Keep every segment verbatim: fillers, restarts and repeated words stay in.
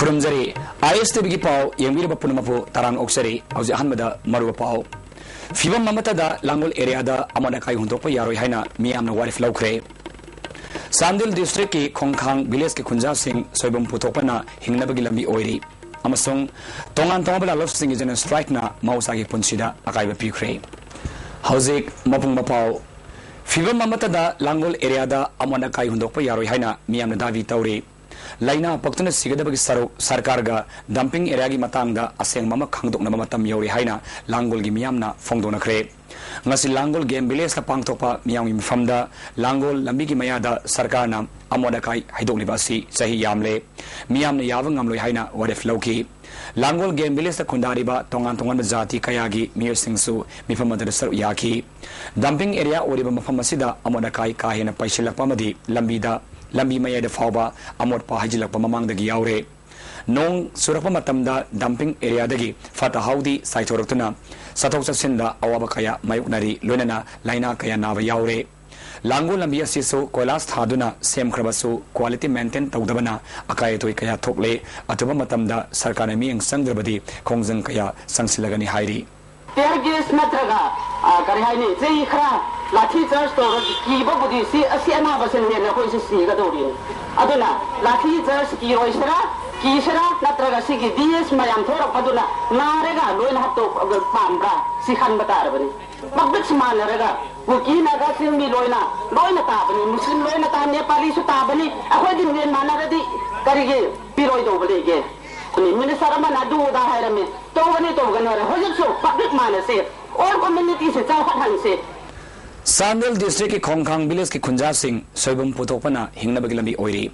ꯈꯨꯔꯨꯝꯖꯔꯤ꯫ ꯑꯥꯏ ꯑꯦꯁ T ꯚꯤꯒꯤ ꯄꯥꯎ ꯌꯦꯡꯕꯤꯔꯕ ꯄꯨꯝꯅꯃꯛꯄꯨ ꯇꯔꯥꯝꯅ ꯑꯣꯛꯆꯔꯤ꯫ ꯍꯧꯖꯤꯛ ꯑꯍꯥꯟꯕꯗ ꯃꯔꯨꯑꯣꯏꯕ ꯄꯥꯎ꯫ ꯐꯤꯕꯝ ꯑꯃꯠꯇꯗ ꯂꯥꯡꯒꯣꯜ ꯑꯦꯔꯤꯌꯥꯗ ꯑꯃꯣꯠ ꯑꯀꯥꯏ ꯍꯨꯟꯗꯣꯛꯄ ꯌꯥꯔꯣꯏ ꯍꯥꯏꯅ ꯃꯤꯌꯥꯝꯅ ꯋꯥꯔꯦꯞ ꯂꯧꯈ꯭ꯔꯦ꯫ ꯆꯥꯟꯗꯦꯜ ꯗꯤꯁꯇ꯭ꯔꯤꯛꯀꯤ ꯈꯣꯡꯈꯥꯡ ꯚꯤꯂꯦꯖꯀꯤ ꯈꯨꯟꯖꯥꯁꯤꯡ ꯁꯣꯏꯕꯨꯝ ꯄꯨꯊꯣꯛꯄꯅ ꯍꯤꯡꯅꯕꯒꯤ ꯂꯝꯕꯤ ꯑꯣꯏꯔꯤ ꯑꯃꯁꯨꯡ ꯇꯣꯉꯥꯟ ꯇꯣꯉꯥꯟꯕ ꯂꯥꯜꯂꯣꯟꯁꯤꯡꯒꯤ ꯖꯦꯅꯔꯦꯜ ꯁ꯭ꯇ꯭ꯔꯥꯏꯛꯅ ꯃꯍꯧꯁꯥꯒꯤ ꯄꯨꯟꯁꯤꯗ ꯑꯀꯥꯏꯕ ꯄꯤꯈ꯭ꯔꯦ꯫ ꯍꯧꯖꯤꯛ ꯃꯄꯨꯡ ꯃꯄꯥꯎ꯫ ꯐꯤꯕꯝ ꯑꯃꯠꯇꯗ ꯂꯥꯡꯒꯣꯜ ꯑꯦꯔꯤꯌꯥꯗ ꯑꯃꯣꯠ ꯑꯀꯥꯏ ꯍꯨꯟꯗꯣꯛꯄ ꯌꯥꯔꯣꯏ ꯍꯥꯏꯅ ꯃꯤꯌꯥꯝꯅ ꯗꯥꯕꯤ ꯇꯧꯔꯤ꯫ ꯂꯥꯏꯅꯥ ꯄꯛꯇꯨꯅ ꯁꯤꯒꯗꯕꯒꯤ ꯁꯔꯨꯛ ꯁꯔꯀꯥꯔꯒ ꯗꯝꯄꯤꯡ ꯑꯦꯔꯤꯌꯥꯒꯤ ꯃꯇꯥꯡꯗ ꯑꯁꯦꯡꯕ ꯑꯃ ꯈꯪꯗꯣꯛꯅꯕ ꯃꯇꯝ ꯌꯧꯔꯦ ꯍꯥꯏꯅ ꯂꯥꯡꯒꯣꯜꯒꯤ ꯃꯤꯌꯥꯝꯅ ꯐꯣꯡꯗꯣꯛꯅꯈ꯭ꯔꯦ꯫ ꯉꯁꯤ ꯂꯥꯡꯒꯣꯜ ꯒꯦꯝ ꯚꯤꯂꯦꯖꯇ ꯄꯥꯡꯊꯣꯛꯄ ꯃꯤꯌꯥꯝꯒꯤ ꯃꯤꯐꯝꯗ ꯂꯥꯡꯒꯣꯜ ꯂꯝꯕꯤꯒꯤ ꯃꯌꯥꯗ ꯁꯔꯀꯥꯔꯅ ꯑꯃꯣꯠ ꯑꯀꯥꯏ ꯍꯩꯗꯣꯛꯂꯤꯕ ꯑꯁꯤ ꯆꯍꯤ ꯌꯥꯝꯂꯦ, ꯃꯤꯌꯥꯝꯅ ꯌꯥꯕ ꯉꯝꯂꯣꯏ ꯍꯥꯏꯅ ꯋꯥꯔꯦꯞ ꯂꯧꯈꯤ꯫ ꯂꯥꯡꯒꯣꯜ ꯒꯦꯝ ꯚꯤꯂꯦꯖꯇ ꯈꯨꯟꯗꯥꯔꯤꯕ ꯇꯣꯉꯥꯟ ꯇꯣꯉꯥꯟꯕ ꯖꯥꯇꯤ ꯀꯌꯥꯒꯤ ꯃꯤꯑꯣꯏꯁꯤꯡꯁꯨ ꯃꯤꯐꯝ ꯑꯗꯨꯗ ꯁꯔꯨꯛ ꯌꯥꯈꯤ꯫ ꯗꯝꯄꯤꯡ ꯑꯦꯔꯤꯌꯥ ꯑꯣꯏꯔꯤꯕ ꯃꯐꯝ ꯑꯁꯤꯗ ꯑꯃꯣꯠ ꯑꯀꯥꯏ ꯀꯥ ꯍꯦꯟꯅ ꯄꯩꯁꯤꯜꯂꯛꯄ ꯑꯃꯗꯤ ꯂꯝꯕꯤꯗ, ꯂꯝꯕꯤ ꯃꯌꯥꯏꯗ ꯐꯥꯎꯕ ꯑꯃꯣꯠꯄ ꯍꯩꯖꯤꯜꯂꯛꯄ ꯃꯃꯥꯡꯗꯒꯤ ꯌꯥꯎꯔꯦ꯫ ꯅꯣꯡ ꯆꯨꯔꯛꯄ ꯃꯇꯝꯗ ꯗꯝꯄꯤꯡ ꯑꯦꯔꯤꯌꯥꯗꯒꯤ ꯐꯠꯇ ꯍꯥꯎꯗꯤ ꯆꯥꯏꯊꯣꯔꯛꯇꯨꯅ ꯆꯠꯊꯣꯛ ꯆꯠꯁꯤꯟꯗ ꯑꯋꯥꯕ ꯀꯌꯥ ꯃꯥꯌꯣꯛꯅꯔꯤ, ꯂꯣꯏꯅꯅ ꯂꯥꯏꯅꯥ ꯀꯌꯥ ꯅꯥꯕ ꯌꯥꯎꯔꯦ꯫ ꯂꯥꯡꯒꯣꯜ ꯂꯝꯕꯤ ꯑꯁꯤꯁꯨ ꯀꯣꯏꯂꯥꯁ ꯊꯥꯗꯨꯅ ꯁꯦꯝꯈ꯭ꯔꯕꯁꯨ ꯀ꯭ꯋꯥꯂꯤꯇꯤ ꯃꯦꯟꯇꯦꯟ ꯇꯧꯗꯕꯅ ꯑꯀꯥꯏ ꯑꯊꯣꯏ ꯀꯌꯥ ꯊꯣꯛꯂꯦ꯫ ꯑꯊꯨꯕ ꯃꯇꯝꯗ ꯁꯔꯀꯥꯔꯅ ꯃꯤꯠꯌꯦꯡ ꯆꯪꯗ꯭ꯔꯕꯗꯤ ꯈꯣꯡꯖꯪ ꯀꯌꯥ ꯆꯪꯁꯤꯜꯂꯒꯅꯤ ꯍꯥꯏꯔꯤ꯫ ꯇꯤꯌꯔ ꯒꯦꯁ ꯅꯠꯇ꯭ꯔꯒ, ꯑ, ꯀꯔꯤ ꯍꯥꯏꯅꯤ, ꯆꯩ ꯈꯔ ꯂꯥꯊꯤ ꯆꯥꯔꯖ ꯇꯧꯔꯒ ꯀꯤꯕꯕꯨꯗꯤ ꯁꯤ, ꯑꯁꯤ ꯑꯅꯥꯕꯁꯤꯅ ꯍꯦꯟꯅ ꯑꯩꯈꯣꯏꯁꯦ ꯁꯤꯒꯗꯧꯔꯤꯅꯤ꯫ ꯑꯗꯨꯅ ꯂꯥꯊꯤ ꯆꯥꯔꯖ ꯀꯤꯔꯣꯏꯁꯤꯔꯥ, ꯀꯤꯁꯤꯔꯥ, ꯅꯠꯇ꯭ꯔꯒ ꯁꯤꯒꯤ ꯗꯤ ꯑꯦꯁ ꯃꯌꯥꯝ ꯊꯣꯔꯛꯄꯗꯨꯅ ꯅꯥꯔꯒ ꯂꯣꯏꯅ ꯍꯥꯠꯇꯣꯛꯄ ꯄꯥꯝꯕ꯭ꯔꯥ? ꯁꯤ ꯈꯟꯕ ꯇꯥꯔꯕꯅꯤ꯫ ꯄꯕ꯭ꯂꯤꯛꯁꯤ ꯃꯥꯟꯅꯔꯒ ꯀꯨꯀꯤ, ꯅꯥꯒꯥ, ꯆꯤꯡꯃꯤ ꯂꯣꯏꯅ, ꯂꯣꯏꯅ ꯇꯥꯕꯅꯤ, ꯃꯨꯁꯂꯤꯝ ꯂꯣꯏꯅ ꯇꯥ, ꯅꯦꯄꯥꯂꯤꯁꯨ ꯇꯥꯕꯅꯤ꯫ ꯑꯩꯈꯣꯏꯗꯤ ꯃꯦꯟ ꯃꯥꯟꯅꯔꯗꯤ ꯀꯔꯤꯒꯤ ꯄꯤꯔꯣꯏꯗꯧꯕ ꯂꯩꯒꯦ? ꯃꯤꯅꯤꯁꯇꯔ ꯑꯃꯅ ꯑꯗꯨ ꯑꯗꯥ ꯍꯥꯏꯔꯝꯃꯤ, ꯇꯧꯒꯅꯤ ꯇꯧꯒꯅꯤ ꯍꯥꯏꯔꯦ꯫ ꯍꯧꯖꯤꯛꯁꯨ ꯄꯕ꯭ꯂꯤꯛ ꯃꯥꯟꯅꯁꯦ, ꯑꯣꯜ ꯀꯝꯃ꯭ꯌꯨꯅꯤꯇꯤꯁꯦ ꯆꯥꯎꯈꯠꯍꯟꯁꯦ꯫ ꯆꯥꯟꯗꯦꯜ ꯗꯤꯁꯇ꯭ꯔꯤꯛꯀꯤ ꯈꯣꯡꯈꯥꯡ ꯚꯤꯂꯦꯖꯀꯤ ꯈꯨꯟꯖꯥꯁꯤꯡ ꯁꯣꯏꯕꯨꯝ ꯄꯨꯊꯣꯛꯄꯅ ꯍꯤꯡꯅꯕꯒꯤ ꯂꯝꯕꯤ ꯑꯣꯏꯔꯤ꯫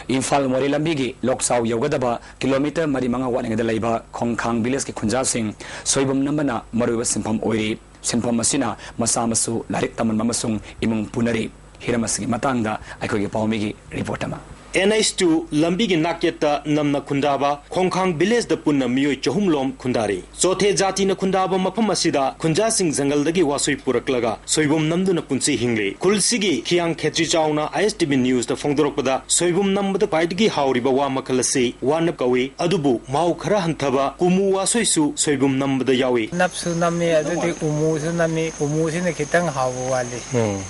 ꯏꯝꯐꯥꯜ ꯃꯣꯔꯦ ꯂꯝꯕꯤꯒꯤ ꯂꯣꯛꯆꯥꯎ ꯌꯧꯒꯗꯕ ꯀꯤꯂꯣꯃꯤꯇꯔ ꯃꯔꯤ ꯃꯉꯥ ꯋꯥꯠꯂꯤꯉꯩꯗ ꯂꯩꯕ ꯈꯣꯡꯈꯥꯡ ꯚꯤꯂꯦꯖꯀꯤ ꯈꯨꯟꯖꯥꯁꯤꯡ ꯁꯣꯏꯕꯨꯝ ꯅꯝꯕꯅ ꯃꯔꯨꯑꯣꯏꯕ ꯁꯤꯟꯐꯝ ꯑꯣꯏꯔꯤ꯫ ꯁꯤꯟꯐꯝ ꯑꯁꯤꯅ ꯃꯆꯥ ꯃꯁꯨ ꯂꯥꯏꯔꯤꯛ ꯇꯝꯍꯟꯕ ꯑꯃꯁꯨꯡ ꯏꯃꯨꯡ ꯄꯨꯅꯔꯤ꯫ ꯍꯤꯔꯝ ꯑꯁꯤꯒꯤ ꯃꯇꯥꯡꯗ ꯑꯩꯈꯣꯏꯒꯤ ꯄꯥꯎꯃꯤꯒꯤ ꯔꯤꯄꯣꯔꯠ ꯑꯃ꯫ ꯑꯦꯟ ꯑꯩꯆ ꯇꯨ ꯂꯝꯕꯤꯒꯤ ꯅꯥꯛꯌꯦꯠꯇ ꯅꯝꯅ ꯈꯨꯟꯗꯥꯕ ꯈꯣꯡꯈꯥꯡ ꯚꯤꯂꯦꯖꯇ ꯄꯨꯟꯅ ꯃꯤꯑꯣꯏ ꯆꯍꯨꯝ ꯂꯣꯝ ꯈꯨꯟꯗꯥꯔꯤ꯫ ꯆꯣꯊꯦ ꯖꯥꯇꯤꯅ ꯈꯨꯟꯗꯥꯕ ꯃꯐꯝ ꯑꯁꯤꯗ ꯈꯨꯟꯖꯥꯁꯤꯡ ꯖꯪꯒꯜꯗꯒꯤ ꯋꯥꯁꯣꯏ ꯄꯨꯔꯛꯂꯒ ꯁꯣꯏꯕꯨꯝ ꯅꯝꯗꯨꯅ ꯄꯨꯟꯁꯤ ꯍꯤꯡꯂꯤ꯫ ꯈꯨꯜꯁꯤꯒꯤ ꯈꯤꯌꯥꯡ ꯈꯦꯇ꯭ꯔꯤ ꯆꯥꯎꯅ ꯑꯥꯏ ꯑꯦꯁ ꯇꯤ ꯚꯤ ꯅ꯭ꯌꯨꯁꯇ ꯐꯣꯡꯗꯣꯔꯛꯄꯗ, ꯁꯣꯏꯕꯨꯝ ꯅꯝꯕꯗ ꯈ꯭ꯋꯥꯏꯗꯒꯤ ꯍꯥꯎꯔꯤꯕ ꯋꯥ ꯃꯈꯜ ꯑꯁꯤ ꯋꯥꯅꯞ ꯀꯧꯏ꯫ ꯑꯗꯨꯕꯨ ꯃꯍꯥꯎ ꯈꯔ ꯍꯟꯊꯕ ꯀꯨꯃꯨ ꯋꯥꯁꯣꯏꯁꯨ ꯁꯣꯏꯕꯨꯝ ꯅꯝꯕꯗ ꯌꯥꯎꯏ꯫ ꯅꯞꯁꯨ ꯅꯝꯃꯤ, ꯑꯗꯨꯗꯤ ꯎꯃꯨꯁꯨ ꯅꯝꯃꯤ, ꯎꯃꯨꯁꯤꯅ ꯈꯤꯇꯪ ꯍꯥꯎꯕ ꯋꯥꯠꯂꯤ꯫ ꯎꯝ꯫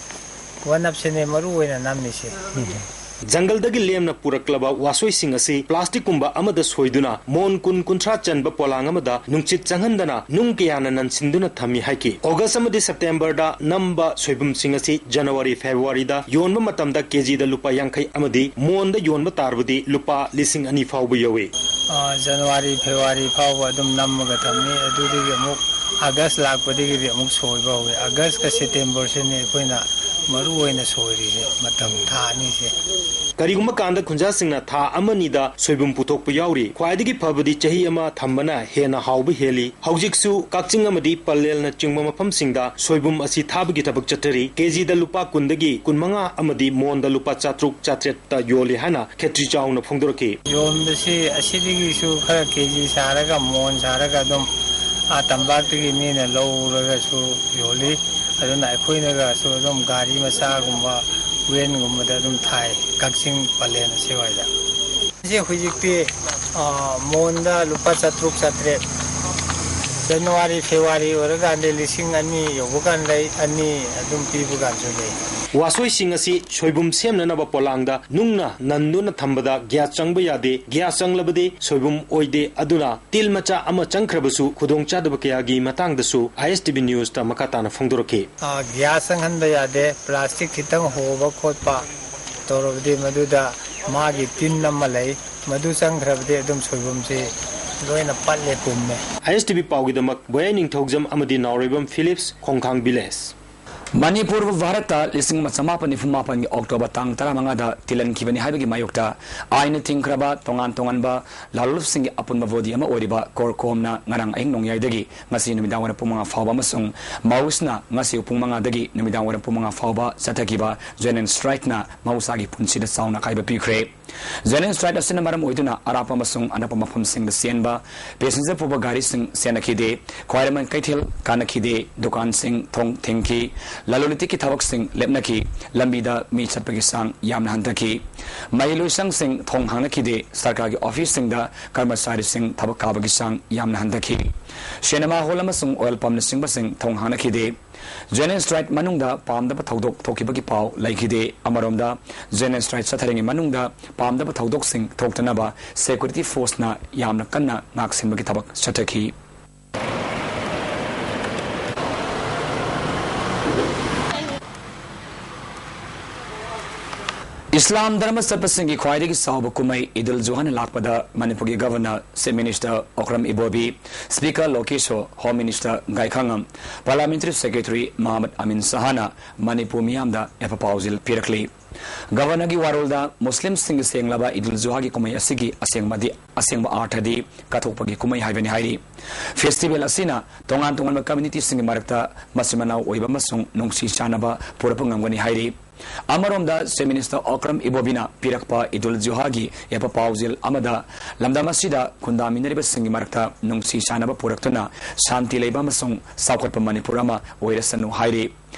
ꯋꯥꯅꯞꯁꯤꯅꯦ ꯃꯔꯨ ꯑꯣꯏꯅ ꯅꯝꯃꯤꯁꯦ꯫ ꯖꯪꯒꯜꯗꯒꯤ ꯂꯦꯝꯅ ꯄꯨꯔꯛꯂꯕ ꯋꯥꯁꯣꯏꯁꯤꯡ ꯑꯁꯤ ꯄ꯭ꯂꯥꯁꯇꯤꯛꯀꯨꯝꯕ ꯑꯃꯗ ꯁꯣꯏꯗꯨꯅ ꯃꯣꯟ ꯀꯨꯟ ꯀꯨꯟꯊ꯭ꯔꯥ ꯆꯟꯕ ꯄꯣꯂꯥꯡ ꯑꯃꯗ ꯅꯨꯡꯁꯤꯠ ꯆꯪꯍꯟꯗꯅ ꯅꯨꯡ ꯀꯌꯥꯅ ꯅꯟꯁꯤꯟꯗꯨꯅ ꯊꯝꯃꯤ ꯍꯥꯏꯈꯤ꯫ ꯑꯣꯒꯁ ꯑꯃꯗꯤ ꯁꯦꯞꯇꯦꯝꯕꯔꯗ ꯅꯝꯕ ꯁꯣꯏꯕꯨꯝꯁꯤꯡ ꯑꯁꯤ ꯖꯅꯋꯥꯔꯤ, ꯐꯦꯕ꯭ꯔꯨꯋꯥꯔꯤꯗ ꯌꯣꯟꯕ ꯃꯇꯝꯗ ꯀꯦꯖꯤꯗ ꯂꯨꯄꯥ ꯌꯥꯡꯈꯩ ꯑꯃꯗꯤ ꯃꯣꯟꯗ ꯌꯣꯟꯕ ꯇꯥꯔꯕꯗꯤ ꯂꯨꯄꯥ ꯂꯤꯁꯤꯡ ꯑꯅꯤ ꯐꯥꯎꯕ ꯌꯧꯏ꯫ ꯑ, ꯖꯅꯋꯥꯔꯤ, ꯐꯦꯕ꯭ꯔꯨꯋꯥꯔꯤ ꯐꯥꯎꯕ ꯑꯗꯨꯝ ꯅꯝꯃꯒ ꯊꯝꯃꯤ꯫ ꯑꯗꯨꯗꯒꯤ ꯑꯃꯨꯛ ꯑꯥꯒꯁ ꯂꯥꯛꯄꯗꯒꯤꯗꯤ ꯑꯃꯨꯛ ꯁꯣꯏꯕ ꯍꯧꯋꯤ꯫ ꯑꯥꯒꯁꯀ ꯁꯦꯞꯇꯦꯝꯕꯔꯁꯤꯅꯤ ꯑꯩꯈꯣꯏꯅ ꯃꯔꯨ ꯑꯣꯏꯅ ꯁꯣꯏꯔꯤꯁꯦ, ꯃꯇꯝ ꯊꯥ ꯑꯅꯤꯁꯦ꯫ ꯀꯔꯤꯒꯨꯝꯕ ꯀꯥꯟꯗ ꯈꯨꯟꯖꯥꯁꯤꯡꯅ ꯊꯥ ꯑꯃꯅꯤꯗ ꯁꯣꯏꯕꯨꯝ ꯄꯨꯊꯣꯛꯄ ꯌꯥꯎꯔꯤ꯫ ꯈ꯭ꯋꯥꯏꯗꯒꯤ ꯐꯕꯗꯤ ꯆꯍꯤ ꯑꯃ ꯊꯝꯕꯅ ꯍꯦꯟꯅ ꯍꯥꯎꯕ ꯍꯦꯜꯂꯤ꯫ ꯍꯧꯖꯤꯛꯁꯨ ꯀꯛꯆꯤꯡ ꯑꯃꯗꯤ ꯄꯂꯦꯜꯅꯆꯤꯡꯕ ꯃꯐꯝꯁꯤꯡꯗ ꯁꯣꯏꯕꯨꯝ ꯑꯁꯤ ꯊꯥꯕꯒꯤ ꯊꯕꯛ ꯆꯠꯊꯔꯤ꯫ ꯀꯦꯖꯤꯗ ꯂꯨꯄꯥ ꯀꯨꯟꯗꯒꯤ ꯀꯨꯟꯃꯉꯥ ꯑꯃꯗꯤ ꯃꯣꯟꯗ ꯂꯨꯄꯥ ꯆꯥꯇ꯭ꯔꯨꯛ ꯆꯥꯇ꯭ꯔꯦꯠꯇ ꯌꯣꯜꯂꯤ ꯍꯥꯏꯅ ꯈꯦꯇ꯭ꯔꯤ ꯆꯥꯎꯅ ꯐꯣꯡꯗꯣꯔꯛꯈꯤ꯫ ꯌꯣꯟꯕꯁꯤ ꯑꯁꯤꯗꯒꯤꯁꯨ ꯈꯔ ꯀꯦꯖꯤ ꯁꯥꯔꯒ, ꯃꯣꯟ ꯁꯥꯔꯒ ꯑꯗꯨꯝ ꯑꯥ ꯇꯝꯄꯥꯛꯇꯒꯤ ꯃꯤꯅ ꯂꯧꯔꯒꯁꯨ ꯌꯣꯜꯂꯤ꯫ ꯑꯗꯨꯅ ꯑꯩꯈꯣꯏꯅꯒꯁꯨ ꯑꯗꯨꯝ ꯒꯥꯔꯤ ꯃꯆꯥꯒꯨꯝꯕ, ꯋꯦꯟꯒꯨꯝꯕꯗ ꯑꯗꯨꯝ ꯊꯥꯏ, ꯀꯛꯆꯤꯡ ꯄꯂꯦꯟ ꯑꯁꯤꯋꯥꯏꯗ꯫ ꯁꯤ ꯍꯧꯖꯤꯛꯇꯤ, ꯑ, ꯃꯣꯟꯗ ꯂꯨꯄꯥ ꯆꯥꯇ꯭ꯔꯨꯛ ꯆꯥꯇ꯭ꯔꯦꯠ, ꯖꯅꯋꯥꯔꯤ, ꯐꯦꯕ꯭ꯔꯨꯋꯥꯔꯤ ꯑꯣꯏꯔꯀꯥꯟꯗꯤ ꯂꯤꯁꯤꯡ ꯑꯅꯤ ꯌꯧꯕ ꯀꯥꯟ ꯂꯩ, ꯑꯅꯤ ꯑꯗꯨꯝ ꯄꯤꯕ ꯀꯥꯟꯁꯨ ꯂꯩ꯫ ꯋꯥꯁꯣꯏꯁꯤꯡ ꯑꯁꯤ ꯁꯣꯏꯕꯨꯝ ꯁꯦꯝꯅꯅꯕ ꯄꯣꯂꯥꯡꯗ ꯅꯨꯡꯅ ꯅꯟꯗꯨꯅ ꯊꯝꯕꯗ ꯒ꯭ꯌꯥꯁ ꯆꯪꯕ ꯌꯥꯗꯦ, ꯒ꯭ꯌꯥꯁ ꯆꯪꯂꯕꯗꯤ ꯁꯣꯏꯕꯨꯝ ꯑꯣꯏꯗꯦ, ꯑꯗꯨꯅ ꯇꯤꯜ ꯃꯆꯥ ꯑꯃ ꯆꯪꯈ꯭ꯔꯕꯁꯨ ꯈꯨꯗꯣꯡꯆꯥꯗꯕ ꯀꯌꯥꯒꯤ ꯃꯇꯥꯡꯗꯁꯨ ꯑꯥꯏ ꯑꯦꯁ ꯇꯤ ꯚꯤ ꯅ꯭ꯌꯨꯁꯇ ꯃꯈꯥ ꯇꯥꯅ ꯐꯣꯡꯗꯣꯔꯛꯈꯤ꯫ ꯑ, ꯒ꯭ꯌꯥꯁ ꯆꯪꯍꯟꯕ ꯌꯥꯗꯦ, ꯄ꯭ꯂꯥꯁꯇꯤꯛ ꯈꯤꯇꯪ ꯍꯣꯕ ꯈꯣꯠꯄ ꯇꯧꯔꯕꯗꯤ ꯃꯗꯨꯗ ꯃꯥꯒꯤ ꯇꯤꯟ ꯑꯃ ꯂꯩ, ꯃꯗꯨ ꯆꯪꯈ꯭ꯔꯕꯗꯤ ꯑꯗꯨꯝ ꯁꯣꯏꯕꯨꯝꯁꯤ ꯂꯣꯏꯅ ꯄꯠꯂꯦ, ꯄꯨꯝꯃꯦ꯫ ꯑꯥꯏ ꯑꯦꯁ ꯇꯤ ꯚꯤ ꯄꯥꯎꯒꯤꯗꯃꯛ ꯕꯣꯌꯥꯏ ꯅꯤꯡꯊꯧꯖꯝ ꯑꯃꯗꯤ ꯅꯥꯎꯔꯩꯕꯝ ꯐꯤꯂꯤꯞꯁ, ꯈꯣꯡꯈꯥꯡ ꯚꯤꯂꯦꯖ꯫ ꯃꯅꯤꯄꯨꯔꯕꯨ ꯚꯥꯔꯠꯇ ꯂꯤꯁꯤꯡ ꯑꯃ ꯆꯃꯥꯄꯟ ꯅꯤꯐꯨ ꯃꯥꯄꯟꯒꯤ ꯑꯣꯛꯇꯣꯕꯔ ꯇꯥꯡ ꯇꯔꯥꯃꯉꯥꯗ ꯇꯤꯜꯍꯟꯈꯤꯕꯅꯤ ꯍꯥꯏꯕꯒꯤ ꯃꯥꯌꯣꯛꯇ ꯑꯥꯏꯟꯅ ꯊꯤꯡꯈ꯭ꯔꯕ ꯇꯣꯉꯥꯟ ꯇꯣꯉꯥꯟꯕ ꯂꯥꯂꯣꯜꯁꯤꯡꯒꯤ ꯑꯄꯨꯟꯕ ꯕꯣꯗꯤ ꯑꯃ ꯑꯣꯏꯔꯤꯕ ꯀꯣꯔꯀꯣꯝꯅ ꯉꯔꯥꯡ ꯑꯍꯤꯡ ꯅꯣꯡꯌꯥꯏꯗꯒꯤ ꯉꯁꯤ ꯅꯨꯃꯤꯗꯥꯡ ꯋꯥꯏꯔꯝ ꯄꯨꯡ ꯃꯉꯥ ꯐꯥꯎꯕ ꯑꯃꯁꯨꯡ ꯃꯥꯎꯁꯅ ꯉꯁꯤ ꯄꯨꯡ ꯃꯉꯥꯗꯒꯤ ꯅꯨꯃꯤꯗꯥꯡ ꯋꯥꯏꯔꯝ ꯄꯨꯡ ꯃꯉꯥ ꯐꯥꯎꯕ ꯆꯠꯊꯈꯤꯕ ꯖꯦꯟ ꯑꯦꯟ ꯁ꯭ꯇ꯭ꯔꯥꯏꯛꯅ ꯃꯍꯧꯁꯥꯒꯤ ꯄꯨꯟꯁꯤꯗ ꯆꯥꯎꯅ ꯑꯀꯥꯏꯕ ꯄꯤꯈ꯭ꯔꯦ꯫ ꯖꯦꯟ ꯑꯦꯟ ꯁ꯭ꯇ꯭ꯔꯥꯏꯛ ꯑꯁꯤꯅ ꯃꯔꯝ ꯑꯣꯏꯗꯨꯅ ꯑꯔꯥꯞꯄ ꯑꯃꯁꯨꯡ ꯑꯅꯛꯄ ꯃꯐꯝꯁꯤꯡꯗ ꯆꯦꯟꯕ ꯄꯦꯁꯦꯟꯖꯔ ꯄꯨꯕ ꯒꯥꯔꯤꯁꯤꯡ ꯆꯦꯟꯅꯈꯤꯗꯦ꯫ ꯈ꯭ꯋꯥꯏꯔꯝꯕꯟ ꯀꯩꯊꯦꯜ ꯀꯥꯟꯅꯈꯤꯗꯦ꯫ ꯗꯨꯀꯥꯟꯁꯤꯡ ꯊꯣꯡ ꯊꯤꯡꯈꯤ꯫ ꯂꯂꯣꯟ ꯏꯇꯤꯛꯀꯤ ꯊꯕꯛꯁꯤꯡ ꯂꯦꯞꯅꯈꯤ꯫ ꯂꯝꯕꯤꯗ ꯃꯤ ꯆꯠꯄꯒꯤ ꯆꯥꯡ ꯌꯥꯝꯅ ꯍꯟꯊꯈꯤ꯫ ꯃꯍꯩ ꯂꯣꯏꯁꯪꯁꯤꯡ ꯊꯣꯡ ꯍꯥꯡꯅꯈꯤꯗꯦ꯫ ꯁꯔꯀꯥꯔꯒꯤ ꯑꯣꯐꯤꯁꯁꯤꯡꯗ ꯀꯔꯃꯆꯥꯔꯤꯁꯤꯡ ꯊꯕꯛ ꯀꯥꯕꯒꯤ ꯆꯥꯡ ꯌꯥꯝꯅ ꯍꯟꯊꯈꯤ꯫ ꯁꯤꯅꯦꯃꯥ ꯍꯣꯜ ꯑꯃꯁꯨꯡ ꯑꯣꯏꯜ ꯄꯝꯅꯆꯤꯡꯕꯁꯤꯡ ꯊꯣꯡ ꯍꯥꯡꯅꯈꯤꯗꯦ꯫ ꯖꯦꯟ ꯑꯦꯟ ꯁ꯭ꯇ꯭ꯔꯥꯏꯛ ꯃꯅꯨꯡꯗ ꯄꯥꯝꯗꯕ ꯊꯧꯗꯣꯛ ꯊꯣꯛꯈꯤꯕꯒꯤ ꯄꯥꯎ ꯂꯩꯈꯤꯗꯦ꯫ ꯑꯃꯔꯣꯝꯗ, ꯖꯦꯟ ꯑꯦꯟ ꯁ꯭ꯇ꯭ꯔꯥꯏꯛ ꯆꯠꯊꯔꯤꯉꯩ ꯃꯅꯨꯡꯗ ꯄꯥꯝꯗꯕ ꯊꯧꯗꯣꯛꯁꯤꯡ ꯊꯣꯛꯇꯅꯕ ꯁꯦꯀ꯭ꯌꯨꯔꯤꯇꯤ ꯐꯣꯔꯁꯅ ꯌꯥꯝꯅ ꯀꯟꯅ ꯉꯥꯛꯁꯦꯟꯕꯒꯤ ꯊꯕꯛ ꯆꯠꯊꯈꯤ꯫ ꯏꯁꯂꯥꯝ ꯙꯔꯃ ꯆꯠꯄꯁꯤꯡꯒꯤ ꯈ꯭ꯋꯥꯏꯗꯒꯤ ꯆꯥꯎꯕ ꯀꯨꯝꯍꯩ ꯏꯗꯨꯜ ꯖꯨꯍꯥꯅ ꯂꯥꯛꯄꯗ ꯃꯅꯤꯄꯨꯔꯒꯤ governor, chief minister Okram Ibobi, speaker Lokesho, home minister Gaikhangam, parliamentary secretary Mohammad Amin ꯁꯍꯥꯅ ꯃꯅꯤꯄꯨꯔ ꯃꯤꯌꯥꯝꯗ ꯌꯥꯏꯐ ꯄꯥꯎꯖꯦꯜ ꯄꯤꯔꯛꯂꯤ꯫ ꯒꯚꯔꯅꯔꯒꯤ ꯋꯥꯔꯣꯜꯗ ꯃꯨꯁꯂꯤꯝꯁꯤꯡꯒꯤ ꯁꯦꯡꯂꯕ ꯏꯗꯨꯜ ꯖꯨꯍꯥꯒꯤ ꯀꯨꯝꯍꯩ ꯑꯁꯤꯒꯤ ꯑꯁꯦꯡꯕꯗꯤ, ꯑꯁꯦꯡꯕ ꯑꯥꯔꯊꯗꯤ ꯀꯠꯊꯣꯛꯄꯒꯤ ꯀꯨꯝꯍꯩ ꯍꯥꯏꯕꯅꯤ ꯍꯥꯏꯔꯤ꯫ ꯐꯦꯁꯇꯤꯚꯦꯜ ꯑꯁꯤꯅ ꯇꯣꯉꯥꯟ ꯇꯣꯉꯥꯟꯕ ꯀꯝꯃ꯭ꯌꯨꯅꯤꯇꯤꯁꯤꯡꯒꯤ ꯃꯔꯛꯇ ꯃꯆꯤꯟ ꯃꯅꯥꯎ ꯑꯣꯏꯕ ꯑꯃꯁꯨꯡ ꯅꯨꯡꯁꯤ ꯆꯥꯟꯅꯕ ꯄꯨꯔꯛꯄ ꯉꯝꯒꯅꯤ ꯍꯥꯏꯔꯤ꯫ ꯑꯃꯔꯣꯝꯗ, ꯆꯤꯐ ꯃꯤꯅꯤꯁꯇꯔ ꯑꯣꯀ꯭ꯔꯝ ꯏꯕꯣꯕꯤꯅ ꯄꯤꯔꯛꯄ ꯏꯗꯨꯜ ꯖꯨꯍꯥꯒꯤ ꯌꯥꯏꯐ ꯄꯥꯎꯖꯦꯜ ꯑꯃꯗ ꯂꯝꯗꯝ ꯑꯁꯤꯗ ꯈꯨꯟꯗꯥꯃꯤꯟꯅꯔꯤꯕꯁꯤꯡꯒꯤ ꯃꯔꯛꯇ ꯅꯨꯡꯁꯤ ꯆꯥꯟꯅꯕ ꯄꯨꯔꯛꯇꯨꯅ ꯁꯥꯟꯇꯤ ꯂꯩꯕ ꯑꯃꯁꯨꯡ ꯆꯥꯎꯈꯠꯄ ꯃꯅꯤꯄꯨꯔ ꯑꯃ ꯑꯣꯏꯔꯁꯅꯨ ꯍꯥꯏꯔꯤ꯫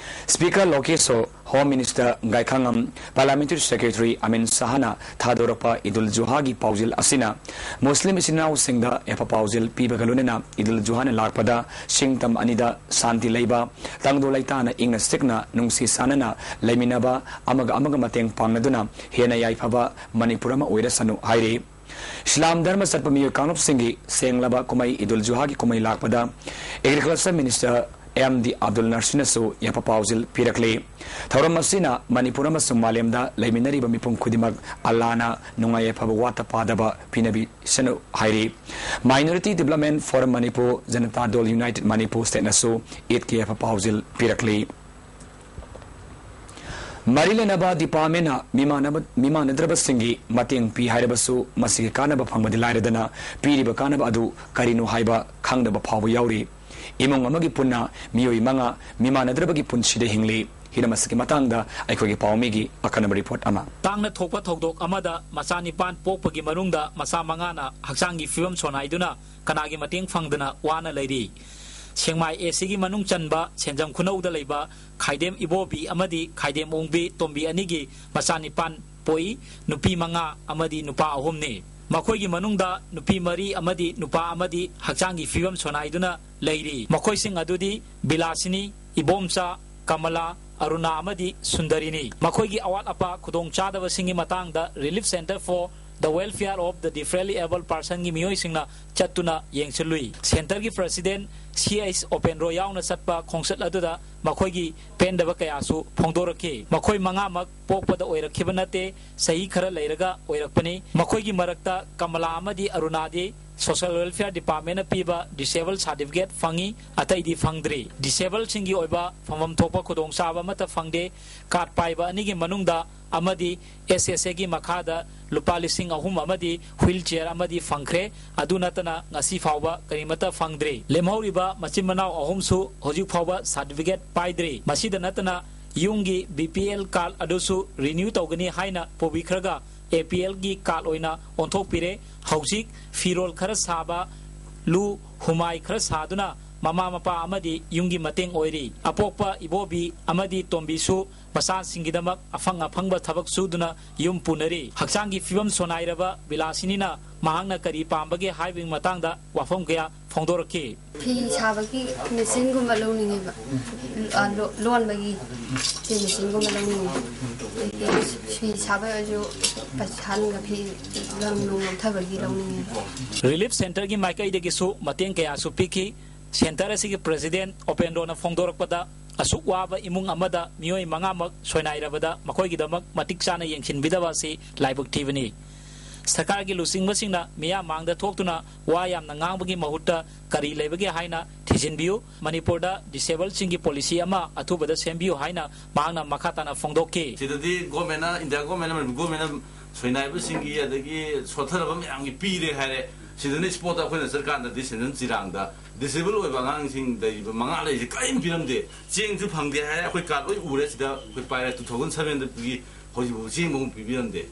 Speaker Lokesho, home minister Gaikhangam, parliamentary secretary Amin ꯁꯍꯥꯅ ꯊꯥꯗꯣꯔꯛꯄ ꯏꯗꯨꯜ ꯖꯨꯍꯥꯒꯤ ꯄꯥꯎꯖꯦꯜ ꯑꯁꯤꯅ ꯃꯨꯁꯂꯤꯝ ꯏꯆꯤꯟ ꯏꯅꯥꯎꯁꯤꯡꯗ ꯌꯥꯏꯐ ꯄꯥꯎꯖꯦꯜ ꯄꯤꯕꯒ ꯂꯣꯏꯅꯅ ꯏꯗꯨꯜ ꯖꯨꯍꯥꯅ ꯂꯥꯛꯄꯗ ꯁꯤꯡꯇꯝ ꯑꯅꯤꯗ ꯁꯥꯟꯇꯤ ꯂꯩꯕ, ꯇꯪꯗꯨ ꯂꯩꯇꯥꯅ ꯏꯪꯅ ꯆꯤꯛꯅ ꯅꯨꯡꯁꯤ ꯆꯥꯟꯅꯅ ꯂꯩꯃꯤꯟꯅꯕ, ꯑꯃꯒ ꯑꯃꯒ ꯃꯇꯦꯡ ꯄꯥꯡꯅꯗꯨꯅ ꯍꯦꯟꯅ ꯌꯥꯏꯐꯕ ꯃꯅꯤꯄꯨꯔ ꯑꯃ ꯑꯣꯏꯔꯁꯅꯨ ꯍꯥꯏꯔꯤ꯫ ꯏꯁꯂꯥꯝ ꯙꯔꯃ ꯆꯠꯄ ꯃꯤꯑꯣꯏ ꯀꯥꯡꯂꯨꯞꯁꯤꯡꯒꯤ ꯁꯦꯡꯂꯕ ꯀꯨꯝꯍꯩ ꯏꯗꯨꯜ ꯖꯨꯍꯥꯒꯤ ꯀꯨꯝꯍꯩ ꯂꯥꯛꯄꯗ agriculture minister M D Abdul ꯅꯁꯤꯔꯅꯁꯨ ꯌꯥꯏꯐ ꯄꯥꯎꯖꯦꯜ ꯄꯤꯔꯛꯂꯤ꯫ ꯊꯧꯔꯝ ꯑꯁꯤꯅ ꯃꯅꯤꯄꯨꯔ ꯑꯃꯁꯨꯡ ꯃꯥꯂꯦꯝꯗ ꯂꯩꯃꯤꯟꯅꯔꯤꯕ ꯃꯤꯄꯨꯝ ꯈꯨꯗꯤꯡꯃꯛ ꯑꯜꯂꯥꯅ ꯅꯨꯡꯉꯥꯏ ꯌꯥꯏꯐꯕ ꯋꯥꯠꯇ ꯄꯥꯗꯕ ꯄꯤꯅꯕꯤꯁꯅꯨ ꯍꯥꯏꯔꯤ꯫ Minority development forum Manipur, Janata Dal united Manipur ꯁ꯭ꯇꯦꯠꯅꯁꯨ ꯏꯗꯀꯤ ꯌꯥꯏꯐ ꯄꯥꯎꯖꯦꯜ ꯄꯤꯔꯛꯂꯤ꯫ ꯃꯔꯤ ꯂꯩꯅꯕ ꯗꯤꯄꯥꯔꯠꯃꯦꯟꯅ ꯃꯤꯃꯥꯟꯅꯕ-, ꯃꯤꯃꯥꯟꯅꯗ꯭ꯔꯕꯁꯤꯡꯒꯤ ꯃꯇꯦꯡ ꯄꯤ ꯍꯥꯏꯔꯕꯁꯨ, ꯃꯁꯤꯒꯤ ꯀꯥꯟꯅꯕ ꯐꯪꯕꯗꯤ ꯂꯥꯏꯔꯗꯅ, ꯄꯤꯔꯤꯕ ꯀꯥꯟꯅꯕ ꯑꯗꯨ ꯀꯔꯤꯅꯣ ꯍꯥꯏꯕ ꯈꯪꯗꯕ ꯐꯥꯎꯕ ꯌꯥꯎꯔꯤ꯫ ꯏꯃꯨꯡ ꯑꯃꯒꯤ ꯄꯨꯟꯅ ꯃꯤꯑꯣꯏ ꯃꯉꯥ ꯃꯤꯃꯥꯟꯅꯗ꯭ꯔꯕꯒꯤ ꯄꯨꯟꯁꯤꯗ ꯍꯤꯡꯂꯤ꯫ ꯍꯤꯔꯝ ꯑꯁꯤꯒꯤ ꯃꯇꯥꯡꯗ ꯑꯩꯈꯣꯏꯒꯤ ꯄꯥꯎꯃꯤꯒꯤ ꯑꯀꯟꯅꯕ ꯔꯤꯄꯣꯔꯠ ꯑꯃ꯫ ꯇꯥꯡꯅ ꯊꯣꯛꯄ ꯊꯧꯗꯣꯛ ꯑꯃꯗ ꯃꯆꯥ ꯅꯤꯄꯥꯟ ꯄꯣꯛꯄꯒꯤ ꯃꯅꯨꯡꯗ ꯃꯆꯥ ꯃꯉꯥꯅ ꯍꯛꯆꯥꯡꯒꯤ ꯐꯤꯕꯝ ꯁꯣꯟꯅꯥꯏꯗꯨꯅ ꯀꯅꯥꯒꯤ ꯃꯇꯦꯡ ꯐꯪꯗꯅ ꯋꯥꯅ ꯂꯩꯔꯤ꯫ ꯁꯦꯛꯃꯥꯏ ꯑꯦ ꯁꯤꯒꯤ ꯃꯅꯨꯡ ꯆꯟꯕ ꯁꯦꯟꯖꯝ ꯈꯨꯅꯧꯗ ꯂꯩꯕ ꯈꯥꯏꯗꯦꯝ ꯏꯕꯣꯕꯤ ꯑꯃꯗꯤ ꯈꯥꯏꯗꯦꯝ ꯑꯣꯡꯕꯤ ꯇꯣꯝꯕꯤ ꯑꯅꯤꯒꯤ ꯃꯆꯥ ꯅꯤꯄꯥꯟ ꯄꯣꯛꯏ, ꯅꯨꯄꯤ ꯃꯉꯥ ꯑꯃꯗꯤ ꯅꯨꯄꯥ ꯑꯍꯨꯝꯅꯤ꯫ ꯃꯈꯣꯏꯒꯤ ꯃꯅꯨꯡꯗ ꯅꯨꯄꯤ ꯃꯔꯤ ꯑꯃꯗꯤ ꯅꯨꯄꯥ ꯑꯃꯗꯤ ꯍꯛꯆꯥꯡꯒꯤ ꯐꯤꯕꯝ ꯁꯣꯟꯅꯥꯏꯗꯨꯅ ꯂꯩꯔꯤ꯫ ꯃꯈꯣꯏꯁꯤꯡ ꯑꯗꯨꯗꯤ ꯕꯤꯂꯥꯁꯤꯅꯤ, ꯏꯕꯣꯝꯆꯥ, ꯀꯃꯂꯥ, ꯑꯔꯨꯅꯥ ꯑꯃꯗꯤ ꯁꯨꯟꯗꯔꯤꯅꯤ꯫ ꯃꯈꯣꯏꯒꯤ ꯑꯋꯥꯠ ꯑꯄꯥ ꯈꯨꯗꯣꯡꯆꯥꯗꯕꯁꯤꯡꯒꯤ ꯃꯇꯥꯡꯗ Relief Centre for the Welfare of the Differently Abled Personꯒꯤ ꯃꯤꯑꯣꯏꯁꯤꯡꯅ ꯆꯠꯇꯨꯅ ꯌꯦꯡꯁꯤꯜꯂꯨꯏ꯫ ꯁꯦꯟꯇꯔꯒꯤ ꯄ꯭ꯔꯁꯤꯗꯦꯟ ꯁꯤ ꯑꯩꯆ ꯑꯣꯄꯦꯟꯗ꯭ꯔꯣ ꯌꯥꯎꯅ ꯆꯠꯄ ꯈꯣꯡꯆꯠ ꯑꯗꯨꯗ ꯃꯈꯣꯏꯒꯤ ꯄꯦꯟꯗꯕ ꯀꯌꯥꯁꯨ ꯐꯣꯡꯗꯣꯔꯛꯈꯤ꯫ ꯃꯈꯣꯏ ꯃꯉꯥꯃꯛ ꯄꯣꯛꯄꯗ ꯑꯣꯏꯔꯛꯈꯤꯕ ꯅꯠꯇꯦ, ꯆꯍꯤ ꯈꯔ ꯂꯩꯔꯒ ꯑꯣꯏꯔꯛꯄꯅꯤ꯫ ꯃꯈꯣꯏꯒꯤ ꯃꯔꯛꯇ ꯀꯃꯂꯥ ꯑꯃꯗꯤ ꯑꯔꯨꯅꯥꯗꯤ Social Welfare Departmentꯅ ꯄꯤꯕ Disable Certificate ꯐꯪꯉꯤ, ꯑꯇꯩꯗꯤ ꯐꯪꯗ꯭ꯔꯤ꯫ Disableꯁꯤꯡꯒꯤ ꯑꯣꯏꯕ ꯐꯪꯐꯝ ꯊꯣꯛꯄ ꯈꯨꯗꯣꯡꯆꯥꯕ ꯑꯃꯠꯇ ꯐꯪꯗꯦ꯫ ꯀꯥꯔꯗ ꯄꯥꯏꯕ ꯑꯅꯤꯒꯤ ꯃꯅꯨꯡꯗ ꯑꯃꯗꯤ ꯑꯦꯁ ꯑꯦꯁ ꯑꯦꯒꯤ ꯃꯈꯥꯗ ꯂꯨꯄꯥ ꯂꯤꯁꯤꯡ ꯑꯍꯨꯝ ꯑꯃꯗꯤ wheelchair ꯑꯃꯗꯤ ꯐꯪꯈ꯭ꯔꯦ꯫ ꯑꯗꯨ ꯅꯠꯇꯅ ꯉꯁꯤ ꯐꯥꯎꯕ ꯀꯔꯤꯃꯠꯇ ꯐꯪꯗ꯭ꯔꯤ꯫ ꯂꯦꯝꯍꯧꯔꯤꯕ ꯃꯆꯤꯟ ꯃꯅꯥꯎ ꯑꯍꯨꯝꯁꯨ ꯍꯧꯖꯤꯛ ꯐꯥꯎꯕ certificate ꯄꯥꯏꯗ꯭ꯔꯤ꯫ ꯃꯁꯤꯗ ꯅꯠꯇꯅ ꯌꯨꯝꯒꯤ ꯕꯤ ꯄꯤ ꯑꯦꯜ ꯀꯥꯔꯗ ꯑꯗꯨꯁꯨ renew ꯇꯧꯒꯅꯤ ꯍꯥꯏꯅ ꯄꯨꯕꯤꯈ꯭ꯔꯒ ꯑꯦ ꯄꯤ ꯑꯦꯜꯒꯤ ꯀꯥꯔꯗ ꯑꯣꯏꯅ ꯑꯣꯟꯊꯣꯛꯄꯤꯔꯦ꯫ ꯍꯧꯖꯤꯛ ꯐꯤꯔꯣꯜ ꯈꯔ ꯁꯥꯕ, ꯂꯨ ꯍꯨꯃꯥꯏ ꯈꯔ ꯁꯥꯗꯨꯅ ꯃꯃꯥ ꯃꯄꯥ ꯑꯃꯗꯤ ꯌꯨꯝꯒꯤ ꯃꯇꯦꯡ ꯑꯣꯏꯔꯤ꯫ ꯑꯄꯣꯛꯄ ꯏꯕꯣꯕꯤ ꯑꯃꯗꯤ ꯇꯣꯝꯕꯤꯁꯨ ꯃꯆꯥꯁꯤꯡꯒꯤꯗꯃꯛ ꯑꯐꯪ ꯑꯐꯪꯕ ꯊꯕꯛ ꯁꯨꯗꯨꯅ ꯌꯨꯝ ꯄꯨꯅꯔꯤ꯫ ꯍꯛꯆꯥꯡꯒꯤ ꯐꯤꯕꯝ ꯁꯣꯟꯅꯥꯏꯔꯕ ꯕꯤꯂꯥꯁꯤꯅꯤꯅ ꯃꯍꯥꯛꯅ ꯀꯔꯤ ꯄꯥꯝꯕꯒꯦ ꯍꯥꯏꯕꯒꯤ ꯃꯇꯥꯡꯗ ꯋꯥꯐꯝ ꯀꯌꯥ ꯐꯣꯡꯗꯣꯔꯛꯈꯤ꯫ ꯐꯤ ꯁꯥꯕꯒꯤ ꯃꯦꯆꯤꯟꯒꯨꯝꯕ ꯂꯧꯅꯤꯡꯉꯦꯕ꯫ ꯑ, ꯂꯣ-, ꯂꯣꯟꯕꯒꯤ ꯐꯤ ꯃꯦꯆꯤꯟꯒꯨꯝꯕ ꯂꯧꯅꯤꯡꯉꯦ꯫ ꯑꯗꯒꯤ ꯐꯤ ꯁꯥꯕ ꯑꯣꯏꯔꯁꯨ ꯄꯩꯁꯥ ꯅꯨꯡꯒ ꯐꯤ ꯂꯪ ꯅꯨꯡ ꯂꯧꯊꯕꯒꯤ ꯂꯧꯅꯤꯡꯉꯦꯕ꯫ Relief Centreꯒꯤ ꯃꯥꯏꯀꯩꯗꯒꯤꯁꯨ ꯃꯇꯦꯡ ꯀꯌꯥꯁꯨ ꯄꯤꯈꯤ꯫ ꯁꯦꯟꯇꯔ ꯑꯁꯤꯒꯤ ꯄ꯭ꯔꯁꯤꯗꯦꯟ ꯑꯣꯄꯦꯟꯗ꯭ꯔꯣꯅ ꯐꯣꯡꯗꯣꯔꯛꯄꯗ, ꯑꯁꯨꯛ ꯋꯥꯕ ꯏꯃꯨꯡ ꯑꯃꯗ ꯃꯤꯑꯣꯏ ꯃꯉꯥꯃꯛ ꯁꯣꯏꯅꯥꯏꯔꯕꯗ ꯃꯈꯣꯏꯒꯤꯗꯃꯛ ꯃꯇꯤꯛ ꯆꯥꯅ ꯌꯦꯡꯁꯤꯟꯕꯤꯗꯕ ꯑꯁꯤ ꯂꯥꯏꯕꯛ ꯊꯤꯕꯅꯤ꯫ ꯁꯔꯀꯥꯔꯒꯤ ꯂꯨꯆꯤꯡꯕꯁꯤꯡꯅ ꯃꯤꯌꯥꯝ ꯃꯥꯡꯗ ꯊꯣꯛꯇꯨꯅ ꯋꯥ ꯌꯥꯝꯅ ꯉꯥꯡꯕꯒꯤ ꯃꯍꯨꯠꯇ ꯀꯔꯤ ꯂꯩꯕꯒꯦ ꯍꯥꯏꯅ ꯊꯤꯖꯤꯟꯕꯤꯌꯨ꯫ ꯃꯅꯤꯄꯨꯔꯗ ꯗꯤꯁꯦꯕꯜꯁꯤꯡꯒꯤ ꯄꯣꯂꯤꯁꯤ ꯑꯃ ꯑꯊꯨꯕꯗ ꯁꯦꯝꯕꯤꯌꯨ ꯍꯥꯏꯅ ꯃꯍꯥꯛꯅ ꯃꯈꯥ ꯇꯥꯅ ꯐꯣꯡꯗꯣꯛꯈꯤ꯫ ꯁꯤꯗꯗꯤ ꯒꯣꯔꯃꯦꯟꯅ, ꯏꯟꯗꯤꯌꯥ ꯒꯣꯔꯃꯦꯟꯅ, ꯃꯅꯤꯄꯨꯔ ꯒꯣꯔꯃꯦꯟꯅ ꯁꯣꯏꯅꯥꯏꯕꯁꯤꯡꯒꯤ, ꯑꯗꯒꯤ ꯁꯣꯠꯊꯔꯕ ꯃꯌꯥꯝꯒꯤ ꯄꯤꯔꯦ ꯍꯥꯏꯔꯦ꯫ ꯁꯤꯗꯅ ꯏꯁꯄꯣꯔꯠꯇ ꯑꯩꯈꯣꯏꯅ ꯆꯠꯀꯥꯟꯗ ꯗꯤꯁꯦꯟꯗꯟ ꯆꯤꯔꯥꯡꯗ ꯗꯤꯁꯦꯕꯜ ꯑꯣꯏꯕ ꯑꯉꯥꯡꯁꯤꯡ ꯂꯩꯔꯤꯕ ꯃꯉꯥ ꯂꯩꯔꯤꯁꯦ ꯀꯔꯤꯝ ꯄꯤꯔꯝꯗꯦ꯫ ꯆꯦꯡꯁꯨ ꯐꯪꯗꯦ ꯍꯥꯏꯔꯦ꯫ ꯑꯩꯈꯣꯏ ꯀꯥꯔꯗ ꯂꯣꯏ ꯎꯔꯦ꯫ ꯁꯤꯗ ꯑꯩꯈꯣꯏ ꯄꯥꯏꯔꯦ, ꯇꯨ ꯊꯥꯎꯖꯟ ꯁꯚꯦꯟꯗ ꯄꯤꯕꯤ, ꯍꯧꯖꯤꯛꯐꯥꯎ ꯆꯦꯡ ꯑꯃꯨꯛ ꯄꯤꯕꯤꯔꯝꯗꯦ꯫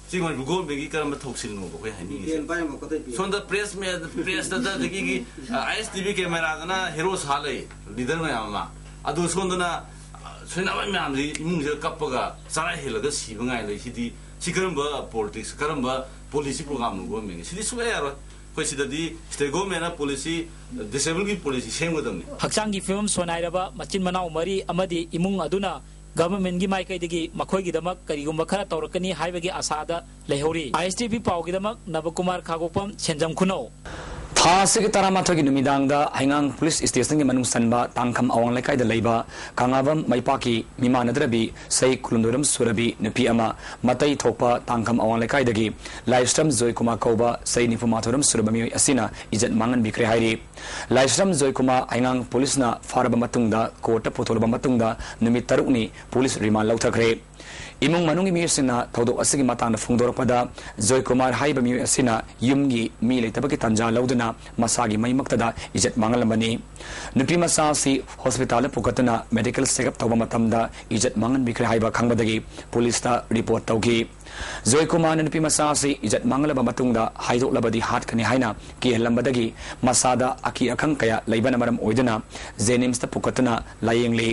ꯁꯤ ꯃꯅꯤꯄꯨꯔ ꯒꯣꯔꯃꯦꯟꯒꯤ ꯀꯔꯝꯕ ꯊꯧꯁꯤꯜꯅꯣꯕ ꯑꯩꯈꯣꯏ ꯍꯥꯏꯅꯤꯡꯉꯤꯁꯦ? ꯁꯣꯝꯗ ꯄ꯭ꯔꯦꯁ ꯃꯦ-, ꯄ꯭ꯔꯦꯁꯇ, ꯑꯗꯒꯤ, ꯑ, ꯑꯥꯏ ꯑꯦꯁ ꯇꯤ ꯚꯤ ꯀꯦꯃꯦꯔꯥꯗꯅ ꯍꯦꯔꯣ ꯁꯥ ꯂꯩ, ꯂꯤꯗꯔ ꯃꯌꯥꯝ ꯑꯃ꯫ ꯑꯗꯨ ꯁꯣꯝꯗꯅ, ꯑ, ꯁꯣꯏꯅꯥꯏꯕ ꯃꯌꯥꯝꯁꯤ ꯏꯃꯨꯡꯁꯤꯗ ꯀꯞꯄꯒ ꯆꯔꯥ ꯍꯦꯜꯂꯒ ꯁꯤꯕ ꯉꯥꯏ ꯂꯩ꯫ ꯁꯤꯗꯤ, ꯁꯤ ꯀꯔꯝꯕ ꯄꯣꯂꯤꯇꯤꯛꯁ, ꯀꯔꯝꯕ ꯄꯣꯂꯤꯁꯤ ꯄ꯭ꯔꯣꯒ꯭ꯔꯥꯝꯅꯣ ꯒꯣꯔꯃꯦꯟꯒꯤ? ꯁꯤꯗꯤ ꯁꯨꯡꯌꯥ ꯌꯥꯔꯣꯏ꯫ ꯑꯩꯈꯣꯏ ꯁꯤꯗꯗꯤ ꯁ꯭ꯇꯦꯠ ꯒꯣꯔꯃꯦꯟꯅ ꯄꯣꯂꯤꯁꯤ, ꯗꯤꯁꯦꯕꯜꯒꯤ ꯄꯣꯂꯤꯁꯤ ꯁꯦꯝꯒꯗꯕꯅꯤ꯫ ꯍꯛꯆꯥꯡꯒꯤ ꯐꯤꯕꯝ ꯁꯣꯏꯅꯥꯏꯔꯕ ꯃꯆꯤꯟ ꯃꯅꯥꯎ ꯃꯔꯤ ꯑꯃꯗꯤ ꯏꯃꯨꯡ ꯑꯗꯨꯅ ꯒꯚꯔꯟꯃꯦꯟꯠꯀꯤ ꯃꯥꯏꯀꯩꯗꯒꯤ ꯃꯈꯣꯏꯒꯤꯗꯃꯛ ꯀꯔꯤꯒꯨꯝꯕ ꯈꯔ ꯇꯧꯔꯛꯀꯅꯤ ꯍꯥꯏꯕꯒꯤ ꯑꯁꯥꯗ ꯂꯩꯍꯧꯔꯤ꯫ ꯑꯥꯏ ꯑꯦꯁ ꯇꯤ ꯚꯤ ꯄꯥꯎꯒꯤꯗꯃꯛ ꯅꯕꯀꯨꯃꯥꯔ ꯈꯥꯒꯣꯛꯄꯝ, ꯁꯦꯟꯖꯝ ꯈꯨꯅꯧ꯫ ꯊꯥ ꯑꯁꯤꯒꯤ ꯇꯔꯥꯃꯥꯊꯣꯏꯒꯤ ꯅꯨꯃꯤꯗꯥꯡꯗ ꯍꯩꯉꯥꯡ ꯄꯨꯂꯤꯁ ꯁ꯭ꯇꯦꯁꯟꯒꯤ ꯃꯅꯨꯡ ꯆꯟꯕ ꯇꯥꯡꯈꯝ ꯑꯋꯥꯡ ꯂꯩꯀꯥꯏꯗ ꯂꯩꯕ ꯀꯪꯂꯥꯕꯝ ꯃꯩꯄꯥꯛꯀꯤ ꯃꯤꯃꯥꯟꯅꯗ꯭ꯔꯕꯤ ꯆꯍꯤ ꯀꯨꯟꯍꯨꯝꯗꯣꯏꯔꯣꯝ ꯁꯨꯔꯕꯤ ꯅꯨꯄꯤ ꯑꯃ ꯃꯇꯩ ꯊꯣꯛꯄ ꯇꯥꯡꯈꯝ ꯑꯋꯥꯡ ꯂꯩꯀꯥꯏꯗꯒꯤ ꯂꯥꯏꯁ꯭ꯔꯝ ꯖꯣꯏꯀꯨꯃꯥꯔ ꯀꯧꯕ ꯆꯍꯤ ꯅꯤꯐꯨꯃꯥꯊꯣꯏꯔꯣꯝ ꯁꯨꯔꯕ ꯃꯤꯑꯣꯏ ꯑꯁꯤꯅ ꯏꯖꯠ ꯃꯥꯡꯍꯟꯕꯤꯈ꯭ꯔꯦ ꯍꯥꯏꯔꯤ꯫ ꯂꯥꯏꯁ꯭ꯔꯝ ꯖꯣꯏꯀꯨꯃꯥꯔ ꯍꯩꯉꯥꯡ ꯄꯨꯂꯤꯁꯅ ꯐꯥꯔꯕ ꯃꯇꯨꯡꯗ ꯀꯣꯔꯠꯇ ꯄꯨꯊꯣꯛꯂꯕ ꯃꯇꯨꯡꯗ ꯅꯨꯃꯤꯠ ꯇꯔꯨꯛꯅꯤ ꯄꯨꯂꯤꯁ ꯔꯤꯃꯥꯟ ꯂꯧꯊꯈ꯭ꯔꯦ꯫ ꯏꯃꯨꯡ ꯃꯅꯨꯡꯒꯤ ꯃꯤꯑꯣꯏꯁꯤꯡꯅ ꯊꯧꯗꯣꯛ ꯑꯁꯤꯒꯤ ꯃꯇꯥꯡꯗ ꯐꯣꯡꯗꯣꯔꯛꯄꯗ, ꯖꯣꯏꯀꯨꯃꯥꯔ ꯍꯥꯏꯔꯤꯕ ꯃꯤꯑꯣꯏ ꯑꯁꯤꯅ ꯌꯨꯝꯒꯤ ꯃꯤ ꯂꯩꯇꯕꯒꯤ ꯇꯥꯟꯖꯥ ꯂꯧꯗꯨꯅ ꯃꯁꯥꯒꯤ ꯃꯌꯨꯝꯃꯛꯇꯗ ꯏꯖꯠ ꯃꯥꯡꯍꯜꯂꯝꯕꯅꯤ꯫ ꯅꯨꯄꯤ ꯃꯆꯥ ꯑꯁꯤ ꯍꯣꯁꯄꯤꯇꯥꯜꯗ ꯄꯨꯈꯠꯇꯨꯅ ꯃꯦꯗꯤꯀꯦꯜ ꯆꯦꯛꯑꯞ ꯇꯧꯕ ꯃꯇꯝꯗ ꯏꯖꯠ ꯃꯥꯡꯍꯟꯕꯤꯈ꯭ꯔꯦ ꯍꯥꯏꯕ ꯈꯪꯕꯗꯒꯤ ꯄꯨꯂꯤꯁꯇ ꯔꯤꯄꯣꯔꯠ ꯇꯧꯈꯤ꯫ ꯖꯣꯏꯀꯨꯃꯥꯔꯅ ꯅꯨꯄꯤ ꯃꯆꯥ ꯑꯁꯤ ꯏꯖꯠ ꯃꯥꯡꯍꯜꯂꯕ ꯃꯇꯨꯡꯗ ꯍꯥꯏꯗꯣꯛꯂꯕꯗꯤ ꯍꯥꯠꯀꯅꯤ ꯍꯥꯏꯅ ꯀꯤꯍꯜꯂꯝꯕꯗꯒꯤ ꯃꯁꯥꯗ ꯑꯀꯤ ꯑꯈꯪ ꯀꯌꯥ ꯂꯩꯕꯅ ꯃꯔꯝ ꯑꯣꯏꯗꯨꯅ ꯖꯦꯅꯤꯝꯁꯇ ꯄꯨꯈꯠꯇꯨꯅ ꯂꯥꯌꯦꯡꯂꯤ꯫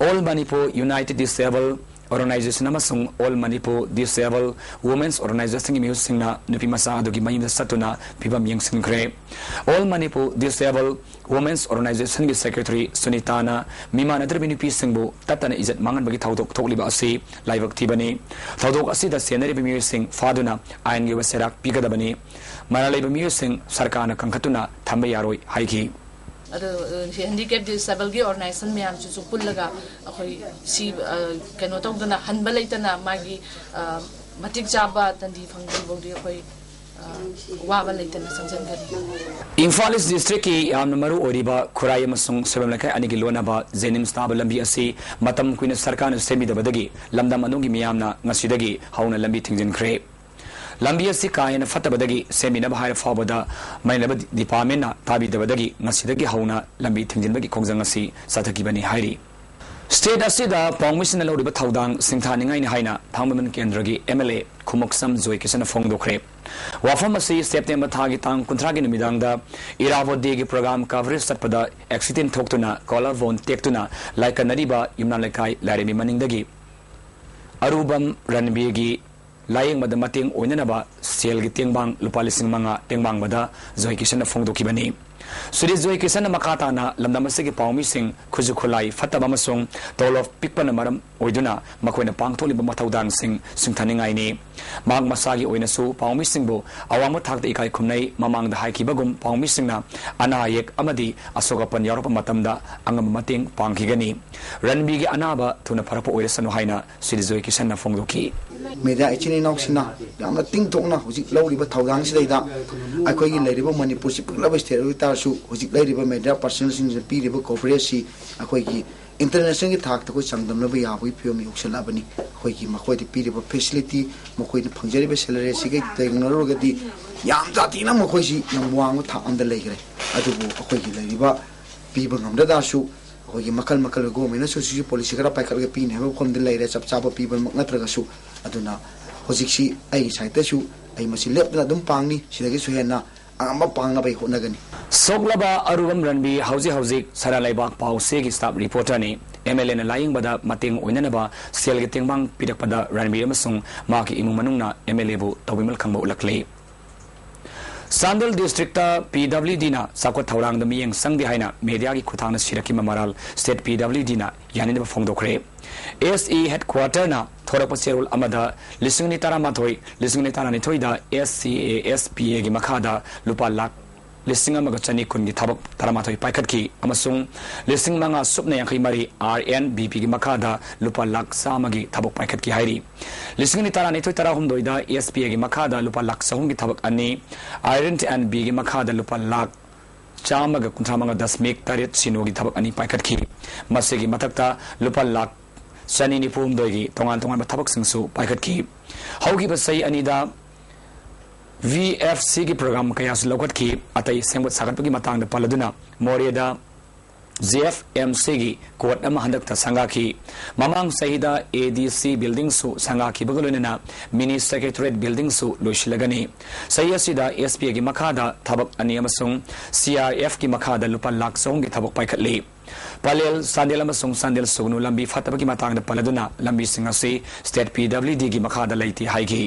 All Manipur United Disabled Organization ꯑꯃꯁꯨꯡ All Manipur Disabled Women's Organizationꯒꯤ ꯃꯤꯑꯣꯏꯁꯤꯡꯅ ꯅꯨꯄꯤ ꯃꯆꯥ ꯑꯗꯨꯒꯤ ꯃꯌꯨꯝꯗ ꯆꯠꯇꯨꯅ ꯐꯤꯕꯝ ꯌꯦꯡꯁꯤꯟꯈ꯭ꯔꯦ꯫ All Manipur Disabled Women's Organizationꯒꯤ ꯁꯦꯀ꯭ꯔꯦꯇꯔꯤ ꯁꯨꯅꯤꯇꯥꯅ ꯃꯤꯃꯥꯟꯅꯗ꯭ꯔꯕꯤ ꯅꯨꯄꯤꯁꯤꯡꯕꯨ ꯇꯠꯇꯅ ꯏꯖꯠ ꯃꯥꯡꯍꯟꯕꯒꯤ ꯊꯧꯗꯣꯛ ꯊꯣꯛꯂꯤꯕ ꯑꯁꯤ ꯂꯥꯏꯕꯛ ꯊꯤꯕꯅꯤ꯫ ꯊꯧꯗꯣꯛ ꯑꯁꯤꯗ ꯆꯦꯟꯅꯔꯤꯕ ꯃꯤꯑꯣꯏꯁꯤꯡ ꯐꯥꯗꯨꯅ ꯑꯥꯏꯟꯒꯤ ꯑꯣꯏꯕ ꯆꯩꯔꯥꯛ ꯄꯤꯒꯗꯕꯅꯤ꯫ ꯃꯔꯥꯜ ꯂꯩꯕ ꯃꯤꯑꯣꯏꯁꯤꯡ ꯁꯔꯀꯥꯔꯅ ꯀꯟꯈꯠꯇꯨꯅ ꯊꯝꯕ ꯌꯥꯔꯣꯏ ꯍꯥꯏꯈꯤ꯫ ꯑꯗꯣ, ꯑ, ꯁꯤ ꯍꯦꯟꯗꯤꯀꯦꯞ ꯗꯤꯁꯦꯕꯜꯒꯤ ꯑꯣꯔꯒꯅꯥꯏꯖꯦꯁꯟ ꯃꯌꯥꯝꯁꯤꯁꯨ ꯄꯨꯜꯂꯒ ꯑꯩꯈꯣꯏ ꯁꯤ, ꯑ, ꯀꯩꯅꯣ ꯇꯧꯗꯅ, ꯍꯟꯕ ꯂꯩꯇꯅ ꯃꯥꯒꯤ, ꯑ, ꯃꯇꯤꯛ ꯆꯥꯕ ꯇꯟꯗꯤ ꯐꯪꯗ꯭ꯔꯤꯐꯥꯎꯗꯤ ꯑꯩꯈꯣꯏ ꯋꯥꯕ ꯂꯩꯇꯅ ꯆꯪꯁꯤꯟꯒꯅꯤ꯫ ꯏꯝꯐꯥꯜ ꯏꯁ ꯗꯤꯁꯇ꯭ꯔꯤꯛꯀꯤ ꯌꯥꯝꯅ ꯃꯔꯨ ꯑꯣꯏꯔꯤꯕ ꯈꯨꯔꯥꯏ ꯑꯃꯁꯨꯡ ꯁꯣꯏꯕꯝ ꯂꯩꯀꯥꯏ ꯑꯅꯤꯒꯤ ꯂꯣꯟꯅꯕ ꯖꯦꯅꯤꯝꯁ ꯇꯥꯕ ꯂꯝꯕꯤ ꯑꯁꯤ ꯃꯇꯝ ꯀꯨꯏꯅ ꯁꯔꯀꯥꯔꯅ ꯁꯦꯝꯕꯤꯗꯕꯗꯒꯤ ꯂꯝꯗꯝ ꯑꯗꯨꯒꯤ ꯃꯤꯌꯥꯝꯅ ꯉꯁꯤꯗꯒꯤ ꯍꯧꯅ ꯂꯝꯕꯤ ꯊꯤꯡꯖꯤꯟꯈ꯭ꯔꯦ꯫ ꯂꯝꯕꯤ ꯑꯁꯤ ꯀꯥ ꯍꯦꯟꯅ ꯐꯠꯇꯕꯗꯒꯤ ꯁꯦꯝꯕꯤꯅꯕ ꯍꯥꯏꯔ ꯐꯥꯎꯕꯗ ꯃꯩ ꯂꯩꯕ ꯗꯤꯄꯥꯔꯠꯃꯦꯟꯅ ꯇꯥꯕꯤꯗꯕꯗꯒꯤ ꯉꯁꯤꯗꯒꯤ ꯍꯧꯅ ꯂꯝꯕꯤ ꯊꯤꯡꯖꯤꯟꯕꯒꯤ ꯈꯣꯡꯖꯪ ꯑꯁꯤ ꯆꯠꯊꯈꯤꯕꯅꯤ ꯍꯥꯏꯔꯤ꯫ ꯁ꯭ꯇꯦꯠ ꯑꯁꯤꯗ ꯄꯥꯎꯃꯤꯁꯤꯡꯅ ꯂꯧꯔꯤꯕ ꯊꯧꯗꯥꯡ ꯁꯤꯡꯊꯥꯅꯤꯡꯉꯥꯏꯅꯤ ꯍꯥꯏꯅ ꯊꯥꯡꯃꯩꯕꯟ ꯀꯦꯟꯗ꯭ꯔꯒꯤ ꯑꯦꯝ ꯑꯦꯜ ꯑꯦ ꯈꯨꯃꯨꯛꯁꯝ ꯖꯣꯏ ꯀꯤꯁꯟꯅ ꯐꯣꯡꯗꯣꯛꯈ꯭ꯔꯦ꯫ ꯋꯥꯐꯝ ꯑꯁꯤ ꯁꯦꯞꯇꯦꯝꯕꯔ ꯊꯥꯒꯤ ꯇꯥꯡ ꯀꯨꯟꯊ꯭ꯔꯥꯒꯤ ꯅꯨꯃꯤꯗꯥꯡꯗ ꯏꯔꯥꯕꯣꯠ ꯗꯦꯒꯤ ꯄ꯭ꯔꯣꯒ꯭ꯔꯥꯝ ꯀꯚꯔꯦꯖ ꯆꯠꯄꯗ ꯑꯦꯛꯁꯤꯗꯦꯟ ꯊꯣꯛꯇꯨꯅ ꯀꯣꯂꯔ ꯕꯣꯟ ꯇꯦꯛꯇꯨꯅ ꯂꯥꯏꯀꯠꯅꯔꯤꯕ ꯌꯨꯝꯅꯥꯝ ꯂꯩꯀꯥꯏ ꯂꯥꯏꯔꯦꯝꯕꯤ ꯃꯅꯤꯡꯗꯒꯤ ꯑꯔꯨꯕꯝ ꯔꯟꯕꯤꯔꯒꯤ ꯂꯥꯌꯦꯡꯕꯗ ꯃꯇꯦꯡ ꯑꯣꯏꯅꯅꯕ ꯁꯦꯜꯒꯤ ꯇꯦꯡꯕꯥꯡ ꯂꯨꯄꯥ ꯂꯤꯁꯤꯡ ꯃꯉꯥ ꯇꯦꯡꯕꯥꯡꯕꯗ ꯖꯣꯏ ꯀꯤꯁꯟꯅ ꯐꯣꯡꯗꯣꯛꯈꯤꯕꯅꯤ꯫ ꯁ꯭ꯔꯤ ꯖꯣꯏ ꯀꯤꯁꯟꯅ ꯃꯈꯥ ꯇꯥꯅ ꯂꯝꯗꯝ ꯑꯁꯤꯒꯤ ꯄꯥꯎꯃꯤꯁꯤꯡ ꯈꯨꯠꯁꯨ ꯈꯨꯠꯂꯥꯏ ꯐꯠꯇꯕ ꯑꯃꯁꯨꯡ ꯇꯣꯂꯣꯞ ꯄꯤꯛꯄꯅ ꯃꯔꯝ ꯑꯣꯏꯗꯨꯅ ꯃꯈꯣꯏꯅ ꯄꯥꯡꯊꯣꯛꯂꯤꯕ ꯃꯊꯧꯗꯥꯡꯁꯤꯡ ꯁꯤꯡꯊꯥꯅꯤꯡꯉꯥꯏꯅꯤ꯫ ꯃꯍꯥꯛ ꯃꯁꯥꯒꯤ ꯑꯣꯏꯅꯁꯨ ꯄꯥꯎꯃꯤꯁꯤꯡꯕꯨ ꯑꯋꯥꯡꯕ ꯊꯥꯛꯇ ꯏꯀꯥꯏ ꯈꯨꯝꯅꯩ꯫ ꯃꯃꯥꯡꯗ ꯍꯥꯏꯈꯤꯕꯒꯨꯝ ꯄꯥꯎꯃꯤꯁꯤꯡꯅ ꯑꯅꯥ ꯑꯌꯦꯛ ꯑꯃꯗꯤ ꯑꯁꯣꯛ ꯑꯄꯟ ꯌꯥꯎꯔꯛꯄ ꯃꯇꯝꯗ ꯑꯉꯝꯕ ꯃꯇꯦꯡ ꯄꯥꯡꯈꯤꯒꯅꯤ꯫ ꯔꯟꯕꯤꯒꯤ ꯑꯅꯥꯕ ꯊꯨꯅ ꯐꯔꯛꯄ ꯑꯣꯏꯔꯁꯅꯨ ꯍꯥꯏꯅ ꯁ꯭ꯔꯤ ꯖꯣꯏ ꯀꯤꯁꯟꯅ ꯐꯣꯡꯗꯣꯛꯈꯤ꯫ ꯃꯦꯗꯤꯌꯥ ꯏꯆꯤꯟ ꯏꯅꯥꯎꯁꯤꯡꯅ ꯌꯥꯝꯅ ꯇꯤꯡꯊꯣꯛꯅ ꯍꯧꯖꯤꯛ ꯂꯧꯔꯤꯕ ꯊꯧꯗꯥꯡꯁꯤꯗꯩꯗ ꯑꯩꯈꯣꯏꯒꯤ ꯂꯩꯔꯤꯕ ꯃꯅꯤꯄꯨꯔꯁꯤ ꯄꯤꯛꯂꯕ ꯁ꯭ꯇꯦꯠ ꯑꯣꯏ ꯇꯥꯔꯁꯨ ꯍꯧꯖꯤꯛ ꯂꯩꯔꯤꯕ ꯃꯦꯗꯤꯌꯥ ꯄꯥꯔꯁꯅꯦꯜꯁꯤꯡꯁꯤꯅ ꯄꯤꯔꯤꯕ ꯀꯣꯚꯔꯦꯖꯁꯤ ꯑꯩꯈꯣꯏꯒꯤ ꯏꯟꯇꯔꯅꯦꯁꯅꯦꯜꯒꯤ ꯊꯥꯛꯇ ꯑꯩꯈꯣꯏ ꯆꯥꯡꯗꯝꯅꯕ ꯌꯥꯕꯒꯤ ꯐꯤꯕꯝ ꯌꯧꯁꯤꯜꯂꯛꯂꯕꯅꯤ꯫ ꯑꯩꯈꯣꯏꯒꯤ ꯃꯈꯣꯏꯗ ꯄꯤꯔꯤꯕ ꯐꯦꯁꯤꯂꯤꯇꯤ, ꯃꯈꯣꯏꯅ ꯐꯪꯖꯔꯤꯕ ꯁꯦꯂꯔꯤ ꯑꯁꯤꯒ ꯌꯦꯡꯅꯔꯨꯔꯒꯗꯤ ꯌꯥꯝ ꯁꯥꯊꯤꯅ ꯃꯈꯣꯏꯁꯤ ꯌꯥꯝ ꯋꯥꯡꯕ ꯊꯥꯛ ꯑꯃꯗ ꯂꯩꯈ꯭ꯔꯦ꯫ ꯑꯗꯨꯕꯨ ꯑꯩꯈꯣꯏꯒꯤ ꯂꯩꯔꯤꯕ ꯄꯤꯕ ꯉꯝꯗ ꯇꯥꯔꯁꯨ ꯑꯩꯈꯣꯏꯒꯤ ꯃꯈꯜ ꯃꯈꯜ ꯒꯣꯔꯃꯦꯟꯅꯁꯨ ꯁꯤꯁꯨ ꯄꯣꯂꯤꯁꯤ ꯈꯔ ꯄꯥꯏꯈꯠꯂꯒ ꯄꯤꯅꯤ ꯍꯥꯏꯕ ꯃꯐꯝꯗ ꯂꯩꯔꯦ, ꯆꯞ ꯆꯥꯕ ꯄꯤꯕꯃꯛ ꯅꯠꯇ꯭ꯔꯒꯁꯨ꯫ ꯑꯗꯨꯅ ꯍꯧꯖꯤꯛꯁꯤ ꯑꯩꯒꯤ ꯁꯥꯏꯠꯇꯁꯨ ꯑꯩ ꯃꯁꯤ ꯂꯦꯞꯇꯅ ꯑꯗꯨꯝ ꯄꯥꯡꯅꯤ, ꯁꯤꯗꯒꯤꯁꯨ ꯍꯦꯟꯅ ꯑꯉꯝꯕ ꯄꯥꯡꯅꯕ ꯑꯩ ꯍꯣꯠꯅꯒꯅꯤ꯫ ꯁꯣꯛꯂꯕ ꯑꯔꯨꯕꯝ ꯔꯟꯕꯤ ꯍꯧꯖꯤꯛ ꯍꯧꯖꯤꯛ ꯁꯅꯥ ꯂꯩꯕꯥꯛ ꯄꯥꯎ ꯆꯦꯒꯤ ꯁ꯭ꯇꯥꯐ ꯔꯤꯄꯣꯔꯇꯔꯅꯤ꯫ ꯑꯦꯝ ꯑꯦꯜ ꯑꯦꯅ ꯂꯥꯌꯦꯡꯕꯗ ꯃꯇꯦꯡ ꯑꯣꯏꯅꯅꯕ ꯁꯦꯜꯒꯤ ꯇꯦꯡꯕꯥꯡ ꯄꯤꯔꯛꯄꯗ ꯔꯟꯕꯤꯔ ꯑꯃꯁꯨꯡ ꯃꯍꯥꯛꯀꯤ ꯏꯃꯨꯡ ꯃꯅꯨꯡꯅ ꯑꯦꯝ ꯑꯦꯜ ꯑꯦꯕꯨ ꯇꯧꯕꯤꯃꯜ ꯈꯪꯕ ꯎꯠꯂꯛꯂꯤ꯫ ꯆꯥꯟꯗꯦꯜ ꯗꯤꯁꯇ꯭ꯔꯤꯛꯇ ꯄꯤ ꯗꯕ꯭ꯂꯤꯎ ꯗꯤꯅ ꯆꯥꯎꯈꯠ ꯊꯧꯔꯥꯡꯗ ꯃꯤꯠꯌꯦꯡ ꯆꯪꯗꯦ ꯍꯥꯏꯅ ꯃꯦꯗꯤꯌꯥꯒꯤ ꯈꯨꯠꯊꯥꯡꯗ ꯁꯤꯔꯛꯈꯤꯕ ꯃꯔꯥꯜ ꯁ꯭ꯇꯦꯠ ꯄꯤ ꯗꯕ꯭ꯂꯤꯎ ꯗꯤꯅ ꯌꯥꯅꯤꯡꯗꯕ ꯐꯣꯡꯗꯣꯛꯈ꯭ꯔꯦ꯫ ꯑꯦꯁ ꯏ ꯍꯦꯗꯀ꯭ꯋꯥꯇꯔꯅ ꯊꯣꯔꯛꯄ ꯆꯦꯔꯣꯜ ꯑꯃꯗ ꯂꯤꯁꯤꯡ ꯑꯅꯤ ꯇꯔꯥꯃꯥꯊꯣꯏ, ꯂꯤꯁꯤꯡ ꯑꯅꯤ ꯇꯔꯥꯅꯤꯊꯣꯏꯗ S C A S P ꯑꯦꯒꯤ ꯃꯈꯥꯗ ꯂꯨꯄꯥ ꯂꯥꯈ ꯂꯤꯁꯤꯡ ꯑꯃꯒ ꯆꯅꯤ ꯀꯨꯟꯒꯤ ꯊꯕꯛ ꯇꯔꯥꯃꯥꯊꯣꯏ ꯄꯥꯏꯈꯠꯈꯤ ꯑꯃꯁꯨꯡ ꯂꯤꯁꯤꯡ ꯃꯉꯥ ꯁꯨꯞꯅ ꯌꯥꯡꯈꯩ ꯃꯔꯤ ꯑꯥꯔ ꯑꯦꯟ ꯕꯤ ꯄꯤꯒꯤ ꯃꯈꯥꯗ ꯂꯨꯄꯥ ꯂꯥꯈ ꯆꯥꯝꯃꯒꯤ ꯊꯕꯛ ꯄꯥꯏꯈꯠꯈꯤ ꯍꯥꯏꯔꯤ꯫ ꯂꯤꯁꯤꯡ ꯑꯅꯤ ꯇꯔꯥꯅꯤꯊꯣꯏ ꯇꯔꯥꯍꯨꯝꯗꯣꯏꯗ ꯑꯦꯁ ꯕꯤ ꯑꯥꯏꯒꯤ ꯃꯈꯥꯗ ꯂꯨꯄꯥ ꯂꯥꯈ ꯆꯍꯨꯝꯒꯤ ꯊꯕꯛ ꯑꯅꯤ, ꯑꯥꯔ ꯑꯦꯟ ꯕꯤꯒꯤ ꯃꯈꯥꯗ ꯂꯨꯄꯥ ꯂꯥꯈ ꯆꯥꯝꯃꯒ ꯀꯨꯟꯊ꯭ꯔꯥ ꯃꯉꯥ ꯗꯁꯃꯤꯛ ꯇꯔꯦꯠ ꯁꯤꯅꯣꯒꯤ ꯊꯕꯛ ꯑꯅꯤ ꯄꯥꯏꯈꯠꯈꯤ꯫ ꯃꯁꯤꯒꯤ ꯃꯊꯛꯇ ꯂꯨꯄꯥ ꯂꯥꯈ ꯆꯅꯤ ꯅꯤꯐꯨ ꯍꯨꯝꯗꯣꯏꯒꯤ ꯇꯣꯉꯥꯟ ꯇꯣꯉꯥꯟꯕ ꯊꯕꯛꯁꯤꯡꯁꯨ ꯄꯥꯏꯈꯠꯈꯤ꯫ ꯍꯧꯈꯤꯕ ꯆꯍꯤ ꯑꯅꯤꯗ ꯚꯤ ꯑꯦꯐ ꯁꯤꯒꯤ ꯄ꯭ꯔꯣꯒ꯭ꯔꯥꯝ ꯀꯌꯥꯁꯨ ꯂꯧꯈꯠꯈꯤ꯫ ꯑꯇꯩ ꯁꯦꯝꯒꯠ ꯁꯥꯒꯠꯄꯒꯤ ꯃꯇꯥꯡꯗ ꯄꯜꯂꯗꯨꯅ ꯃꯣꯔꯦꯗ ꯖꯤ ꯑꯦꯐ ꯑꯦꯝ ꯁꯤꯒꯤ ꯀꯣꯔꯠ ꯑꯃ ꯍꯟꯗꯛꯇ ꯁꯪꯒꯥꯈꯤ꯫ ꯃꯃꯥꯡ ꯆꯍꯤꯗ ꯑꯦ ꯗꯤ ꯁꯤ ꯕꯤꯜꯗꯤꯡꯁꯨ ꯁꯪꯒꯥꯈꯤꯕꯒ ꯂꯣꯏꯅꯅ ꯃꯤꯅꯤ ꯁꯦꯀ꯭ꯔꯦꯇꯔꯤꯌꯦꯠ ꯕꯤꯜꯗꯤꯡꯁꯨ ꯂꯣꯏꯁꯤꯜꯂꯒꯅꯤ꯫ ꯆꯍꯤ ꯑꯁꯤꯗ ꯑꯦꯁ ꯕꯤ ꯑꯥꯏꯒꯤ ꯃꯈꯥꯗ ꯊꯕꯛ ꯑꯅꯤ ꯑꯃꯁꯨꯡ ꯁꯤ ꯑꯥꯔ ꯑꯦꯐꯀꯤ ꯃꯈꯥꯗ ꯂꯨꯄꯥ ꯂꯥꯈ ꯆꯍꯨꯝꯒꯤ ꯊꯕꯛ ꯄꯥꯏꯈꯠꯂꯤ꯫ ꯄꯂꯦꯜ, ꯆꯥꯟꯗꯦꯜ ꯑꯃꯁꯨꯡ ꯆꯥꯟꯗꯦꯜ ꯁꯨꯒꯅꯨ ꯂꯝꯕꯤ ꯐꯠꯇꯕꯒꯤ ꯃꯇꯥꯡꯗ ꯄꯜꯂꯗꯨꯅ ꯂꯝꯕꯤꯁꯤꯡ ꯑꯁꯤ ꯁ꯭ꯇꯦꯠ ꯄꯤ ꯗꯕ꯭ꯂꯤꯎ ꯗꯤꯒꯤ ꯃꯈꯥꯗ ꯂꯩꯇꯦ ꯍꯥꯏꯈꯤ꯫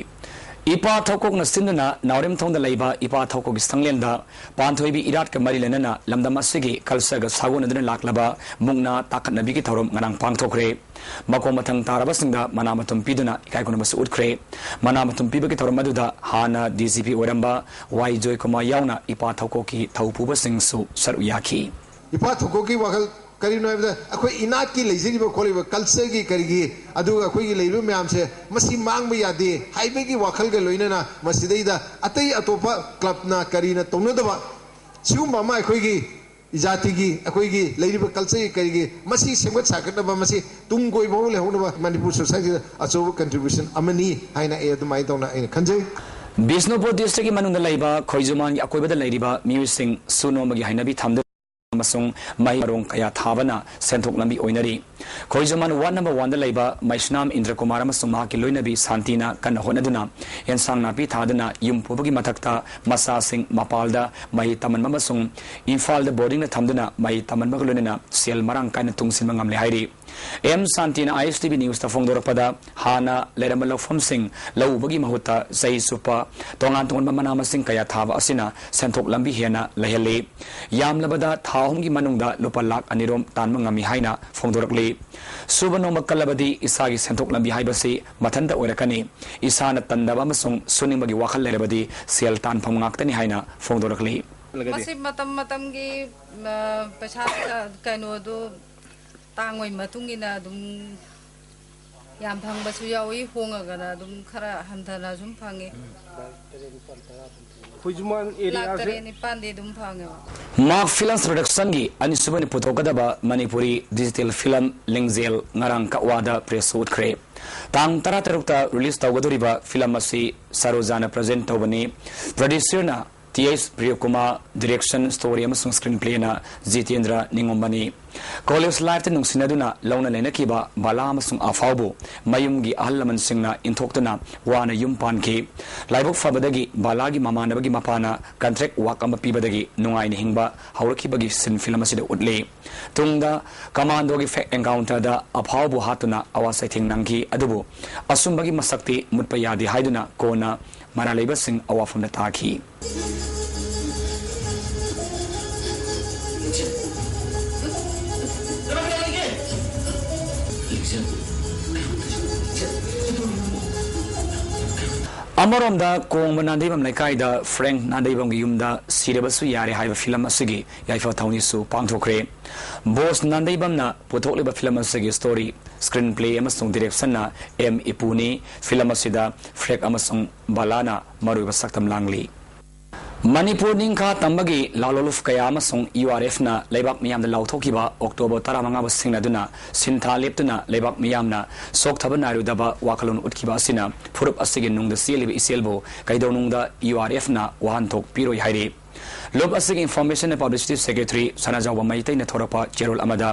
ꯏꯄꯥ ꯊꯧꯀꯣꯛꯅ ꯁꯤꯟꯗꯨꯅ ꯅꯥꯎꯔꯦꯝꯊꯣꯡꯗ ꯂꯩꯕ ꯏꯄꯥ ꯊꯧꯀꯣꯛꯀꯤ ꯁꯪꯂꯦꯟꯗ ꯄꯥꯟꯊꯣꯏꯕꯤ ꯏꯔꯥꯠꯀ ꯃꯔꯤ ꯂꯩꯅꯅ ꯂꯝꯗꯝ ꯑꯁꯤꯒꯤ ꯀꯜꯆꯔꯒ ꯁꯥꯒꯣꯟꯅꯗꯨꯅ ꯂꯥꯛꯂꯕ ꯃꯨꯛꯅꯥ ꯇꯥꯈꯠꯅꯕꯤꯒꯤ ꯊꯧꯔꯝ ꯉꯔꯥꯡ ꯄꯥꯡꯊꯣꯛꯈ꯭ꯔꯦ꯫ ꯃꯈꯣꯡ ꯃꯊꯪ ꯇꯥꯔꯕꯁꯤꯡꯗ ꯃꯅꯥ ꯃꯊꯨꯝ ꯄꯤꯗꯨꯅ ꯏꯀꯥꯏ ꯈꯨꯝꯅꯕꯁꯨ ꯎꯠꯈ꯭ꯔꯦ꯫ ꯃꯅꯥ ꯃꯊꯨꯝ ꯄꯤꯕꯒꯤ ꯊꯧꯔꯝ ꯑꯗꯨꯗ ꯍꯥꯟꯅ ꯗꯤ ꯖꯤ ꯄꯤ ꯑꯣꯏꯔꯝꯕ ꯋꯥꯏ ꯖꯣꯏꯀꯨꯃꯥꯔ ꯌꯥꯎꯅ ꯏꯄꯥ ꯊꯧꯀꯣꯛꯀꯤ ꯊꯧ ꯄꯨꯕꯁꯤꯡꯁꯨ ꯁꯔꯨꯛ ꯌꯥꯈꯤ꯫ ꯏꯄꯥ ꯊꯧꯀꯣꯛꯀꯤ ꯋꯥꯈꯜ ꯀꯔꯤꯅꯣ ꯍꯥꯏꯕꯗ, ꯑꯩꯈꯣꯏ ꯏꯅꯥꯠꯀꯤ ꯂꯩꯖꯔꯤꯕ ꯈꯣꯠꯂꯤꯕ ꯀꯜꯆꯔꯒꯤ ꯀꯔꯤꯒꯤ, ꯑꯗꯨꯒ ꯑꯩꯈꯣꯏꯒꯤ ꯂꯩꯔꯤꯕ ꯃꯌꯥꯝꯁꯦ ꯃꯁꯤ ꯃꯥꯡꯕ ꯌꯥꯗꯦ ꯍꯥꯏꯕꯒꯤ ꯋꯥꯈꯜꯒ ꯂꯣꯏꯅꯅ ꯃꯁꯤꯗꯩꯗ ꯑꯇꯩ ꯑꯇꯣꯞꯄ ꯀ꯭ꯂꯕꯅ ꯀꯔꯤꯅ ꯇꯧꯅꯗꯕ ꯁꯤꯒꯨꯝꯕ ꯑꯃ ꯑꯩꯈꯣꯏꯒꯤ ꯖꯥꯇꯤꯒꯤ, ꯑꯩꯈꯣꯏꯒꯤ ꯂꯩꯔꯤꯕ ꯀꯜꯆꯔꯒꯤ ꯀꯔꯤꯒꯤ ꯃꯁꯤ ꯁꯦꯝꯒꯠ ꯁꯥꯒꯠꯅꯕ, ꯃꯁꯤ ꯇꯨꯡ ꯀꯣꯏꯕ ꯐꯥꯎ ꯂꯩꯍꯧꯅꯕ ꯃꯅꯤꯄꯨꯔ ꯁꯣꯁꯥꯏꯇꯤꯗ ꯑꯆꯧꯕ ꯀꯟꯇ꯭ꯔꯤꯕ꯭ꯌꯨꯁꯟ ꯑꯃꯅꯤ ꯍꯥꯏꯅ ꯑꯩ ꯑꯗꯨꯃꯥꯏꯅ ꯇꯧꯅ ꯑꯩꯅ ꯈꯟꯖꯩ꯫ ꯕꯤꯁꯅꯨꯄꯨꯔ ꯗꯤꯁꯇ꯭ꯔꯤꯛꯀꯤ ꯃꯅꯨꯡꯗ ꯂꯩꯕ ꯈꯣꯏꯖꯨꯃꯥꯟꯒꯤ ꯑꯀꯣꯏꯕꯗ ꯂꯩꯔꯤꯕ ꯃꯤꯑꯣꯏꯁꯤꯡ ꯁꯨ ꯅꯣꯝꯕꯒꯤ ꯍꯩꯅꯕꯤ ꯊꯝꯗꯨꯅ ꯑꯃꯁꯨꯡ ꯃꯍꯩ ꯃꯔꯣꯡ ꯀꯌꯥ ꯊꯥꯕꯅ ꯁꯦꯟꯊꯣꯛ ꯂꯝꯕꯤ ꯑꯣꯏꯅꯔꯤ꯫ ꯈꯣꯏꯖꯨꯃꯥꯟ ꯋꯥꯔꯗ ꯅꯝꯕꯔ ꯋꯥꯟꯗ ꯂꯩꯕ ꯃꯩꯁꯅꯥꯝ ꯏꯟꯗ꯭ꯔꯀꯨꯃꯥꯔ ꯑꯃꯁꯨꯡ ꯃꯍꯥꯛꯀꯤ ꯂꯣꯏꯅꯕꯤ ꯁꯥꯟꯇꯤꯅ ꯀꯟꯅ ꯍꯣꯠꯅꯗꯨꯅ ꯑꯦꯟꯁꯥꯡ ꯅꯥꯄꯤ ꯊꯥꯗꯨꯅ ꯌꯨꯝ ꯄꯨꯕꯒꯤ ꯃꯊꯛꯇ ꯃꯆꯥꯁꯤꯡ ꯃꯄꯥꯜꯗ ꯃꯍꯩ ꯇꯝꯍꯟꯕ ꯑꯃꯁꯨꯡ ꯏꯝꯐꯥꯜꯗ ꯕꯣꯔꯗꯤꯡꯗ ꯊꯝꯗꯨꯅ ꯃꯍꯩ ꯇꯝꯍꯟꯕꯒ ꯂꯣꯏꯅꯅ ꯁꯦꯜ ꯃꯔꯥꯡ ꯀꯥꯏꯅ ꯇꯨꯡꯁꯤꯟꯕ ꯉꯝꯂꯦ ꯍꯥꯏꯔꯤ꯫ ꯑꯦꯝ ꯁꯥꯟꯇꯤꯅ ꯑꯥꯏ ꯑꯦꯁ ꯇꯤ ꯚꯤ ꯅ꯭ꯌꯨꯁꯇ ꯐꯣꯡꯗꯣꯔꯛꯄꯗ, ꯍꯥꯟꯅ ꯂꯩꯔꯝꯕ ꯂꯧꯐꯝꯁꯤꯡ ꯂꯧ ꯎꯕꯒꯤ ꯃꯍꯨꯠꯇ ꯆꯍꯤ ꯆꯨꯞꯄ ꯇꯣꯉꯥꯟ ꯇꯣꯉꯥꯟꯕ ꯃꯅꯥ ꯃꯁꯤꯡ ꯀꯌꯥ ꯊꯥꯕ ꯑꯁꯤꯅ ꯁꯦꯟꯊꯣꯛ ꯂꯝꯕꯤ ꯍꯦꯟꯅ ꯂꯩꯍꯜꯂꯤ꯫ ꯌꯥꯝꯂꯕꯗ ꯊꯥ ꯑꯍꯨꯝꯒꯤ ꯃꯅꯨꯡꯗ ꯂꯨꯄꯥ ꯂꯥꯈ ꯑꯅꯤꯔꯣꯝ ꯇꯥꯟꯕ ꯉꯝꯃꯤ ꯍꯥꯏꯅ ꯐꯣꯡꯗꯣꯔꯛꯂꯤ꯫ ꯁꯨꯕ ꯅꯣꯝꯕ ꯀꯜꯂꯕꯗꯤ ꯏꯁꯥꯒꯤ ꯁꯦꯟꯊꯣꯛ ꯂꯝꯕꯤ ꯍꯥꯏꯕꯁꯤ ꯃꯊꯟꯇ ꯑꯣꯏꯔꯛꯀꯅꯤ꯫ ꯏꯁꯥꯅ ꯇꯟꯗꯕ ꯑꯃꯁꯨꯡ ꯁꯨꯅꯤꯡꯕꯒꯤ ꯋꯥꯈꯜ ꯂꯩꯔꯕꯗꯤ ꯁꯦꯜ ꯇꯥꯟꯐꯝ ꯉꯥꯛꯇꯅꯤ ꯍꯥꯏꯅ ꯐꯣꯡꯗꯣꯔꯛꯂꯤ꯫ ꯃꯁꯤ ꯃꯇꯝ ꯃꯇꯝꯒꯤ, ꯑ, ꯄꯩꯁꯥ, ꯑ, ꯀꯩꯅꯣꯗꯨ ꯇꯥꯡꯕꯒꯤ ꯃꯇꯨꯡ ꯏꯟꯅ ꯑꯗꯨꯝ ꯌꯥꯝ ꯐꯪꯕꯁꯨ ꯌꯥꯎꯏ, ꯍꯣꯡꯉꯒꯅ ꯑꯗꯨꯝ ꯈꯔ ꯍꯟꯊꯅ ꯁꯨꯝ ꯐꯪꯉꯤ꯫ ꯈꯣꯏꯖꯨꯃꯥꯟ ꯂꯥꯈ ꯑꯦꯔꯤꯌꯥꯁꯦ ꯇꯔꯦꯠ ꯅꯤꯄꯥꯟꯗꯤ ꯑꯗꯨꯝ ꯐꯪꯉꯦꯕ꯫ ꯃꯥꯛ ꯐꯤꯂꯝꯁ ꯄ꯭ꯔꯣꯗꯛꯁꯟꯒꯤ ꯑꯅꯤꯁꯨꯕꯅꯤ ꯄꯨꯊꯣꯛꯀꯗꯕ ꯃꯅꯤꯄꯨꯔꯤ ꯗꯤꯖꯤꯇꯦꯜ ꯐꯤꯂꯝ ꯂꯤꯡꯖꯦꯜ ꯉꯔꯥꯡ ꯀꯛꯋꯥꯗ ꯄ꯭ꯔꯦꯁ ꯎꯠꯈ꯭ꯔꯦ꯫ ꯇꯥꯡ ꯇꯔꯥꯇꯔꯨꯛꯇ ꯔꯤꯂꯤꯖ ꯇꯧꯒꯗꯧꯔꯤꯕ ꯐꯤꯂꯝ ꯑꯁꯤ ꯁꯔꯣꯖꯥꯅ ꯄ꯭ꯔꯖꯦꯟ ꯇꯧꯕꯅꯤ꯫ ꯄ꯭ꯔꯣꯗ꯭ꯌꯨꯁꯔꯅ T H Priyokumar, direction, story ꯑꯃꯁꯨꯡ ꯁ꯭ꯀ꯭ꯔꯤꯟ ꯄ꯭ꯂꯦꯅ ꯖꯤꯇꯦꯟꯗ꯭ꯔ ꯅꯤꯉꯣꯝꯕꯅꯤ꯫ ꯀꯣꯂꯦꯖ ꯂꯥꯏꯐꯇ ꯅꯨꯡꯁꯤꯅꯗꯨꯅ ꯂꯧꯅ ꯂꯩꯅꯈꯤꯕ ꯕꯂꯥ ꯑꯃꯁꯨꯡ ꯑꯐꯥꯎꯕꯨ ꯃꯌꯨꯝꯒꯤ ꯑꯍꯜ ꯂꯃꯟꯁꯤꯡꯅ ꯏꯟꯊꯣꯛꯇꯨꯅ ꯋꯥꯅ ꯌꯨꯝ ꯄꯥꯟꯈꯤ꯫ ꯂꯥꯏꯕꯛ ꯐꯕꯗꯒꯤ ꯕꯂꯥꯒꯤ ꯃꯃꯥꯟꯅꯕꯒꯤ ꯃꯄꯥꯅ ꯀꯟꯇ꯭ꯔꯦꯛ ꯋꯥꯛ ꯑꯃ ꯄꯤꯕꯗꯒꯤ ꯅꯨꯡꯉꯥꯏꯅ ꯍꯤꯡꯕ ꯍꯧꯔꯛꯈꯤꯕꯒꯤ ꯁꯤꯟ ꯐꯤꯂꯝ ꯑꯁꯤꯗ ꯎꯠꯂꯤ꯫ ꯇꯨꯡꯗ ꯀꯃꯥꯟꯗꯣꯒꯤ ꯐꯦꯛ ꯑꯦꯟꯀꯥꯎꯟꯇꯔꯗ ꯑꯐꯥꯎꯕꯨ ꯍꯥꯠꯇꯨꯅ ꯑꯋꯥ ꯆꯩꯊꯦꯡ ꯅꯪꯈꯤ, ꯑꯗꯨꯕꯨ ꯑꯆꯨꯝꯕꯒꯤ ꯃꯁꯛꯇꯤ ꯃꯨꯠꯄ ꯌꯥꯗꯦ ꯍꯥꯏꯗꯨꯅ ꯀꯣꯟꯅ ꯃꯔꯥꯜ ꯂꯩꯕꯁꯤꯡ ꯑꯋꯥꯐꯝꯗ ꯇꯥꯈꯤ꯫ ꯑꯃꯔꯣꯝꯗ, ꯀꯣꯡꯕ ꯅꯥꯟꯗꯩꯕꯝ ꯂꯩꯀꯥꯏꯗ ꯐ꯭ꯔꯦꯡꯛ ꯅꯥꯟꯗꯩꯕꯝꯒꯤ ꯌꯨꯝꯗ ꯁꯤꯔꯕꯁꯨ ꯌꯥꯔꯦ ꯍꯥꯏꯕ ꯐꯤꯂꯝ ꯑꯁꯤꯒꯤ ꯌꯥꯏꯐ ꯊꯧꯅꯤꯁꯨ ꯄꯥꯡꯊꯣꯛꯈ꯭ꯔꯦ꯫ ꯕꯣꯁ ꯅꯥꯟꯗꯩꯕꯝꯅ ꯄꯨꯊꯣꯛꯂꯤꯕ ꯐꯤꯂꯝ ꯑꯁꯤꯒꯤ ꯁ꯭ꯇꯣꯔꯤ, ꯁ꯭ꯀ꯭ꯔꯤꯟ ꯄ꯭ꯂꯦ ꯑꯃꯁꯨꯡ ꯗꯤꯔꯦꯛꯁꯟꯅ ꯑꯦꯝ ꯏꯄꯨꯅꯤ꯫ ꯐꯤꯂꯝ ꯑꯁꯤꯗ ꯐ꯭ꯔꯦꯛ ꯑꯃꯁꯨꯡ ꯕꯂꯥꯅ ꯃꯔꯨꯑꯣꯏꯕ ꯁꯛꯇꯝ ꯂꯥꯡꯂꯤ꯫ ꯃꯅꯤꯄꯨꯔ ꯅꯤꯡꯈꯥ ꯇꯝꯕꯒꯤ ꯂꯥꯂꯣꯂꯨꯞ ꯀꯌꯥ ꯑꯃꯁꯨꯡ ꯌꯨ ꯑꯥꯔ ꯑꯦꯐꯅ ꯂꯩꯕꯥꯛ ꯃꯤꯌꯥꯝꯗ ꯂꯥꯎꯊꯣꯛꯈꯤꯕ ꯑꯣꯛꯇꯣꯕꯔ ꯇꯔꯥꯃꯉꯥꯕꯨ ꯁꯤꯡꯅꯗꯨꯅ ꯁꯤꯟꯊꯥ ꯂꯦꯞꯇꯨꯅ ꯂꯩꯕꯥꯛ ꯃꯤꯌꯥꯝꯅ ꯆꯣꯛꯊꯕ ꯅꯥꯏꯔꯣꯏꯗꯕ ꯋꯥꯈꯜꯂꯣꯟ ꯎꯠꯈꯤꯕ ꯑꯁꯤꯅ ꯐꯨꯔꯨꯞ ꯑꯁꯤꯒꯤ ꯅꯨꯡꯗ ꯆꯦꯜꯂꯤꯕ ꯏꯆꯦꯜꯕꯨ ꯀꯩꯗꯧꯅꯨꯡꯗ ꯌꯨ ꯑꯥꯔ ꯑꯦꯐꯅ ꯋꯥꯍꯟꯊꯣꯛ ꯄꯤꯔꯣꯏ ꯍꯥꯏꯔꯤ꯫ ꯂꯨꯞ ꯑꯁꯤꯒꯤ ꯏꯟꯐꯣꯔꯃꯦꯁꯟ ꯑꯦꯟ ꯄꯕ꯭ꯂꯤꯁꯤꯇꯤ ꯁꯦꯀ꯭ꯔꯦꯇꯔꯤ ꯁꯅꯥꯖꯥꯎꯕ ꯃꯩꯇꯩꯅ ꯊꯣꯔꯛꯄ ꯆꯦꯔꯣꯜ ꯑꯃꯗ,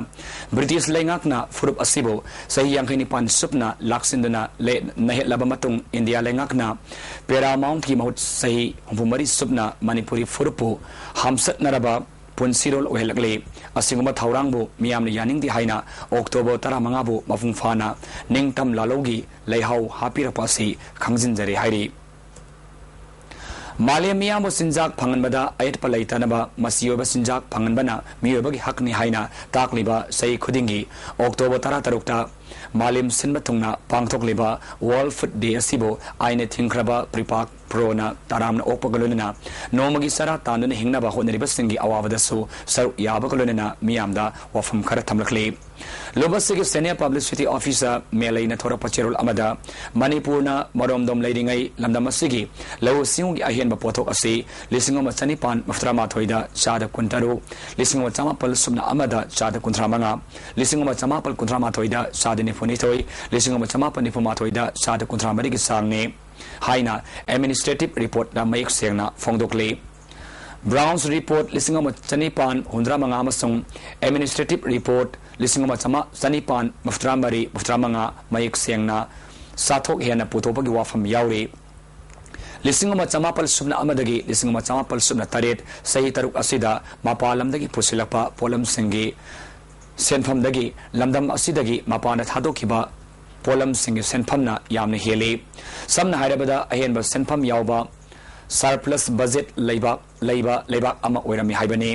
ꯕ꯭ꯔꯤꯇꯤꯁ ꯂꯩꯉꯥꯛꯅ ꯐꯨꯔꯨꯞ ꯑꯁꯤꯕꯨ ꯆꯍꯤ ꯌꯥꯡꯈꯩ ꯅꯤꯄꯥꯟ ꯆꯨꯞꯅ ꯂꯥꯛꯁꯤꯟꯗꯨꯅ ꯂꯩ-, ꯅꯩꯍꯠꯂꯕ ꯃꯇꯨꯡ, ꯏꯟꯗꯤꯌꯥ ꯂꯩꯉꯥꯛꯅ ꯄꯦꯔꯥꯃꯥꯎꯟꯠꯀꯤ ꯃꯍꯨꯠ ꯆꯍꯤ ꯍꯨꯝꯐꯨ ꯃꯔꯤ ꯆꯨꯞꯅ ꯃꯅꯤꯄꯨꯔꯤ ꯐꯨꯔꯨꯞꯄꯨ ꯍꯥꯝꯆꯠꯅꯔꯕ ꯄꯨꯟꯁꯤꯔꯣꯜ ꯑꯣꯏꯍꯜꯂꯛꯂꯤ꯫ ꯑꯁꯤꯒꯨꯝꯕ ꯊꯧꯔꯥꯡꯕꯨ ꯃꯤꯌꯥꯝꯅ ꯌꯥꯅꯤꯡꯗꯦ ꯍꯥꯏꯅ ꯑꯣꯛꯇꯣꯕꯔ ꯇꯔꯥꯃꯉꯥꯕꯨ ꯃꯄꯨꯡ ꯐꯥꯅ ꯅꯤꯡꯇꯝ ꯂꯥꯂꯧꯒꯤ ꯂꯩꯍꯥꯎ ꯍꯥꯞꯄꯤꯔꯛꯄ ꯑꯁꯤ ꯈꯪꯖꯤꯟꯖꯔꯤ ꯍꯥꯏꯔꯤ꯫ ꯃꯥꯂꯦꯝ ꯃꯤꯌꯥꯝꯕꯨ ꯆꯤꯟꯖꯥꯛ ꯐꯪꯍꯟꯕꯗ ꯑꯌꯦꯠꯄ ꯂꯩꯇꯅꯕ ꯃꯆꯤ ꯑꯣꯏꯕ ꯆꯤꯟꯖꯥꯛ ꯐꯪꯍꯟꯕꯅ ꯃꯤꯑꯣꯏꯕꯒꯤ ꯍꯛꯅꯤ ꯍꯥꯏꯅ ꯇꯥꯛꯂꯤꯕ ꯆꯍꯤ ꯈꯨꯗꯤꯡꯒꯤ ꯑꯣꯛꯇꯣꯕꯔ ꯇꯔꯥꯇꯔꯨꯛꯇ ꯃꯥꯂꯦꯝ ꯁꯤꯟꯕ ꯊꯨꯡꯅ ꯄꯥꯡꯊꯣꯛꯂꯤꯕ ꯋꯥꯔꯜꯗ ꯐꯨꯗ ꯗꯦ ꯑꯁꯤꯕꯨ ꯑꯥꯏꯟꯅ ꯊꯤꯡꯈ꯭ꯔꯕ ꯄ꯭ꯔꯤꯄꯥꯛ ꯔꯣꯅ ꯇꯔꯥꯝꯅ ꯑꯣꯛꯄꯒ ꯂꯣꯏꯅꯅ ꯅꯣꯡꯃꯒꯤ ꯆꯔꯥ ꯇꯥꯟꯗꯨꯅ ꯍꯤꯡꯅꯕ ꯍꯣꯠꯅꯔꯤꯕꯁꯤꯡꯒꯤ ꯑꯋꯥꯕꯗꯁꯨ ꯁꯔꯨꯛ ꯌꯥꯕꯒ ꯂꯣꯏꯅꯅ ꯃꯤꯌꯥꯝꯗ ꯋꯥꯐꯝ ꯈꯔ ꯊꯝꯂꯛꯂꯤ꯫ ꯂꯨꯕꯁꯤꯒꯤ senior publicity officer ꯃꯦꯂꯩꯅ ꯊꯣꯔꯛꯄ ꯆꯦꯔꯣꯜ ꯑꯃꯗ ꯃꯅꯤꯄꯨꯔꯅ ꯃꯔꯣꯝꯗꯣꯝ ꯂꯩꯔꯤꯉꯩ ꯂꯝꯗꯝ ꯑꯁꯤꯒꯤ ꯂꯧꯎ ꯁꯤꯡꯎꯒꯤ ꯑꯍꯦꯟꯕ ꯄꯣꯠꯊꯣꯛ ꯑꯁꯤ ꯂꯤꯁꯤꯡ ꯑꯃ ꯆꯅꯤꯄꯥꯟ ꯃꯧꯗ꯭ꯔꯥ ꯃꯥꯊꯣꯏꯗ ꯆꯥꯗ ꯀꯨꯟꯇꯔꯨꯛ, ꯂꯤꯁꯤꯡ ꯑꯃ ꯆꯃꯥꯄꯜ ꯁꯨꯞꯅ ꯑꯃꯗ ꯆꯥꯗ ꯀꯨꯟꯊ꯭ꯔꯥ ꯃꯉꯥ, ꯂꯤꯁꯤꯡ ꯑꯃ ꯆꯃꯥꯄꯜ ꯀꯨꯟꯊ꯭ꯔꯥ ꯃꯥꯊꯣꯏꯗ ꯆꯥꯗ ꯅꯤꯐꯨ ꯅꯤꯊꯣꯏ, ꯂꯤꯁꯤꯡ ꯑꯃ ꯆꯃꯥꯄꯜ ꯅꯤꯐꯨ ꯃꯥꯊꯣꯏꯗ ꯆꯥꯗ ꯀꯨꯟꯊ꯭ꯔꯥ ꯃꯔꯤꯒꯤ ꯆꯥꯡꯅꯤ ꯍꯥꯏꯅ administrative reportꯅ ꯃꯌꯦꯛ ꯁꯦꯡꯅ ꯐꯣꯡꯗꯣꯛꯂꯤ꯫ Brown's report ꯂꯤꯁꯤꯡ ꯑꯃ ꯆꯅꯤꯄꯥꯟ ꯍꯨꯝꯗ꯭ꯔꯥ ꯃꯉꯥ ꯑꯃꯁꯨꯡ administrative report ꯂꯤꯁꯤꯡ ꯑꯃ ꯆꯃꯥ-, ꯆꯅꯤꯄꯥꯟ ꯃꯧꯗ꯭ꯔꯥ ꯃꯔꯤ, ꯃꯧꯗ꯭ꯔꯥ ꯃꯉꯥ ꯃꯌꯦꯛ ꯁꯦꯡꯅ ꯆꯥꯊꯣꯛ ꯍꯦꯟꯅ ꯄꯨꯊꯣꯛꯄꯒꯤ ꯋꯥꯐꯝ ꯌꯥꯎꯔꯤ꯫ ꯂꯤꯁꯤꯡ ꯑꯃ ꯆꯃꯥꯄꯜ ꯁꯨꯞꯅ ꯑꯃꯗꯒꯤ ꯂꯤꯁꯤꯡ ꯑꯃ ꯆꯃꯥꯄꯜ ꯁꯨꯞꯅ ꯇꯔꯦꯠ ꯆꯍꯤ ꯇꯔꯨꯛ ꯑꯁꯤꯗ ꯃꯄꯥꯟ ꯂꯝꯗꯒꯤ ꯄꯨꯁꯤꯜꯂꯛꯄ ꯄꯣꯠꯂꯝꯁꯤꯡꯒꯤ ꯁꯦꯟꯐꯝꯗꯒꯤ ꯂꯝꯗꯝ ꯑꯁꯤꯗꯒꯤ ꯃꯄꯥꯟꯗ ꯊꯥꯗꯣꯛꯈꯤꯕ ꯄꯣꯠꯂꯝꯁꯤꯡꯒꯤ ꯁꯦꯟꯐꯝꯅ ꯌꯥꯝꯅ ꯍꯦꯜꯂꯤ꯫ ꯁꯝꯅ ꯍꯥꯏꯔꯕꯗ, ꯑꯍꯦꯟꯕ ꯁꯦꯟꯐꯝ ꯌꯥꯎꯕ surplus budget ꯂꯩꯕ, ꯂꯩꯕ ꯂꯩꯕꯥꯛ ꯑꯃ ꯑꯣꯏꯔꯝꯃꯤ ꯍꯥꯏꯕꯅꯤ꯫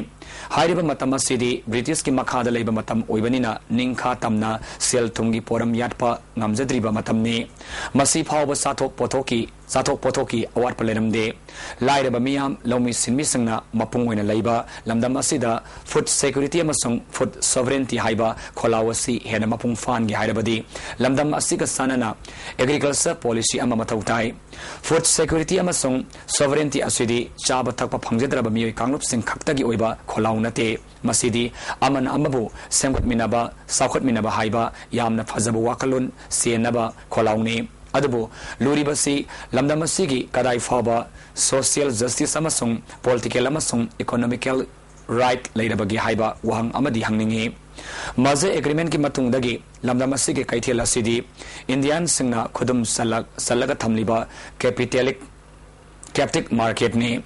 ꯍꯥꯏꯔꯤꯕ ꯃꯇꯝ ꯑꯁꯤꯗꯤ ꯕ꯭ꯔꯤꯇꯤꯁꯀꯤ ꯃꯈꯥꯗ ꯂꯩꯕ ꯃꯇꯝ ꯑꯣꯏꯕꯅꯤꯅ, ꯅꯤꯡꯈꯥ ꯇꯝꯅ ꯁꯦꯜ ꯊꯨꯝꯒꯤ ꯄꯣꯔꯝ ꯌꯥꯠꯄ ꯉꯝꯖꯗ꯭ꯔꯤꯕ ꯃꯇꯝꯅꯤ꯫ ꯃꯁꯤ ꯐꯥꯎꯕ ꯆꯥꯊꯣꯛ ꯄꯣꯠꯊꯣꯛꯀꯤ, ꯆꯥꯊꯣꯛ ꯄꯣꯠꯊꯣꯛꯀꯤ ꯑꯋꯥꯠꯄ ꯂꯩꯔꯝꯗꯦ꯫ ꯂꯥꯏꯔꯕ ꯃꯤꯌꯥꯝ, ꯂꯧꯃꯤ ꯁꯤꯟꯃꯤꯁꯤꯡꯅ ꯃꯄꯨꯡ ꯑꯣꯏꯅ ꯂꯩꯕ ꯂꯝꯗꯝ ꯑꯁꯤꯗ food security ꯑꯃꯁꯨꯡ food sovereignty ꯍꯥꯏꯕ ꯈꯣꯜꯂꯥꯎ ꯑꯁꯤ ꯍꯦꯟꯅ ꯃꯄꯨꯡ ꯐꯥꯍꯟꯒꯦ ꯍꯥꯏꯔꯕꯗꯤ, ꯂꯝꯗꯝ ꯑꯁꯤꯒ ꯆꯥꯟꯅꯅ agriculture policy ꯑꯃ ꯃꯊꯧ ꯇꯥꯏ꯫ Food security ꯑꯃꯁꯨꯡ sovereignty ꯑꯁꯤꯗꯤ ꯆꯥꯕ ꯊꯛꯄ ꯐꯪꯖꯗ꯭ꯔꯕ ꯃꯤꯑꯣꯏ ꯀꯥꯡꯂꯨꯞꯁꯤꯡ ꯈꯛꯇꯒꯤ ꯑꯣꯏꯕ ꯈꯣꯜꯂꯥꯎ ꯅꯠꯇꯦ꯫ ꯃꯁꯤꯗꯤ ꯑꯃꯅ ꯑꯃꯕꯨ ꯁꯦꯝꯒꯠꯃꯤꯟꯅꯕ, ꯆꯥꯎꯈꯠꯃꯤꯟꯅꯕ ꯍꯥꯏꯕ ꯌꯥꯝꯅ ꯐꯖꯕ ꯋꯥꯈꯜꯂꯣꯟ ꯆꯦꯟꯅꯕ ꯈꯣꯜꯂꯥꯎꯅꯤ꯫ ꯑꯗꯨꯕꯨ ꯂꯨꯔꯤꯕꯁꯤ ꯂꯝꯗꯝ ꯑꯁꯤꯒꯤ ꯀꯗꯥꯏ ꯐꯥꯎꯕ social justice ꯑꯃꯁꯨꯡ political ꯑꯃꯁꯨꯡ economical right ꯂꯩꯔꯕꯒꯦ ꯍꯥꯏꯕ ꯋꯥꯍꯪ ꯑꯃꯗꯤ ꯍꯪꯅꯤꯡꯏ꯫ ꯃꯖꯦ agreementꯀꯤ ꯃꯇꯨꯡꯗꯒꯤ ꯂꯝꯗꯝ ꯑꯁꯤꯒꯤ ꯀꯩꯊꯦꯜ ꯑꯁꯤꯗꯤ Indianꯁꯤꯡꯅ ꯈꯨꯗꯨꯝ ꯆꯜꯂꯛ-, ꯆꯜꯂꯒ ꯊꯝꯂꯤꯕ capitalic-, captive marketꯅꯤ꯫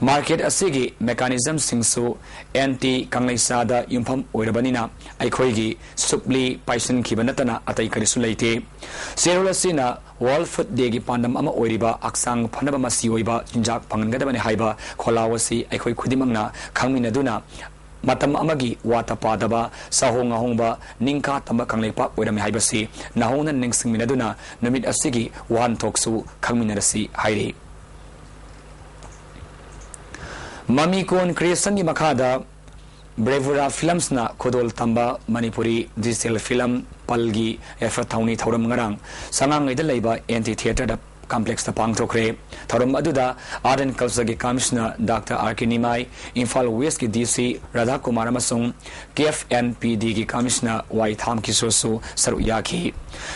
Market ꯑꯁꯤꯒꯤ mechanismꯁꯤꯡꯁꯨ anti ꯀꯪꯂꯩꯁꯥꯗ ꯌꯨꯝꯐꯝ ꯑꯣꯏꯔꯕꯅꯤꯅ ꯑꯩꯈꯣꯏꯒꯤ ꯁꯨꯞꯂꯤ ꯄꯥꯏꯁꯤꯟꯈꯤꯕ ꯅꯠꯇꯅ ꯑꯇꯩ ꯀꯔꯤꯁꯨ ꯂꯩꯇꯦ꯫ ꯆꯦꯔꯣꯜ ꯑꯁꯤꯅ World Food Dayꯒꯤ ꯄꯥꯟꯗꯝ ꯑꯃ ꯑꯣꯏꯔꯤꯕ ꯍꯛꯆꯥꯡ ꯐꯅꯕ ꯃꯆꯤ ꯑꯣꯏꯕ ꯆꯤꯟꯖꯥꯛ ꯐꯪꯍꯟꯒꯗꯕꯅꯤ ꯍꯥꯏꯕ ꯈꯣꯜꯂꯥꯎ ꯑꯁꯤ ꯑꯩꯈꯣꯏ ꯈꯨꯗꯤꯡꯃꯛꯅ ꯈꯪꯃꯤꯟꯅꯗꯨꯅ ꯃꯇꯝ ꯑꯃꯒꯤ ꯋꯥꯠꯇ ꯄꯥꯗꯕ, ꯆꯥꯍꯣꯡ ꯉꯥꯍꯣꯡꯕ, ꯅꯤꯡꯈꯥ ꯇꯝꯕ ꯀꯪꯂꯩꯄꯥꯛ ꯑꯣꯏꯔꯝꯃꯤ ꯍꯥꯏꯕꯁꯤ ꯅꯧꯍꯧꯅ ꯅꯤꯡꯁꯤꯡꯃꯤꯟꯅꯗꯨꯅ ꯅꯨꯃꯤꯠ ꯑꯁꯤꯒꯤ ꯋꯥꯍꯟꯊꯣꯛꯁꯨ ꯈꯪꯃꯤꯟꯅꯔꯁꯤ ꯍꯥꯏꯔꯤ꯫ ꯃꯃꯤ ꯀꯣꯟ ꯀ꯭ꯔꯤꯌꯦꯁꯟꯒꯤ ꯃꯈꯥꯗ ꯕ꯭ꯔꯦꯚꯨꯔꯥ ꯐꯤꯂꯝꯁꯅ ꯈꯨꯗꯣꯜ ꯇꯝꯕ ꯃꯅꯤꯄꯨꯔꯤ ꯗꯤꯖꯤꯇꯦꯜ ꯐꯤꯂꯝ ꯄꯜꯒꯤ ꯌꯥꯏꯐ ꯊꯧꯅꯤ ꯊꯧꯔꯝ ꯉꯔꯥꯡ ꯁꯉꯥꯡꯉꯩꯗ ꯂꯩꯕ ꯑꯦꯟꯇꯤ ꯊꯤꯌꯦꯇꯔꯗ ꯀꯝꯄ꯭ꯂꯦꯛꯁꯇ ꯄꯥꯡꯊꯣꯛꯈ꯭ꯔꯦ꯫ ꯊꯧꯔꯝ ꯑꯗꯨꯗ ꯑꯥꯔꯠ ꯑꯦꯟ ꯀꯜꯆꯔꯒꯤ ꯀꯃꯤꯁꯅꯔ ꯗꯥꯛꯇꯔ ꯑꯥꯔ ꯀꯦ ꯅꯤꯃꯥꯏ, ꯏꯝꯐꯥꯜ ꯋꯦꯁꯀꯤ ꯗꯤ ꯁꯤ ꯔꯥꯙꯥ ꯀꯨꯃꯥꯔ ꯑꯃꯁꯨꯡ ꯀꯦ ꯑꯦꯐ ꯑꯦꯟ ꯄꯤ ꯗꯤꯒꯤ ꯀꯃꯤꯁꯅꯔ ꯋꯥꯏ ꯊꯥꯝ ꯀꯤꯁꯣꯔꯁꯨ ꯁꯔꯨꯛ ꯌꯥꯈꯤ꯫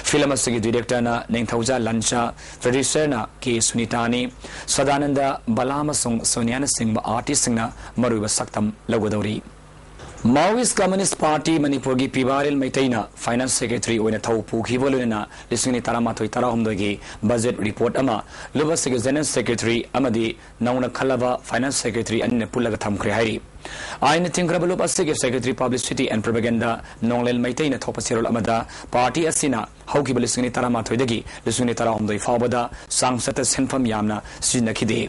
ꯐꯤꯂꯝ ꯑꯁꯤꯒꯤ ꯗꯤꯔꯦꯛꯇꯔꯅ ꯅꯤꯡꯊꯧꯖꯥ ꯂꯟꯆꯥ, ꯄ꯭ꯔꯣꯗ꯭ꯌꯨꯁꯔꯅ ꯀꯦ ꯁꯨꯅꯤꯇꯥꯅꯤ꯫ ꯁꯗꯥꯅꯟꯗ ꯕꯂꯥ ꯑꯃꯁꯨꯡ ꯁꯣꯅꯤꯌꯥꯅ ꯆꯤꯡꯕ ꯑꯥꯔꯇꯤꯁꯁꯤꯡꯅ ꯃꯔꯨꯑꯣꯏꯕ ꯁꯛꯇꯝ ꯂꯧꯒꯗꯧꯔꯤ꯫ ꯃꯥꯋꯤꯁ ꯀꯝꯃ꯭ꯌꯨꯅꯤꯁ ꯄꯥꯔꯇꯤ ꯃꯅꯤꯄꯨꯔꯒꯤ ꯄꯤ ꯕꯥꯔꯤꯜ ꯃꯩꯇꯩꯅ ꯐꯥꯏꯅꯥꯟꯁ ꯁꯦꯀ꯭ꯔꯦꯇꯔꯤ ꯑꯣꯏꯅ ꯊꯧ ꯄꯨꯈꯤꯕ ꯂꯣꯏꯅꯅ ꯂꯤꯁꯤꯡ ꯑꯅꯤ ꯇꯔꯥꯃꯥꯊꯣꯏ ꯇꯔꯥꯍꯨꯝꯗꯣꯏꯒꯤ ꯕꯖꯦꯠ ꯔꯤꯄꯣꯔꯠ ꯑꯃ ꯂꯨꯞ ꯑꯁꯤꯒꯤ ꯖꯦꯅꯔꯦꯜ ꯁꯦꯀ꯭ꯔꯦꯇꯔꯤ ꯑꯃꯗꯤ ꯅꯧꯅ ꯈꯜꯂꯕ ꯐꯥꯏꯅꯥꯟꯁ ꯁꯦꯀ꯭ꯔꯦꯇꯔꯤ ꯑꯅꯤꯅ ꯄꯨꯜꯂꯒ ꯊꯝꯈ꯭ꯔꯦ ꯍꯥꯏꯔꯤ꯫ ꯑꯥꯏꯟꯅ ꯊꯤꯡꯈ꯭ꯔꯕ ꯂꯨꯞ ꯑꯁꯤꯒꯤ ꯁꯦꯀ꯭ꯔꯦꯇꯔꯤ ꯄꯕ꯭ꯂꯤꯁꯤꯇꯤ ꯑꯦꯟ ꯄ꯭ꯔꯣꯄꯒꯦꯟꯗꯥ ꯅꯣꯡꯂꯦꯟ ꯃꯩꯇꯩꯅ ꯊꯣꯛꯄ ꯆꯦꯔꯣꯜ ꯑꯃꯗ ꯄꯥꯔꯇꯤ ꯑꯁꯤꯅ ꯍꯧꯈꯤꯕ ꯂꯤꯁꯤꯡ ꯑꯅꯤ ꯇꯔꯥꯃꯥꯊꯣꯏꯗꯒꯤ ꯂꯤꯁꯤꯡ ꯑꯅꯤ ꯇꯔꯥꯍꯨꯝꯗꯣꯏ ꯐꯥꯎꯕꯗ ꯆꯥꯡꯆꯠꯇ ꯁꯦꯟꯐꯝ ꯌꯥꯝꯅ ꯁꯤꯖꯤꯟꯅꯈꯤꯗꯦ꯫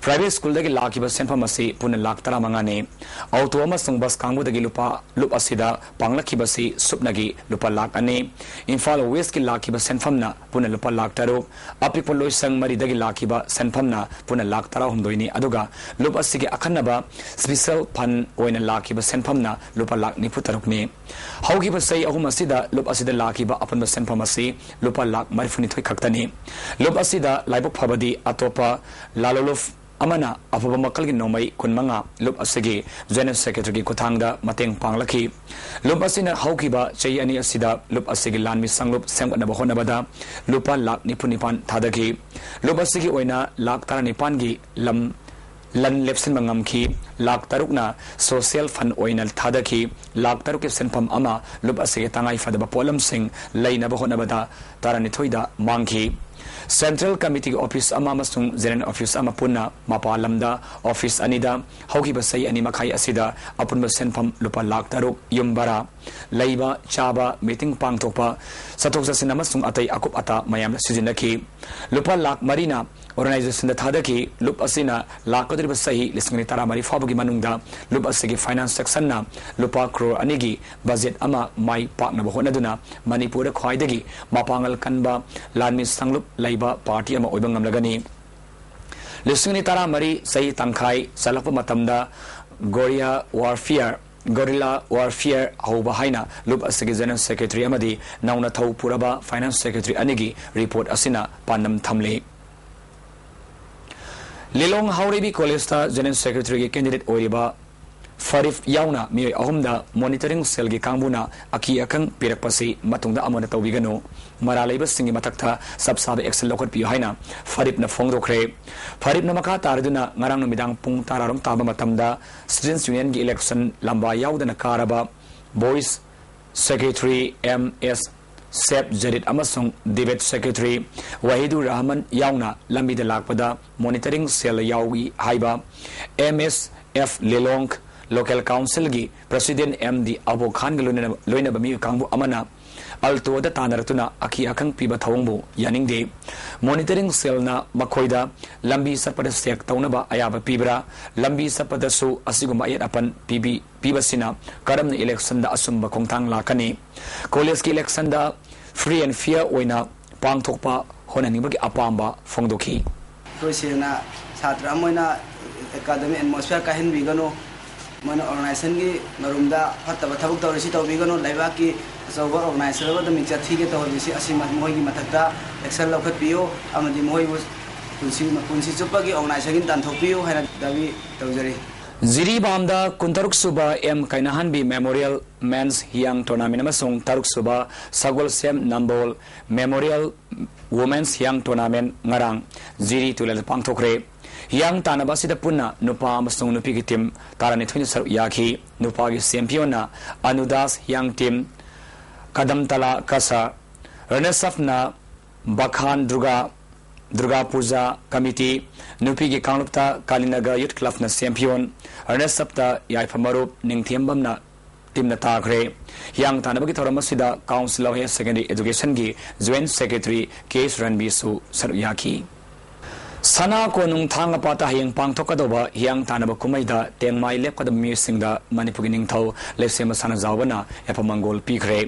ꯄ꯭ꯔꯥꯏꯚꯦꯠ ꯁ꯭ꯀꯨꯜꯗꯒꯤ ꯂꯥꯛꯈꯤꯕ ꯁꯦꯟꯐꯝ ꯑꯁꯤ ꯄꯨꯟꯅ ꯂꯥꯈ ꯇꯔꯥꯃꯉꯥꯅꯤ꯫ ꯑꯣꯇꯣ ꯑꯃꯁꯨꯡ ꯕꯁ ꯀꯥꯡꯕꯨꯗꯒꯤ ꯂꯨꯄꯥ ꯂꯨꯞ ꯑꯁꯤꯗ ꯄꯥꯡꯂꯛꯈꯤꯕꯁꯤ ꯁꯨꯞꯅꯒꯤ ꯂꯨꯄꯥ ꯂꯥꯈ ꯑꯅꯤ꯫ ꯏꯝꯐꯥꯜ ꯋꯦꯁꯀꯤ ꯂꯥꯛꯈꯤꯕ ꯁꯦꯟꯐꯝꯅ ꯄꯨꯟꯅ ꯂꯨꯄꯥ ꯂꯥꯈ ꯇꯔꯨꯛ꯫ ꯑꯄꯤꯛꯄ ꯂꯣꯏꯁꯪ ꯃꯔꯤꯗꯒꯤ ꯂꯥꯛꯈꯤꯕ ꯁꯦꯟꯐꯝꯅ ꯄꯨꯟꯅ ꯂꯥꯈ ꯇꯔꯥꯍꯨꯝꯗꯣꯏꯅꯤ꯫ ꯑꯗꯨꯒ ꯂꯨꯞ ꯑꯁꯤꯒꯤ ꯑꯈꯟꯅꯕ ꯁ꯭ꯄꯤꯁꯦꯜ ꯐꯟ ꯑꯣꯏꯅ ꯂꯥꯛꯈꯤꯕ ꯁꯦꯟꯐꯝꯅ ꯂꯨꯄꯥ ꯂꯥꯈ ꯅꯤꯐꯨ ꯇꯔꯨꯛꯅꯤ꯫ ꯍꯧꯈꯤꯕ ꯆꯍꯤ ꯑꯍꯨꯝ ꯑꯁꯤꯗ ꯂꯨꯞ ꯑꯁꯤꯗ ꯂꯥꯛꯈꯤꯕ ꯑꯄꯨꯟꯕ ꯁꯦꯟꯐꯝ ꯑꯁꯤ ꯂꯨꯄꯥ ꯂꯥꯈ ꯃꯔꯤꯐꯨꯅꯤꯊꯣꯏ ꯈꯛꯇꯅꯤ꯫ ꯂꯨꯞ ꯑꯁꯤꯗ ꯂꯥꯏꯕꯛ ꯐꯕꯗꯤ ꯑꯇꯣꯞꯄ ꯂꯥꯂꯣꯂꯨꯞ ꯑꯃꯅ ꯑꯐꯕ ꯃꯈꯜꯒꯤ ꯅꯣꯡꯃꯩ ꯀꯨꯟꯃꯉꯥ ꯂꯨꯞ ꯑꯁꯤꯒꯤ ꯖꯦꯅꯔꯦꯜ ꯁꯦꯀ꯭ꯔꯦꯇꯔꯤꯒꯤ ꯈꯨꯠꯊꯥꯡꯗ ꯃꯇꯦꯡ ꯄꯥꯡꯂꯛꯈꯤ꯫ ꯂꯨꯞ ꯑꯁꯤꯅ ꯍꯧꯈꯤꯕ ꯆꯍꯤ ꯑꯅꯤ ꯑꯁꯤꯗ ꯂꯨꯞ ꯑꯁꯤꯒꯤ ꯂꯥꯟꯃꯤ ꯁꯪꯂꯨꯞ ꯁꯦꯝꯒꯠꯅꯕ ꯍꯣꯠꯅꯕꯗ ꯂꯨꯄꯥ ꯂꯥꯈ ꯅꯤꯐꯨ ꯅꯤꯄꯥꯟ ꯊꯥꯗꯈꯤ꯫ ꯂꯨꯞ ꯑꯁꯤꯒꯤ ꯑꯣꯏꯅ ꯂꯥꯈ ꯇꯔꯥꯅꯤꯄꯥꯟꯒꯤ ꯂꯝ ꯂꯟ ꯂꯦꯞꯁꯤꯟꯕ ꯉꯝꯈꯤ꯫ ꯂꯥꯈ ꯇꯔꯨꯛꯅ ꯁꯣꯁꯤꯌꯦꯜ ꯐꯟ ꯑꯣꯏꯅ ꯊꯥꯗꯈꯤ꯫ ꯂꯥꯈ ꯇꯔꯨꯛꯀꯤ ꯁꯦꯟꯐꯝ ꯑꯃ ꯂꯨꯞ ꯑꯁꯤꯒꯤ ꯇꯉꯥꯏ ꯐꯗꯕ ꯄꯣꯠꯂꯝꯁꯤꯡ ꯂꯩꯅꯕ ꯍꯣꯠꯅꯕꯗ ꯇꯔꯥꯅꯤꯊꯣꯏꯗ ꯃꯥꯡꯈꯤ꯫ ꯁꯦꯟꯇ꯭ꯔꯦꯜ ꯀꯃꯤꯇꯤꯒꯤ ꯑꯣꯐꯤꯁ ꯑꯃ ꯑꯃꯁꯨꯡ ꯖꯦꯅꯔꯦꯜ ꯑꯣꯐꯤꯁ ꯑꯃ ꯄꯨꯟꯅ ꯃꯄꯥꯟ ꯂꯝꯗ ꯑꯣꯐꯤꯁ ꯑꯅꯤꯗ ꯍꯧꯈꯤꯕ ꯆꯍꯤ ꯑꯅꯤ ꯃꯈꯥꯏ ꯑꯁꯤꯗ ꯑꯄꯨꯟꯕ ꯁꯦꯟꯐꯝ ꯂꯨꯄꯥ ꯂꯥꯈ ꯇꯔꯨꯛ, ꯌꯨꯝ ꯚꯔꯥ, ꯂꯩꯕ, ꯆꯥꯕ, ꯃꯤꯇꯤꯡ ꯄꯥꯡꯊꯣꯛꯄ, ꯆꯠꯊꯣꯛ ꯆꯠꯁꯤꯟ ꯑꯃꯁꯨꯡ ꯑꯇꯩ ꯑꯀꯨꯞ ꯑꯇꯥ ꯃꯌꯥꯝꯅ ꯁꯤꯖꯤꯟꯅꯈꯤ꯫ ꯂꯨꯄꯥ ꯂꯥꯈ ꯃꯔꯤꯅ ꯑꯣꯔꯒꯅꯥꯏꯖꯦꯁꯟꯗ ꯊꯥꯗꯈꯤ꯫ ꯂꯨꯞ ꯑꯁꯤꯅ ꯂꯥꯛꯀꯗꯧꯔꯤꯕ ꯆꯍꯤ ꯂꯤꯁꯤꯡ ꯑꯅꯤ ꯇꯔꯥꯃꯔꯤ ꯐꯥꯎꯕꯒꯤ ꯃꯅꯨꯡꯗ ꯂꯨꯞ ꯑꯁꯤꯒꯤ ꯐꯥꯏꯅꯥꯟꯁ ꯁꯦꯛꯁꯟꯅ ꯂꯨꯄꯥ ꯀ꯭ꯔꯣꯔ ꯑꯅꯤꯒꯤ ꯕꯖꯦꯠ ꯑꯃ ꯃꯥꯏ ꯄꯥꯛꯅꯕ ꯍꯣꯠꯅꯗꯨꯅ ꯃꯅꯤꯄꯨꯔꯗ ꯈ꯭ꯋꯥꯏꯗꯒꯤ ꯃꯄꯥꯡꯒꯜ ꯀꯟꯕ ꯂꯥꯟꯃꯤ ꯁꯪꯂꯨꯞ ꯂꯩꯕ ꯄꯥꯔꯇꯤ ꯑꯃ ꯑꯣꯏꯕ ꯉꯝꯂꯒꯅꯤ꯫ ꯂꯤꯁꯤꯡ ꯑꯅꯤ ꯇꯔꯥꯃꯔꯤ ꯆꯍꯤ ꯇꯪꯈꯥꯏ ꯆꯜꯂꯛꯄ ꯃꯇꯝꯗ ꯒꯣꯔꯤꯌꯥ ꯋꯥꯔꯐꯤꯌꯔ, ꯒꯣꯔꯤꯂꯥ ꯋꯥꯔꯐꯤꯌꯔ ꯍꯧꯕ ꯍꯥꯏꯅ ꯂꯨꯞ ꯑꯁꯤꯒꯤ ꯖꯦꯅꯔꯦꯜ ꯁꯦꯀ꯭ꯔꯦꯇꯔꯤ ꯑꯃꯗꯤ ꯅꯧꯅ ꯊꯧ ꯄꯨꯔꯕ ꯐꯥꯏꯅꯥꯟꯁ ꯁꯦꯀ꯭ꯔꯦꯇꯔꯤ ꯑꯅꯤꯒꯤ ꯔꯤꯄꯣꯔꯠ ꯑꯁꯤꯅ ꯄꯥꯟꯗꯝ ꯊꯝꯂꯤ꯫ ꯂꯤꯂꯣꯡ ꯍꯥꯎꯔꯩꯕꯤ ꯀꯣꯂꯦꯖꯇ ꯖꯦꯅꯔꯦꯜ ꯁꯦꯀ꯭ꯔꯦꯇꯔꯤꯒꯤ ꯀꯦꯟꯗꯤꯗꯦꯠ ꯑꯣꯏꯔꯤꯕ ꯐꯔꯤꯞ ꯌꯥꯎꯅ ꯃꯤꯑꯣꯏ ꯑꯍꯨꯝꯗ ꯃꯣꯅꯤꯇꯔꯤꯡ ꯁꯦꯜꯒꯤ ꯀꯥꯡꯕꯨꯅ ꯑꯀꯤ ꯑꯀꯪ ꯄꯤꯔꯛꯄꯁꯤ ꯃꯇꯨꯡꯗ ꯑꯃꯨꯛ ꯍꯟꯅ ꯇꯧꯕꯤꯒꯅꯨ, ꯃꯔꯥꯜ ꯂꯩꯕꯁꯤꯡꯒꯤ ꯃꯊꯛꯇ ꯆꯞ ꯆꯥꯕ ꯑꯦꯛꯁꯟ ꯂꯧꯈꯠꯄꯤꯌꯨ ꯍꯥꯏꯅ ꯐꯔꯤꯞꯅ ꯐꯣꯡꯗꯣꯛꯈ꯭ꯔꯦ꯫ ꯐꯔꯤꯞꯅ ꯃꯈꯥ ꯇꯥꯔꯗꯨꯅ ꯉꯔꯥꯡ ꯅꯨꯃꯤꯗꯥꯡ ꯄꯨꯡ ꯇꯔꯥꯔꯣꯝ ꯇꯥꯕ ꯃꯇꯝꯗ ꯁ꯭ꯇꯨꯗꯦꯟꯠꯁ ꯌꯨꯅꯤꯌꯟꯒꯤ ꯏꯂꯦꯛꯁꯟ ꯂꯝꯕꯥ ꯌꯥꯎꯗꯅ ꯀꯥꯔꯕ ꯚꯣꯏꯁ ꯁꯦꯀ꯭ꯔꯦꯇꯔꯤ ꯑꯦꯝ ꯑꯦꯁ ꯁꯦꯞ ꯖꯔꯤꯠ ꯑꯃꯁꯨꯡ ꯗꯤꯕꯦꯠ ꯁꯦꯀ꯭ꯔꯦꯇꯔꯤ ꯋꯥꯍꯤꯗꯨꯔ ꯔꯍꯃꯟ ꯌꯥꯎꯅ ꯂꯝꯕꯤꯗ ꯂꯥꯛꯄꯗ ꯃꯣꯅꯤꯇꯔꯤꯡ ꯁꯦꯜꯗ ꯌꯥꯎꯏ ꯍꯥꯏꯕ ꯑꯦꯝ ꯑꯦꯁ ꯑꯦꯐ ꯂꯤꯂꯣꯡ ꯂꯣꯀꯦꯜ ꯀꯥꯎꯟꯁꯤꯜꯒꯤ ꯄ꯭ꯔꯁꯤꯗꯦꯟꯠ ꯑꯦꯝ ꯗꯤ ꯑꯕꯣ ꯈꯥꯟꯒ ꯂꯣꯏꯅꯅ, ꯂꯣꯏꯅꯕ ꯃꯤꯑꯣꯏ ꯀꯥꯡꯕꯨ ꯑꯃꯅ ꯑꯜꯇꯣꯗ ꯇꯥꯟꯅꯔꯛꯇꯨꯅ ꯑꯀꯤ ꯑꯀꯪ ꯄꯤꯕ ꯊꯧꯑꯣꯡꯕꯨ ꯌꯥꯅꯤꯡꯗꯦ꯫ ꯃꯣꯅꯤꯇꯔꯤꯡ ꯁꯦꯜꯅ ꯃꯈꯣꯏꯗ ꯂꯝꯕꯤ ꯆꯠꯄꯗ ꯆꯦꯛ ꯇꯧꯅꯕ ꯑꯌꯥꯕ ꯄꯤꯕ꯭ꯔꯥ? ꯂꯝꯕꯤ ꯆꯠꯄꯗꯁꯨ ꯑꯁꯤꯒꯨꯝꯕ ꯑꯌꯦꯠ ꯑꯄꯟ ꯄꯤꯕꯤ, ꯄꯤꯕꯁꯤꯅ ꯀꯔꯝꯅ ꯏꯂꯦꯛꯁꯟꯗ ꯑꯆꯨꯝꯕ ꯈꯣꯡꯊꯥꯡ ꯂꯥꯛꯀꯅꯤ? ꯀꯣꯂꯦꯖꯀꯤ ꯏꯂꯦꯛꯁꯟꯗ free and fair ꯑꯣꯏꯅ ꯄꯥꯡꯊꯣꯛꯄ ꯍꯣꯠꯅꯅꯤꯡꯕꯒꯤ ꯑꯄꯥꯝꯕ ꯐꯣꯡꯗꯣꯛꯈꯤ꯫ ꯑꯩꯈꯣꯏ ꯁꯦꯡꯅ ꯁꯥꯇ꯭ꯔ ꯑꯃ ꯑꯣꯏꯅ ꯑꯦꯀꯥꯗꯃꯤꯛ ꯑꯦꯠꯃꯣꯁꯐꯤꯌꯔ ꯀꯥꯏꯍꯟꯕꯤꯒꯅꯨ꯫ ꯃꯣꯏꯅ ꯑꯣꯔꯒꯅꯥꯏꯖꯦꯁꯟꯒꯤ ꯃꯔꯨꯝꯗ ꯐꯠꯇꯕ ꯊꯕꯛ ꯇꯧꯔꯤꯁꯤ ꯇꯧꯕꯤꯒꯅꯨ꯫ ꯂꯩꯕꯥꯛꯀꯤ ꯑꯆꯧꯕ ꯑꯣꯔꯒꯅꯥꯏꯖꯦꯁꯟ ꯑꯃꯗ ꯃꯤꯡꯆꯠ ꯊꯤꯒꯦ ꯇꯧꯍꯜꯂꯤꯁꯤ ꯑꯁꯤ ꯃ-, ꯃꯈꯣꯏꯒꯤ ꯃꯊꯛꯇ ꯑꯦꯛꯁꯟ ꯂꯧꯈꯠꯄꯤꯌꯨ ꯑꯃꯗꯤ ꯃꯈꯣꯏꯕꯨ ꯄꯨꯟꯁꯤ, ꯄꯨꯟꯁꯤ ꯆꯨꯞꯄꯒꯤ ꯑꯣꯔꯒꯅꯥꯏꯖꯦꯁꯟꯒꯤ ꯇꯥꯟꯊꯣꯛꯄꯤꯌꯨ ꯍꯥꯏꯅ ꯗꯥꯕꯤ ꯇꯧꯖꯔꯤ꯫ ꯖꯤꯔꯤꯕꯥꯝꯗ ꯀꯨꯟꯇꯔꯨꯛ ꯁꯨꯕ ꯑꯦꯝ ꯀꯩꯅꯥꯍꯟꯕꯤ ꯃꯦꯃꯣꯔꯤꯌꯦꯜ ꯃꯦꯟꯁ ꯍꯤꯌꯥꯡ ꯇꯣꯔꯅꯥꯃꯦꯟ ꯑꯃꯁꯨꯡ ꯇꯔꯨꯛ ꯁꯨꯕ ꯁꯒꯣꯜꯁꯦꯝ ꯅꯝꯕꯣꯜ ꯃꯦꯃꯣꯔꯤꯌꯦꯜ ꯋꯨꯃꯦꯟꯁ ꯍꯤꯌꯥꯡ ꯇꯣꯔꯅꯥꯃꯦꯟ ꯉꯔꯥꯡ ꯖꯤꯔꯤ ꯇꯨꯔꯦꯜꯗ ꯄꯥꯡꯊꯣꯛꯈ꯭ꯔꯦ꯫ ꯍꯤꯌꯥꯡ ꯇꯥꯟꯅꯕ ꯑꯁꯤꯗ ꯄꯨꯟꯅ ꯅꯨꯄꯥ ꯑꯃꯁꯨꯡ ꯅꯨꯄꯤꯒꯤ ꯇꯤꯝ ꯇꯔꯥꯅꯤꯊꯣꯏꯅ ꯁꯔꯨꯛ ꯌꯥꯈꯤ꯫ ꯅꯨꯄꯥꯒꯤ ꯆꯦꯝꯄꯤꯌꯟꯅ ꯑꯅꯨꯗꯥꯁ ꯍꯤꯌꯥꯡ team, ꯀꯗꯝꯇꯂꯥ ꯀꯁꯥ, runners ꯑꯞꯅ ꯕꯈꯥꯟ Durga, Durga Puja committee, ꯅꯨꯄꯤꯒꯤ ꯀꯥꯡꯂꯨꯞꯇ ꯀꯥꯂꯤꯅꯒꯔ ꯌꯨꯠ ꯀ꯭ꯂꯕꯅ ꯆꯦꯝꯄꯤꯌꯟ, ꯔꯅꯔꯁ ꯑꯞꯇ ꯌꯥꯏꯐ ꯃꯔꯨꯞ ꯅꯤꯡꯊꯦꯝꯕꯝꯅ ꯇꯤꯝꯅ ꯇꯥꯈ꯭ꯔꯦ꯫ ꯍꯤꯌꯥꯡ ꯇꯥꯟꯅꯕꯒꯤ ꯊꯧꯔꯝ ꯑꯁꯤꯗ Council of Higher Secondary Educationꯒꯤ Joint Secretary ꯀꯦ ꯑꯦꯁ ꯔꯟꯕꯤꯁꯨ ꯁꯔꯨꯛ ꯌꯥꯈꯤ꯫ ꯁꯅꯥ ꯀꯣꯅꯨꯡ ꯊꯥꯡꯒꯄꯥꯠꯇ ꯍꯌꯦꯡ ꯄꯥꯡꯊꯣꯛꯀꯗꯧꯕ ꯍꯤꯌꯥꯡ ꯇꯥꯟꯅꯕ ꯀꯨꯝꯍꯩꯗ ꯇꯦꯡꯃꯥꯏ ꯂꯦꯞꯀꯗꯕ ꯃꯤꯑꯣꯏꯁꯤꯡꯗ ꯃꯅꯤꯄꯨꯔꯒꯤ ꯅꯤꯡꯊꯧ ꯂꯩꯁꯦꯝꯕ ꯁꯅꯥꯖꯥꯎꯕꯅ ꯌꯥꯏꯐ ꯃꯪꯒꯣꯜ ꯄꯤꯈ꯭ꯔꯦ꯫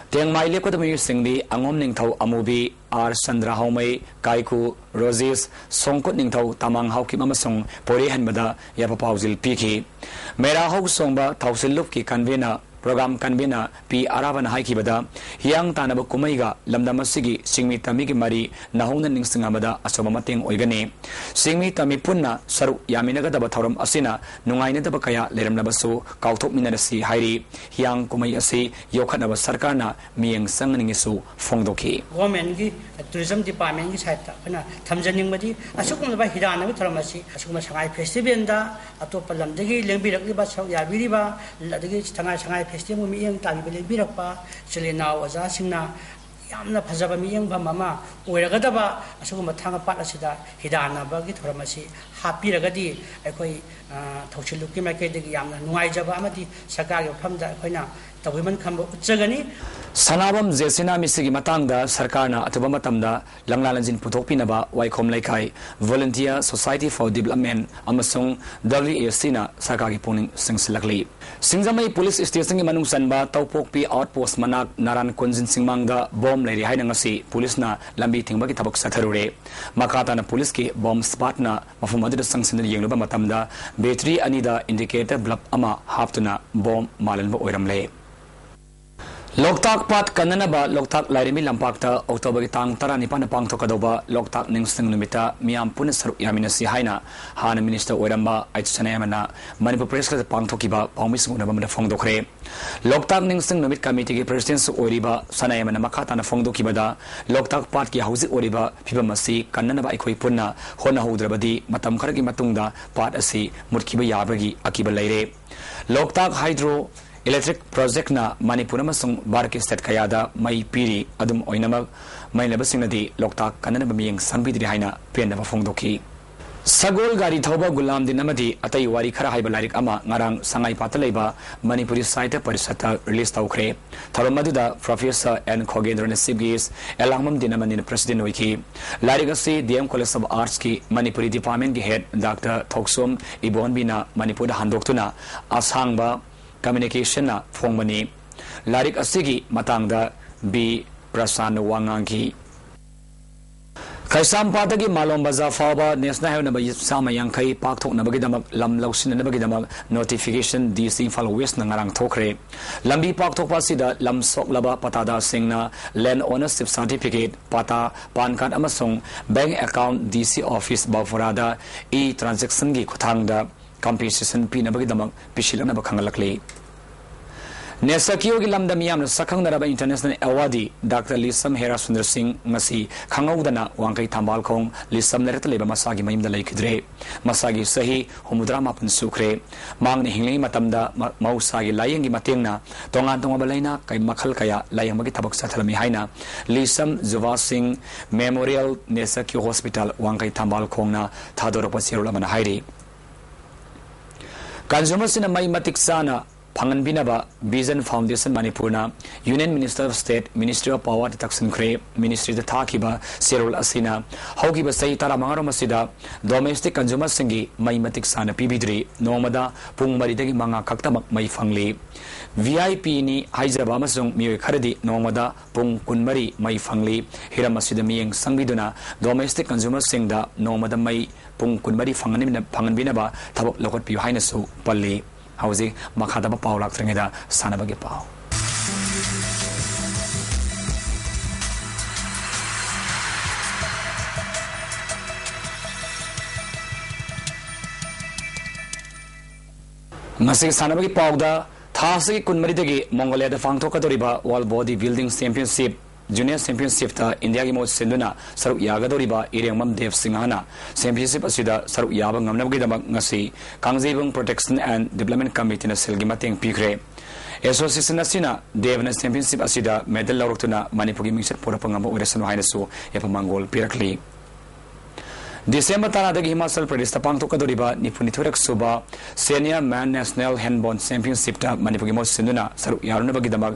ꯇꯦꯡꯃꯥꯏ ꯂꯦꯞꯀꯗꯕ ꯃꯤꯑꯣꯏꯁꯤꯡꯗꯤ ꯑꯉꯣꯝ ꯅꯤꯡꯊꯧ ꯑꯃꯨꯕꯤ, ꯑꯥꯔ ꯆꯟꯗ꯭ꯔ ꯍꯥꯎꯃꯩ, ꯀꯥꯏꯀꯨ ꯔꯣꯖꯤꯁ, ꯁꯣꯡꯀꯨꯠ ꯅꯤꯡꯊꯧ ꯇꯃꯥꯡ ꯍꯥꯎꯀꯤꯞ ꯑꯃꯁꯨꯡ ꯄꯣꯏꯔꯦ ꯍꯟꯕꯗ ꯌꯥꯏꯐ ꯄꯥꯎꯖꯦꯜ ꯄꯤꯈꯤ꯫ ꯃꯦꯔꯥ ꯍꯧ ꯆꯣꯡꯕ ꯊꯧꯁꯤꯜ ꯂꯨꯞꯀꯤ ꯀꯟꯚꯦꯅꯔ, ꯄ꯭ꯔꯣꯒ꯭ꯔꯥꯝ ꯀꯟꯚꯦꯅꯔ ꯄꯤ ꯑꯔꯥꯕꯅ ꯍꯥꯏꯈꯤꯕꯗ, ꯍꯤꯌꯥꯡ ꯇꯥꯟꯅꯕ ꯀꯨꯝꯍꯩꯒ ꯂꯝꯗꯝ ꯑꯁꯤꯒꯤ ꯆꯤꯡꯃꯤ ꯇꯝꯃꯤꯒꯤ ꯃꯔꯤ ꯅꯧꯍꯧꯅ ꯅꯤꯡꯁꯤꯡꯅꯕꯗ ꯑꯆꯧꯕ ꯃꯇꯦꯡ ꯑꯣꯏꯒꯅꯤ꯫ ꯆꯤꯡꯃꯤ ꯇꯝꯃꯤ ꯄꯨꯟꯅ ꯁꯔꯨꯛ ꯌꯥꯃꯤꯟꯅꯒꯗꯕ ꯊꯧꯔꯝ ꯑꯁꯤꯅ ꯅꯨꯡꯉꯥꯏꯅꯗꯕ ꯀꯌꯥ ꯂꯩꯔꯝꯂꯕꯁꯨ ꯀꯥꯎꯊꯣꯛꯃꯤꯟꯅꯔꯁꯤ ꯍꯥꯏꯔꯤ꯫ ꯍꯤꯌꯥꯡ ꯀꯨꯝꯍꯩ ꯑꯁꯤ ꯌꯣꯛꯈꯠꯅꯕ ꯁꯔꯀꯥꯔꯅ ꯃꯤꯠꯌꯦꯡ ꯆꯪꯍꯟꯅꯤꯡꯉꯤꯁꯨ ꯐꯣꯡꯗꯣꯛꯈꯤ꯫ ꯒꯣꯔꯃꯦꯟꯒꯤ ꯇꯨꯔꯤꯖꯝ ꯗꯤꯄꯥꯔꯠꯃꯦꯟꯒꯤ ꯁꯥꯏꯠꯇ ꯑꯩꯈꯣꯏꯅ ꯊꯝꯖꯅꯤꯡꯕꯗꯤ, ꯑꯁꯤꯒꯨꯝꯂꯕ ꯍꯤꯗꯥꯟꯅꯕ ꯊꯧꯔꯝ ꯑꯁꯤ ꯑꯁꯤꯒꯨꯝꯕ ꯁꯉꯥꯏ ꯐꯦꯁꯇꯤꯚꯦꯜꯗ ꯑꯇꯣꯞꯄ ꯂꯝꯗꯒꯤ ꯂꯦꯡꯕꯤꯔꯛꯂꯤꯕ, ꯁꯔꯨꯛ ꯌꯥꯕꯤꯔꯤꯕ, ꯑꯗꯒꯤ ꯁꯉꯥꯏ, ꯁꯉꯥꯏ ꯐꯦꯁꯇꯤꯚꯦꯜꯕꯨ ꯃꯤꯠꯌꯦꯡ ꯇꯥꯕꯤꯕ ꯂꯦꯡꯕꯤꯔꯛꯄ ꯏꯆꯤꯜ ꯏꯅꯥꯎ ꯑꯣꯖꯥꯁꯤꯡꯅ ꯌꯥꯝꯅ ꯐꯖꯕ ꯃꯤꯠꯌꯦꯡꯐꯝ ꯑꯃ ꯑꯣꯏꯔꯒꯗꯕ ꯑꯁꯤꯒꯨꯝꯕ ꯊꯥꯡꯒ ꯄꯥꯠ ꯑꯁꯤꯗ ꯍꯤꯗꯥꯟꯅꯕꯒꯤ ꯊꯧꯔꯝ ꯑꯁꯤ ꯍꯥꯞꯄꯤꯔꯒꯗꯤ ꯑꯩꯈꯣꯏ, ꯑ, ꯊꯧꯁꯤꯜ ꯂꯨꯞꯀꯤ ꯃꯥꯏꯀꯩꯗꯒꯤ ꯌꯥꯝꯅ ꯅꯨꯡꯉꯥꯏꯖꯕ ꯑꯃꯗꯤ ꯁꯔꯀꯥꯔꯒꯤ ꯃꯐꯝꯗ ꯑꯩꯈꯣꯏꯅ ꯇꯧꯕꯤꯃꯟ ꯈꯟꯕ ꯎꯠꯆꯒꯅꯤ꯫ ꯁꯅꯥꯕꯝ ꯖꯦꯁꯤꯅ ꯃꯤꯁꯤꯒꯤ ꯃꯇꯥꯡꯗ ꯁꯔꯀꯥꯔꯅ ꯑꯊꯨꯕ ꯃꯇꯝꯗ ꯂꯪꯂꯥ ꯂꯪꯖꯤꯟ ꯄꯨꯊꯣꯛꯄꯤꯅꯕ ꯋꯥꯏꯈꯣꯝ ꯂꯩꯀꯥꯏ Volunteer Society for Development ꯑꯃꯁꯨꯡ W A Cꯅ ꯁꯔꯀꯥꯔꯒꯤ ꯄꯨꯛꯅꯤꯡ ꯆꯤꯡꯁꯤꯜꯂꯛꯂꯤ꯫ ꯁꯤꯡꯖꯃꯩ ꯄꯨꯂꯤꯁ ꯁ꯭ꯇꯦꯁꯟꯒꯤ ꯃꯅꯨꯡ ꯆꯟꯕ ꯇꯧꯄꯣꯛꯄꯤ ꯑꯥꯎꯠꯄꯣꯁꯠ ꯃꯅꯥꯛ ꯅꯥꯔꯥꯟ ꯀꯣꯟꯖꯤꯟ ꯆꯤꯡꯃꯥꯡꯗ ꯕꯣꯝ ꯂꯩꯔꯦ ꯍꯥꯏꯅ ꯉꯁꯤ ꯄꯨꯂꯤꯁꯅ ꯂꯝꯕꯤ ꯊꯤꯡꯕꯒꯤ ꯊꯕꯛ ꯆꯠꯊꯔꯨꯔꯦ꯫ ꯃꯈꯥ ꯇꯥꯅ ꯄꯨꯂꯤꯁꯀꯤ ꯕꯣꯝ ꯁ꯭ꯄꯥꯠꯅ ꯃꯐꯝ ꯑꯗꯨꯗ ꯆꯪꯁꯤꯟꯗꯨꯅ ꯌꯦꯡꯂꯨꯕ ꯃꯇꯝꯗ ꯕꯦꯇ꯭ꯔꯤ ꯑꯅꯤꯗ ꯏꯟꯗꯤꯀꯦꯇꯔ ꯕꯜꯕ ꯑꯃ ꯍꯥꯞꯇꯨꯅ ꯕꯣꯝ ꯃꯥꯜꯍꯟꯕ ꯑꯣꯏꯔꯝꯂꯦ꯫ ꯂꯣꯛꯇꯥꯛ ꯄꯥꯠ ꯀꯟꯅꯅꯕ ꯂꯣꯛꯇꯥꯛ ꯂꯥꯏꯔꯦꯝꯕꯤ ꯂꯝꯄꯥꯛꯇ ꯑꯣꯛꯇꯣꯕꯔꯒꯤ ꯇꯥꯡ ꯇꯔꯥꯅꯤꯄꯥꯟꯗ ꯄꯥꯡꯊꯣꯛꯀꯗꯧꯕ ꯂꯣꯛꯇꯥꯛ ꯅꯤꯡꯁꯤꯡ ꯅꯨꯃꯤꯠꯇ ꯃꯤꯌꯥꯝ ꯄꯨꯟꯅ ꯁꯔꯨꯛ ꯌꯥꯃꯤꯟꯅꯁꯤ ꯍꯥꯏꯅ ꯍꯥꯟꯅ ꯃꯤꯅꯤꯁꯇꯔ ꯑꯣꯏꯔꯝꯕ ꯑꯩꯆ ꯁꯅꯥꯌꯥꯝꯕꯅ ꯃꯅꯤꯄꯨꯔ ꯄ꯭ꯔꯦꯁ ꯀ꯭ꯂꯕꯇ ꯄꯥꯡꯊꯣꯛꯈꯤꯕ ꯄꯥꯎꯃꯤꯁꯤꯡ ꯎꯅꯕ ꯑꯃꯗ ꯐꯣꯡꯗꯣꯛꯈ꯭ꯔꯦ꯫ ꯂꯣꯛꯇꯥꯛ ꯅꯤꯡꯁꯤꯡ ꯅꯨꯃꯤꯠ ꯀꯃꯤꯇꯤꯒꯤ ꯄ꯭ꯔꯦꯁꯤꯗꯦꯟꯠꯁꯨ ꯑꯣꯏꯔꯤꯕ ꯁꯅꯥꯌꯥꯝꯕꯅ ꯃꯈꯥ ꯇꯥꯅ ꯐꯣꯡꯗꯣꯛꯈꯤꯕꯗ, ꯂꯣꯛꯇꯥꯛ ꯄꯥꯠꯀꯤ ꯍꯧꯖꯤꯛ ꯑꯣꯏꯔꯤꯕ ꯐꯤꯕꯝ ꯑꯁꯤ ꯀꯟꯅꯅꯕ ꯑꯩꯈꯣꯏ ꯄꯨꯟꯅ ꯍꯣꯠꯅꯍꯧꯗ꯭ꯔꯕꯗꯤ ꯃꯇꯝ ꯈꯔꯒꯤ ꯃꯇꯨꯡꯗ ꯄꯥꯠ ꯑꯁꯤ ꯃꯨꯠꯈꯤꯕ ꯌꯥꯕꯒꯤ ꯑꯀꯤꯕ ꯂꯩꯔꯦ꯫ ꯂꯣꯛꯇꯥꯛ ꯍꯥꯏꯗ꯭ꯔꯣ ꯏꯂꯦꯛꯇ꯭ꯔꯤꯛ ꯄ꯭ꯔꯣꯖꯦꯛꯠꯅ ꯃꯅꯤꯄꯨꯔ ꯑꯃꯁꯨꯡ ꯚꯥꯔꯠꯀꯤ ꯁ꯭ꯇꯦꯠ ꯀꯌꯥꯗ ꯃꯩ ꯄꯤꯔꯤ꯫ ꯑꯗꯨꯝ ꯑꯣꯏꯅꯃꯛ, ꯃꯩ ꯂꯩꯕꯁꯤꯡꯅꯗꯤ ꯂꯣꯛꯇꯥꯛ ꯀꯟꯅꯅꯕ ꯃꯤꯠꯌꯦꯡ ꯆꯪꯕꯤꯗ꯭ꯔꯤ ꯍꯥꯏꯅ ꯄꯦꯟꯗꯕ ꯐꯣꯡꯗꯣꯛꯈꯤ꯫ ꯁꯒꯣꯜ ꯒꯥꯔꯤ ꯊꯧꯕ ꯒꯨꯂꯥꯝꯗꯤꯟ ꯑꯃꯗꯤ ꯑꯇꯩ ꯋꯥꯔꯤ ꯈꯔ ꯍꯥꯏꯕ ꯂꯥꯏꯔꯤꯛ ꯑꯃ ꯉꯔꯥꯡ ꯁꯉꯥꯏꯄꯥꯠꯇ ꯂꯩꯕ ꯃꯅꯤꯄꯨꯔꯤ ꯁꯥꯍꯤꯇ꯭ꯌ ꯄꯔꯤꯁꯠꯇ ꯔꯤꯂꯤꯖ ꯇꯧꯈ꯭ꯔꯦ꯫ ꯊꯧꯔꯝ ꯑꯗꯨꯗ ꯄ꯭ꯔꯣꯐꯦꯁꯔ ꯑꯦꯟ ꯈꯣꯒꯦꯟꯗ꯭ꯔꯅ ꯆꯤꯐ ꯒꯦꯁ꯭ꯠ, ꯑꯦꯂꯥꯡꯕꯝ ꯗꯤꯅꯃꯅꯤꯅ ꯄ꯭ꯔꯦꯁꯤꯗꯦꯟꯠ ꯑꯣꯏꯈꯤ꯫ ꯂꯥꯏꯔꯤꯛ ꯑꯁꯤ ꯗꯤ ꯑꯦꯝ ꯀꯣꯂꯦꯖ ꯑꯣꯐ ꯑꯥꯔꯠꯁꯀꯤ ꯃꯅꯤꯄꯨꯔꯤ ꯗꯤꯄꯥꯔꯠꯃꯦꯟꯠꯀꯤ ꯍꯦꯗ ꯗꯥꯛꯇꯔ ꯊꯣꯛꯆꯣꯝ ꯏꯕꯣꯟꯕꯤꯅ ꯃꯅꯤꯄꯨꯔꯗ ꯍꯟꯗꯣꯛꯇꯨꯅ ꯑꯁꯥꯡꯕ ꯀꯝꯃ꯭ꯌꯨꯅꯤꯀꯦꯁꯟꯅ ꯐꯣꯡꯕꯅꯤ꯫ ꯂꯥꯏꯔꯤꯛ ꯑꯁꯤꯒꯤ ꯃꯇꯥꯡꯗ ꯕꯤ ꯄ꯭ꯔꯁꯥꯟꯅ ꯋꯥ ꯉꯥꯡꯈꯤ꯫ ꯀꯩꯁꯥꯝꯄꯥꯠꯇꯒꯤ ꯃꯥꯂꯣꯝ ꯕꯖꯥꯔ ꯐꯥꯎꯕ ꯅꯦꯁꯅꯦꯜ ꯍꯥꯏꯋꯦ ꯅꯝꯕꯔ ꯆꯥꯝꯃ ꯌꯥꯡꯈꯩ ꯄꯥꯛꯊꯣꯛꯅꯕꯒꯤꯗꯃꯛ ꯂꯝ ꯂꯧꯁꯤꯟꯅꯅꯕꯒꯤꯗꯃꯛ ꯅꯣꯇꯤꯐꯤꯀꯦꯁꯟ ꯗꯤ ꯁꯤ ꯏꯝꯐꯥꯜ ꯋꯦꯁꯅ ꯉꯔꯥꯡ ꯊꯣꯛꯈ꯭ꯔꯦ꯫ ꯂꯝꯕꯤ ꯄꯥꯛꯊꯣꯛꯄ ꯑꯁꯤꯗ ꯂꯝ ꯁꯣꯛꯂꯕ ꯄꯇꯥꯗꯥꯁꯤꯡꯅ ꯂꯦꯟ ꯑꯣꯅꯔꯁꯤꯞ ꯁꯥꯔꯇꯤꯐꯤꯀꯦꯠ, ꯄꯇꯥ, ꯄꯥꯟ ꯀꯥꯔꯗ ꯑꯃꯁꯨꯡ ꯕꯦꯡꯛ ꯑꯦꯀꯥꯎꯟꯠ ꯗꯤ ꯁꯤ ꯑꯣꯐꯤꯁ ꯕꯥꯐꯣꯔꯥꯗ ꯏ ꯇ꯭ꯔꯥꯟꯖꯦꯛꯁꯟꯒꯤ ꯈꯨꯠꯊꯥꯡꯗ ꯀꯝꯄꯦꯟꯁꯦꯁꯟ ꯄꯤꯅꯕꯒꯤꯗꯃꯛ ꯄꯤꯁꯤꯜꯂꯛꯅꯕ ꯈꯪꯍꯜꯂꯛꯂꯤ꯫ ꯅꯦꯁꯀꯤꯌꯣꯒꯤ ꯂꯝꯗ ꯃꯤꯌꯥꯝꯅ ꯁꯛꯈꯪꯅꯔꯕ ꯏꯟꯇꯔꯅꯦꯁꯅꯦꯜ ꯑꯦꯋꯥꯔꯗꯤ ꯗꯥꯛꯇꯔ ꯂꯤꯁꯝ ꯍꯦꯔꯥ ꯁꯨꯟꯗꯔ ꯁꯤꯡ ꯉꯁꯤ ꯈꯪꯍꯧꯗꯅ ꯋꯥꯡꯈꯩ ꯊꯝꯕꯥꯜꯈꯣꯡ ꯂꯤꯁꯝ ꯂꯩꯔꯛꯇ ꯂꯩꯕ ꯃꯁꯥꯒꯤ ꯃꯌꯨꯝꯗ ꯂꯩꯈꯤꯗ꯭ꯔꯦ꯫ ꯃꯁꯥꯒꯤ ꯆꯍꯤ ꯍꯨꯝꯐꯨꯇꯔꯥ ꯃꯥꯄꯟ ꯁꯨꯈ꯭ꯔꯦ꯫ ꯃꯍꯥꯛꯅ ꯍꯤꯡꯂꯤꯉꯩ ꯃꯇꯝꯗ ꯃ-, ꯃꯍꯧꯁꯥꯒꯤ ꯂꯥꯏꯌꯦꯡꯒꯤ ꯃꯇꯦꯡꯅ ꯇꯣꯉꯥꯟ ꯇꯣꯉꯥꯟꯕ ꯂꯥꯏꯅꯥ ꯀꯩ-, ꯃꯈꯜ ꯀꯌꯥ ꯂꯥꯏꯌꯦꯡꯕꯒꯤ ꯊꯕꯛ ꯆꯠꯊꯔꯝꯃꯤ ꯍꯥꯏꯅ ꯂꯤꯁꯝ ꯖꯨꯕꯥ ꯁꯤꯡ ꯃꯦꯃꯣꯔꯤꯌꯦꯜ ꯅꯦꯁꯀꯤꯌꯣ ꯍꯣꯁꯄꯤꯇꯥꯜ ꯋꯥꯡꯈꯩ ꯊꯝꯕꯥꯜꯈꯣꯡꯅ ꯊꯥꯗꯣꯔꯛꯄ ꯆꯦꯔꯣꯜ ꯑꯃꯅ ꯍꯥꯏꯔꯤ꯫ ꯀꯟꯖꯨꯃꯔꯁꯤꯡꯅ ꯃꯩ ꯃꯇꯤꯛ ꯆꯥꯅ ꯐꯪꯍꯟꯕꯤꯅꯕ ꯚꯤꯖꯟ ꯐꯥꯎꯟꯗꯦꯁꯟ ꯃꯅꯤꯄꯨꯔꯅ union minister of state, ministry of ꯄꯥꯋꯔꯗ ꯇꯛꯁꯤꯟꯈ꯭ꯔꯦ꯫ ꯃꯤꯅꯤꯁꯇ꯭ꯔꯤꯗ ꯊꯥꯈꯤꯕ ꯆꯦꯔꯣꯜ ꯑꯁꯤꯅ ꯍꯧꯈꯤꯕ ꯆꯍꯤ ꯇꯔꯥꯃꯉꯥꯔꯣꯝ ꯑꯁꯤꯗ ꯗꯣꯃꯦꯁꯇꯤꯛ ꯀꯟꯖꯨꯃꯔꯁꯤꯡꯒꯤ ꯃꯩ ꯃꯇꯤꯛ ꯆꯥꯅ ꯄꯤꯕꯤꯗ꯭ꯔꯤ꯫ ꯅꯣꯡꯃꯗ ꯄꯨꯡ ꯃꯔꯤꯗꯒꯤ ꯃꯉꯥ ꯈꯛꯇꯃꯛ ꯃꯩ ꯐꯪꯂꯤ꯫ ꯚꯤ ꯑꯥꯏ ꯄꯤꯅꯤ ꯍꯥꯏꯖꯕ ꯑꯃꯁꯨꯡ ꯃꯤꯑꯣꯏ ꯈꯔꯗꯤ ꯅꯣꯡꯃꯗ ꯄꯨꯡ ꯀꯨꯟꯃꯔꯤ ꯃꯩ ꯐꯪꯂꯤ꯫ ꯍꯤꯔꯝ ꯑꯁꯤꯗ ꯃꯤꯠꯌꯦꯡ ꯆꯪꯕꯤꯗꯨꯅ ꯗꯣꯃꯦꯁꯇꯤꯛ ꯀꯟꯖꯨꯃꯔꯁꯤꯡꯗ ꯅꯣꯡꯃꯗ ꯃꯩ ꯄꯨꯡ ꯀꯨꯟꯃꯔꯤ ꯐꯪꯍꯟꯕꯤꯅ-, ꯐꯪꯍꯟꯕꯤꯅꯕ ꯊꯕꯛ ꯂꯧꯈꯠꯄꯤꯌꯨ ꯍꯥꯏꯅꯁꯨ ꯄꯜꯂꯤ꯫ ꯍꯧꯖꯤꯛ ꯃꯈꯥ ꯇꯥꯕ ꯄꯥꯎ ꯂꯥꯛꯇ꯭ꯔꯤꯉꯩꯗ ꯁꯥꯟꯅꯕꯒꯤ ꯄꯥꯎ꯫ ꯉꯁꯤꯒꯤ ꯁꯥꯟꯅꯕꯒꯤ ꯄꯥꯎꯗ, ꯊꯥ ꯑꯁꯤꯒꯤ ꯀꯨꯟꯃꯔꯤꯗꯒꯤ ꯃꯣꯡꯒꯣꯂꯤꯌꯥꯗ ꯄꯥꯡꯊꯣꯛꯀꯗꯧꯔꯤꯕ world body building championship junior ꯆꯦꯝꯄꯤꯌꯟꯁꯤꯞꯇ ꯏꯟꯗꯤꯌꯥꯒꯤ ꯃꯍꯨꯠ ꯁꯤꯟꯗꯨꯅ ꯁꯔꯨꯛ ꯌꯥꯒꯗꯧꯔꯤꯕ ꯏꯔꯦꯡꯕꯝ ꯗꯦꯕ ꯁꯤꯡꯍꯅ ꯆꯦꯝꯄꯤꯌꯟꯁꯤꯞ ꯑꯁꯤꯗ ꯁꯔꯨꯛ ꯌꯥꯕ ꯉꯝꯅꯕꯒꯤꯗꯃꯛ ꯉꯁꯤ ꯀꯥꯡꯖꯩꯕꯨꯡ ꯄ꯭ꯔꯣꯇꯦꯛꯁꯟ ꯑꯦꯟ ꯗꯤꯕ꯭ꯂꯞꯃꯦꯟ ꯀꯃꯤꯇꯤꯅ ꯁꯦꯜꯒꯤ ꯃꯇꯦꯡ ꯄꯤꯈ꯭ꯔꯦ꯫ ꯑꯦꯁꯣꯁꯤꯌꯦꯁꯟ ꯑꯁꯤꯅ ꯗꯦꯕꯅ ꯆꯦꯝꯄꯤꯌꯟꯁꯤꯞ ꯑꯁꯤꯗ ꯃꯦꯗꯜ ꯂꯧꯔꯛꯇꯨꯅ ꯃꯅꯤꯄꯨꯔꯒꯤ ꯃꯤꯡꯆꯠ ꯄꯨꯔꯛꯄ ꯉꯝꯕ ꯑꯣꯏꯔꯁꯅꯨ ꯍꯥꯏꯅꯁꯨ ꯌꯥꯏꯐ ꯃꯪꯒꯣꯜ ꯄꯤꯔꯛꯂꯤ꯫ ꯗꯤꯁꯦꯝꯕꯔ ꯇꯔꯥꯗꯒꯤ ꯍꯤꯃꯥꯆꯜ ꯄ꯭ꯔꯗꯦꯁꯇ ꯄꯥꯡꯊꯣꯛꯀꯗꯧꯔꯤꯕ ꯅꯤꯐꯨꯅꯤꯊꯣꯏꯔꯛ ꯁꯨꯕ ꯁꯦꯅꯤꯌꯔ ꯃꯦꯟ ꯅꯦꯁꯅꯦꯜ ꯍꯦꯟꯕꯣꯜ ꯆꯦꯝꯄꯤꯌꯟꯁꯤꯞꯇ ꯃꯅꯤꯄꯨꯔꯒꯤ ꯃꯍꯨꯠ ꯁꯤꯟꯗꯨꯅ ꯁꯔꯨꯛ ꯌꯥꯔꯨꯅꯕꯒꯤꯗꯃꯛ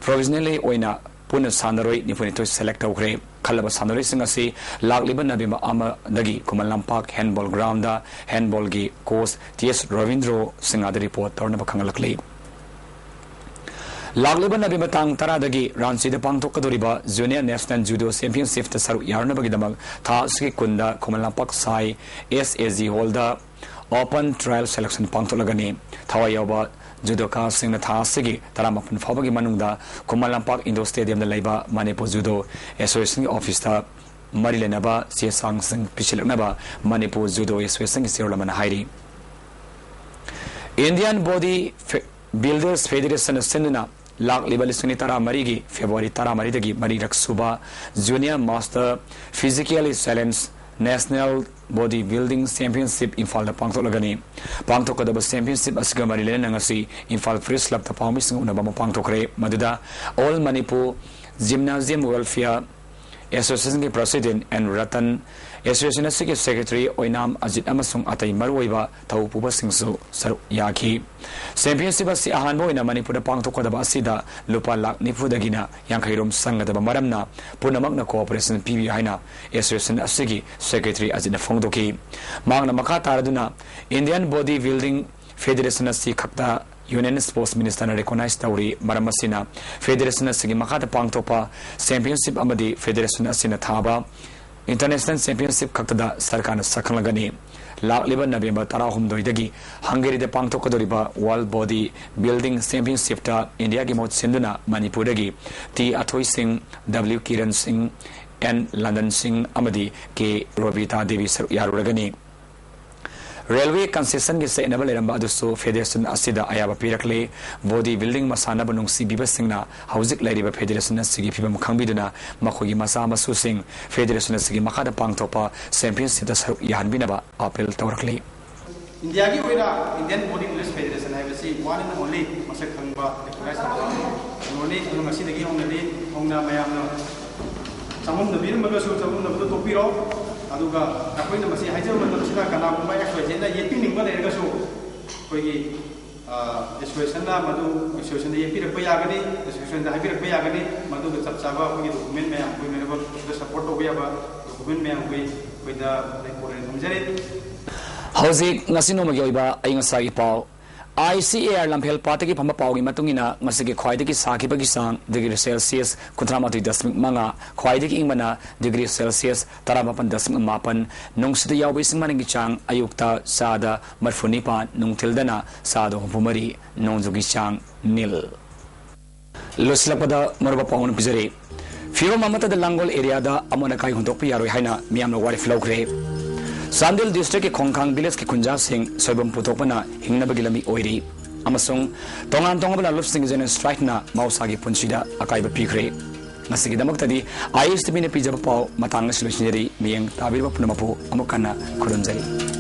ꯄ꯭ꯔꯣꯚꯤꯖꯅꯦꯜꯂꯤ ꯑꯣꯏꯅ ꯄꯨꯟꯅ ꯁꯥꯟꯅꯔꯣꯏ ꯅꯤꯐꯨꯅꯤꯊꯣꯏ ꯁꯦꯂꯦꯛ ꯇꯧꯈ꯭ꯔꯦ꯫ ꯈꯜꯂꯕ ꯁꯥꯟꯅꯔꯣꯏꯁꯤꯡ ꯑꯁꯤ ꯂꯥꯛꯂꯤꯕ ꯅꯕꯦꯝꯕꯔ ꯑꯃꯗꯒꯤ Khuman Lampak ꯍꯦꯟꯕꯣꯜ ground ꯍꯦꯟꯕꯣꯜꯒꯤ coach T ꯑꯦꯁ ꯔꯣꯕꯤꯟꯗ꯭ꯔꯣ ꯁꯤꯡꯍꯗ ꯔꯤꯄꯣꯔꯠ ꯇꯧꯅꯕ ꯈꯪꯍꯜꯂꯛꯂꯤ꯫ ꯂꯥꯛꯂꯤꯕ ꯅꯕꯦꯝꯕꯔ ꯇꯥꯡ ꯇꯔꯥꯗꯒꯤ ꯔꯥꯟꯆꯤꯗ ꯄꯥꯡꯊꯣꯛꯀꯗꯧꯔꯤꯕ Junior National Judo Championshipꯇ ꯁꯔꯨꯛ ꯌꯥꯔꯨꯅꯕꯒꯤꯗꯃꯛ ꯊꯥ ꯑꯁꯤꯒꯤ ꯀꯨꯟꯗ ꯈꯨꯃꯟ ꯂꯝꯄꯥꯛ ꯁꯥꯏ S A G Hallꯗ Open Trial Selection ꯄꯥꯡꯊꯣꯛꯂꯒꯅꯤ꯫ ꯊꯋꯥꯏ ꯌꯥꯎꯕ ꯖꯨꯗꯣꯀꯥꯁꯤꯡꯅ ꯊꯥ ꯑꯁꯤꯒꯤ ꯇꯔꯥꯃꯥꯄꯟ ꯐꯥꯎꯕꯒꯤ ꯃꯅꯨꯡꯗ ꯈꯨꯃꯟ ꯂꯝꯄꯥꯛ Indoor Stadiumꯗ ꯂꯩꯕ ꯃꯅꯤꯄꯨꯔ ꯖꯨꯗꯣ Associationꯒꯤ officeꯇ ꯃꯔꯤ ꯂꯩꯅꯕ ꯆꯦ ꯆꯥꯡꯁꯤꯡ ꯄꯤꯁꯤꯜꯂꯛꯅꯕ ꯃꯅꯤꯄꯨꯔ ꯖꯨꯗꯣ Associationꯒꯤ ꯆꯦꯔꯣꯜ ꯑꯃꯅ ꯍꯥꯏꯔꯤ꯫ Indian Body Fe-, Builders Federationꯅ ꯁꯤꯟꯗꯨꯅ ꯂꯥꯛꯂꯤꯕ ꯂꯤꯁꯤꯡ ꯑꯅꯤ ꯇꯔꯥꯃꯔꯤꯒꯤ February ꯇꯔꯥꯃꯔꯤꯗꯒꯤ ꯃꯔꯤꯔꯛ ꯁꯨꯕ Junior Master Physically Challenge National Body Building Championship ꯏꯝꯐꯥꯜꯗ ꯄꯥꯡꯊꯣꯛꯂꯒꯅꯤ꯫ ꯄꯥꯡꯊꯣꯛꯀꯗꯕ championship ꯑꯁꯤꯒ ꯃꯔꯤ ꯂꯩꯅꯅ ꯉꯁꯤ ꯏꯝꯐꯥꯜ Press Clubꯇ ꯄꯥꯎꯃꯤꯁꯤꯡ ꯎꯅꯕ ꯑꯃ ꯄꯥꯡꯊꯣꯛꯈ꯭ꯔꯦ꯫ ꯃꯗꯨꯗ All Manipur Gymnasium Welfare Associationꯒꯤ President N Ratan, Association ꯑꯁꯤꯒꯤ Secretary ꯑꯣꯏꯅꯥꯝ ꯑꯖꯤꯠ ꯑꯃꯁꯨꯡ ꯑꯇꯩ ꯃꯔꯨꯑꯣꯏꯕ ꯊꯧ ꯄꯨꯕꯁꯤꯡꯁꯨ ꯁꯔꯨꯛ ꯌꯥꯈꯤ꯫ Championship ꯑꯁꯤ ꯑꯍꯥꯟꯕ ꯑꯣꯏꯅ ꯃꯅꯤꯄꯨꯔꯗ ꯄꯥꯡꯊꯣꯛꯀꯗꯕ ꯑꯁꯤꯗ ꯂꯨꯄꯥ ꯂꯥꯈ ꯅꯤꯐꯨꯗꯒꯤꯅ ꯌꯥꯡꯈꯩ ꯔꯣꯝ ꯆꯪꯒꯗꯕ ꯃꯔꯝꯅ ꯄꯨꯝꯅꯃꯛꯅ cooperation ꯄꯤꯕꯤꯌꯨ ꯍꯥꯏꯅ Association ꯑꯁꯤꯒꯤ Secretary ꯑꯖꯤꯠꯅ ꯐꯣꯡꯗꯣꯛꯈꯤ꯫ ꯃꯍꯥꯛꯅ ꯃꯈꯥ ꯇꯥꯔꯗꯨꯅ Indian Body Building Federation ꯑꯁꯤ ꯈꯛꯇ Union Sports Ministerꯅ recognize ꯇꯧꯔꯤ꯫ ꯃꯔꯝ ꯑꯁꯤꯅ Federation ꯑꯁꯤꯒꯤ ꯃꯈꯥꯗ ꯄꯥꯡꯊꯣꯛꯄ championship ꯑꯃꯗꯤ Federation ꯑꯁꯤꯅ ꯊꯥꯕ International Championship ꯈꯛꯇꯗ ꯁꯔꯀꯥꯔꯅ ꯁꯛꯈꯪꯂꯒꯅꯤ꯫ ꯂꯥꯛꯂꯤꯕ ꯅꯕꯦꯝꯕꯔ ꯇꯔꯥꯍꯨꯝꯗꯣꯏꯗꯒꯤ ꯍꯪꯒꯦꯔꯤꯗ ꯄꯥꯡꯊꯣꯛꯀꯗꯧꯔꯤꯕ World Body Building Championshipꯇ ꯏꯟꯗꯤꯌꯥꯒꯤ ꯃꯍꯨꯠ ꯁꯤꯟꯗꯨꯅ ꯃꯅꯤꯄꯨꯔꯗꯒꯤ ꯇꯤ ꯑꯊꯣꯏ ꯁꯤꯡ, ꯗꯕ꯭ꯂꯤꯎ ꯀꯤꯔꯟ ꯁꯤꯡ, ꯑꯦꯟ ꯂꯟꯗꯟ ꯁꯤꯡ ꯑꯃꯗꯤ ꯀꯦ ꯔꯣꯕꯤꯇꯥ ꯗꯦꯕꯤ ꯁꯔꯨꯛ ꯌꯥꯔꯨꯔꯒꯅꯤ꯫ Railway concessionꯒꯤ ꯆꯠꯅꯕ ꯂꯩꯔꯝꯕ ꯑꯗꯨꯁꯨ Federation ꯑꯁꯤꯗ ꯑꯌꯥꯕ ꯄꯤꯔꯛꯂꯦ꯫ Body building ꯃꯁꯥꯟꯅꯕꯨ ꯅꯨꯡꯁꯤꯕꯤꯕꯁꯤꯡꯅ ꯍꯧꯖꯤꯛ ꯂꯩꯔꯤꯕ Federation ꯑꯁꯤꯒꯤ ꯐꯤꯚꯝ ꯈꯪꯕꯤꯗꯨꯅ ꯃꯈꯣꯏꯒꯤ ꯃꯆꯥ ꯃꯁꯨꯁꯤꯡ Federation ꯑꯁꯤꯒꯤ ꯃꯈꯥꯗ ꯄꯥꯡꯊꯣꯛꯄ championshipꯇ ꯁꯔꯨꯛ ꯌꯥꯍꯟꯕꯤꯅꯕ appeal ꯇꯧꯔꯛꯂꯤ꯫ ꯏꯟꯗꯤꯌꯥꯒꯤ ꯑꯣꯏꯅ Indian Body Builders Federation ꯍꯥꯏꯕꯁꯤ one and only ꯃꯁꯛ ꯈꯪꯕ recognized ꯇꯧꯕ ꯀꯩꯅꯣꯅꯤ꯫ ꯑꯗꯨ ꯉꯁꯤꯗꯒꯤ ꯍꯧꯅꯗꯤ ꯍꯧꯅ ꯃꯌꯥꯝꯅ ꯆꯃꯝꯅꯕꯤꯔꯝꯃꯒꯁꯨ ꯆꯃꯝꯅꯕꯗꯨ ꯇꯣꯛꯄꯤꯔꯣ꯫ ꯑꯗꯨꯒ ꯑꯩꯈꯣꯏꯅ ꯃꯁꯤ ꯍꯥꯏꯖꯕ ꯃꯇꯝꯁꯤꯗ ꯀꯅꯥꯒꯨꯝꯕ X Y Zꯅ ꯌꯦꯠꯄꯤꯅꯤꯡꯕ ꯂꯩꯔꯒꯁꯨ ꯑꯩꯈꯣꯏꯒꯤ ꯑꯦꯁꯣꯁꯤꯌꯦꯁꯟꯅ ꯃꯗꯨ ꯑꯦꯁꯣꯁꯤꯌꯦꯁꯟꯗ ꯌꯦꯠꯄꯤꯔꯛꯄ ꯌꯥꯒꯅꯤ, ꯑꯦꯁꯣꯁꯤꯌꯦꯁꯟꯗ ꯍꯥꯏꯕꯤꯔꯛꯄ ꯌꯥꯒꯅꯤ꯫ ꯃꯗꯨꯒ ꯆꯞ ꯆꯥꯕ ꯑꯩꯈꯣꯏꯒꯤ document ꯃꯌꯥꯝ, ꯑꯩꯈꯣꯏ ꯃꯦꯅꯦꯕꯜꯗ support ꯇꯧꯕ ꯌꯥꯕ document ꯃꯌꯥꯝ ꯑꯩꯈꯣꯏ ꯑꯩꯈꯣꯏꯗ ꯂꯩ ꯄꯣꯔꯦꯅ ꯊꯝꯖꯔꯤ꯫ ꯍꯧꯖꯤꯛ ꯉꯁꯤ ꯅꯣꯡꯃꯒꯤ ꯑꯣꯏꯕ ꯑꯏꯪ ꯑꯁꯥꯒꯤ ꯄꯥꯎ꯫ ICAR ꯂꯝꯐꯦꯜ ꯄꯥꯠꯇꯒꯤ ꯐꯪꯕ ꯄꯥꯎꯒꯤ ꯃꯇꯨꯡ ꯏꯟꯅ, ꯉꯁꯤꯒꯤ ꯈ꯭ꯋꯥꯏꯗꯒꯤ ꯁꯥꯈꯤꯕꯒꯤ ꯆꯥꯡ ꯗꯤꯒ꯭ꯔꯤ ꯁꯦꯜꯁꯤꯌꯁ ꯀꯨꯟꯊ꯭ꯔꯥ ꯃꯥꯊꯣꯏ ꯗꯁꯃꯤꯛ ꯃꯉꯥ, ꯈ꯭ꯋꯥꯏꯗꯒꯤ ꯏꯪꯕꯅ ꯗꯤꯒ꯭ꯔꯤ ꯁꯦꯜꯁꯤꯌꯁ ꯇꯔꯥꯃꯥꯄꯟ ꯗꯁꯃꯤꯛ ꯃꯥꯄꯟ, ꯅꯨꯡꯁꯤꯠꯇ ꯌꯥꯎꯕ ꯏꯁꯤꯡ ꯃꯅꯤꯟꯒꯤ ꯆꯥꯡ ꯑꯌꯨꯛꯇ ꯆꯥꯗ ꯃꯔꯤꯐꯨ ꯅꯤꯄꯥꯟ, ꯅꯨꯡꯊꯤꯜꯗꯅ ꯆꯥꯗ ꯍꯨꯝꯐꯨ ꯃꯔꯤ, ꯅꯣꯡꯖꯨꯒꯤ ꯆꯥꯡ ꯅꯤꯜ꯫ ꯂꯣꯏꯁꯤꯜꯂꯛꯄꯗ ꯃꯔꯨꯞ ꯄꯥꯎ ꯑꯃ ꯄꯤꯖꯔꯤ꯫ ꯐꯤꯕꯝ ꯑꯃꯠꯇꯗ ꯂꯥꯡꯒꯣꯜ ꯑꯦꯔꯤꯌꯥꯗ ꯑꯃꯣꯠ ꯑꯀꯥꯏ ꯍꯨꯟꯗꯣꯛꯄ ꯌꯥꯔꯣꯏ ꯍꯥꯏꯅ ꯃꯤꯌꯥꯝꯅ ꯋꯥꯔꯦꯞ ꯂꯧꯈ꯭ꯔꯦ꯫ ꯆꯥꯟꯗꯦꯜ ꯗꯤꯁꯇ꯭ꯔꯤꯛꯀꯤ ꯈꯣꯡꯈꯥꯡ ꯚꯤꯂꯦꯖꯀꯤ ꯈꯨꯟꯖꯥꯁꯤꯡ ꯁꯣꯏꯕꯨꯝ ꯄꯨꯊꯣꯛꯄꯅ ꯍꯤꯡꯅꯕꯒꯤ ꯂꯝꯕꯤ ꯑꯣꯏꯔꯤ ꯑꯃꯁꯨꯡ ꯇꯣꯉꯥꯟ ꯇꯣꯉꯥꯟꯕ ꯂꯥꯂꯣꯞꯁꯤꯡꯒꯤ ꯖꯦꯅꯣꯁꯥꯏꯠꯅ ꯃꯍꯧꯁꯥꯒꯤ ꯄꯨꯟꯁꯤꯗ ꯑꯀꯥꯏꯕ ꯄꯤꯈ꯭ꯔꯦ꯫ ꯉꯁꯤꯒꯤꯗꯃꯛꯇꯗꯤ ISTVꯅ ꯄꯤꯖꯕ ꯄꯥꯎ ꯃꯇꯥꯡ ꯑꯁꯤ ꯂꯣꯏꯁꯤꯟꯖꯔꯤ꯫ ꯃꯤꯠꯌꯦꯡ ꯇꯥꯕꯤꯔꯤꯕ ꯄꯨꯝꯅꯃꯛꯄꯨ ꯑꯃꯨꯛ ꯍꯟꯅ ꯈꯨꯔꯨꯝꯖꯔꯤ꯫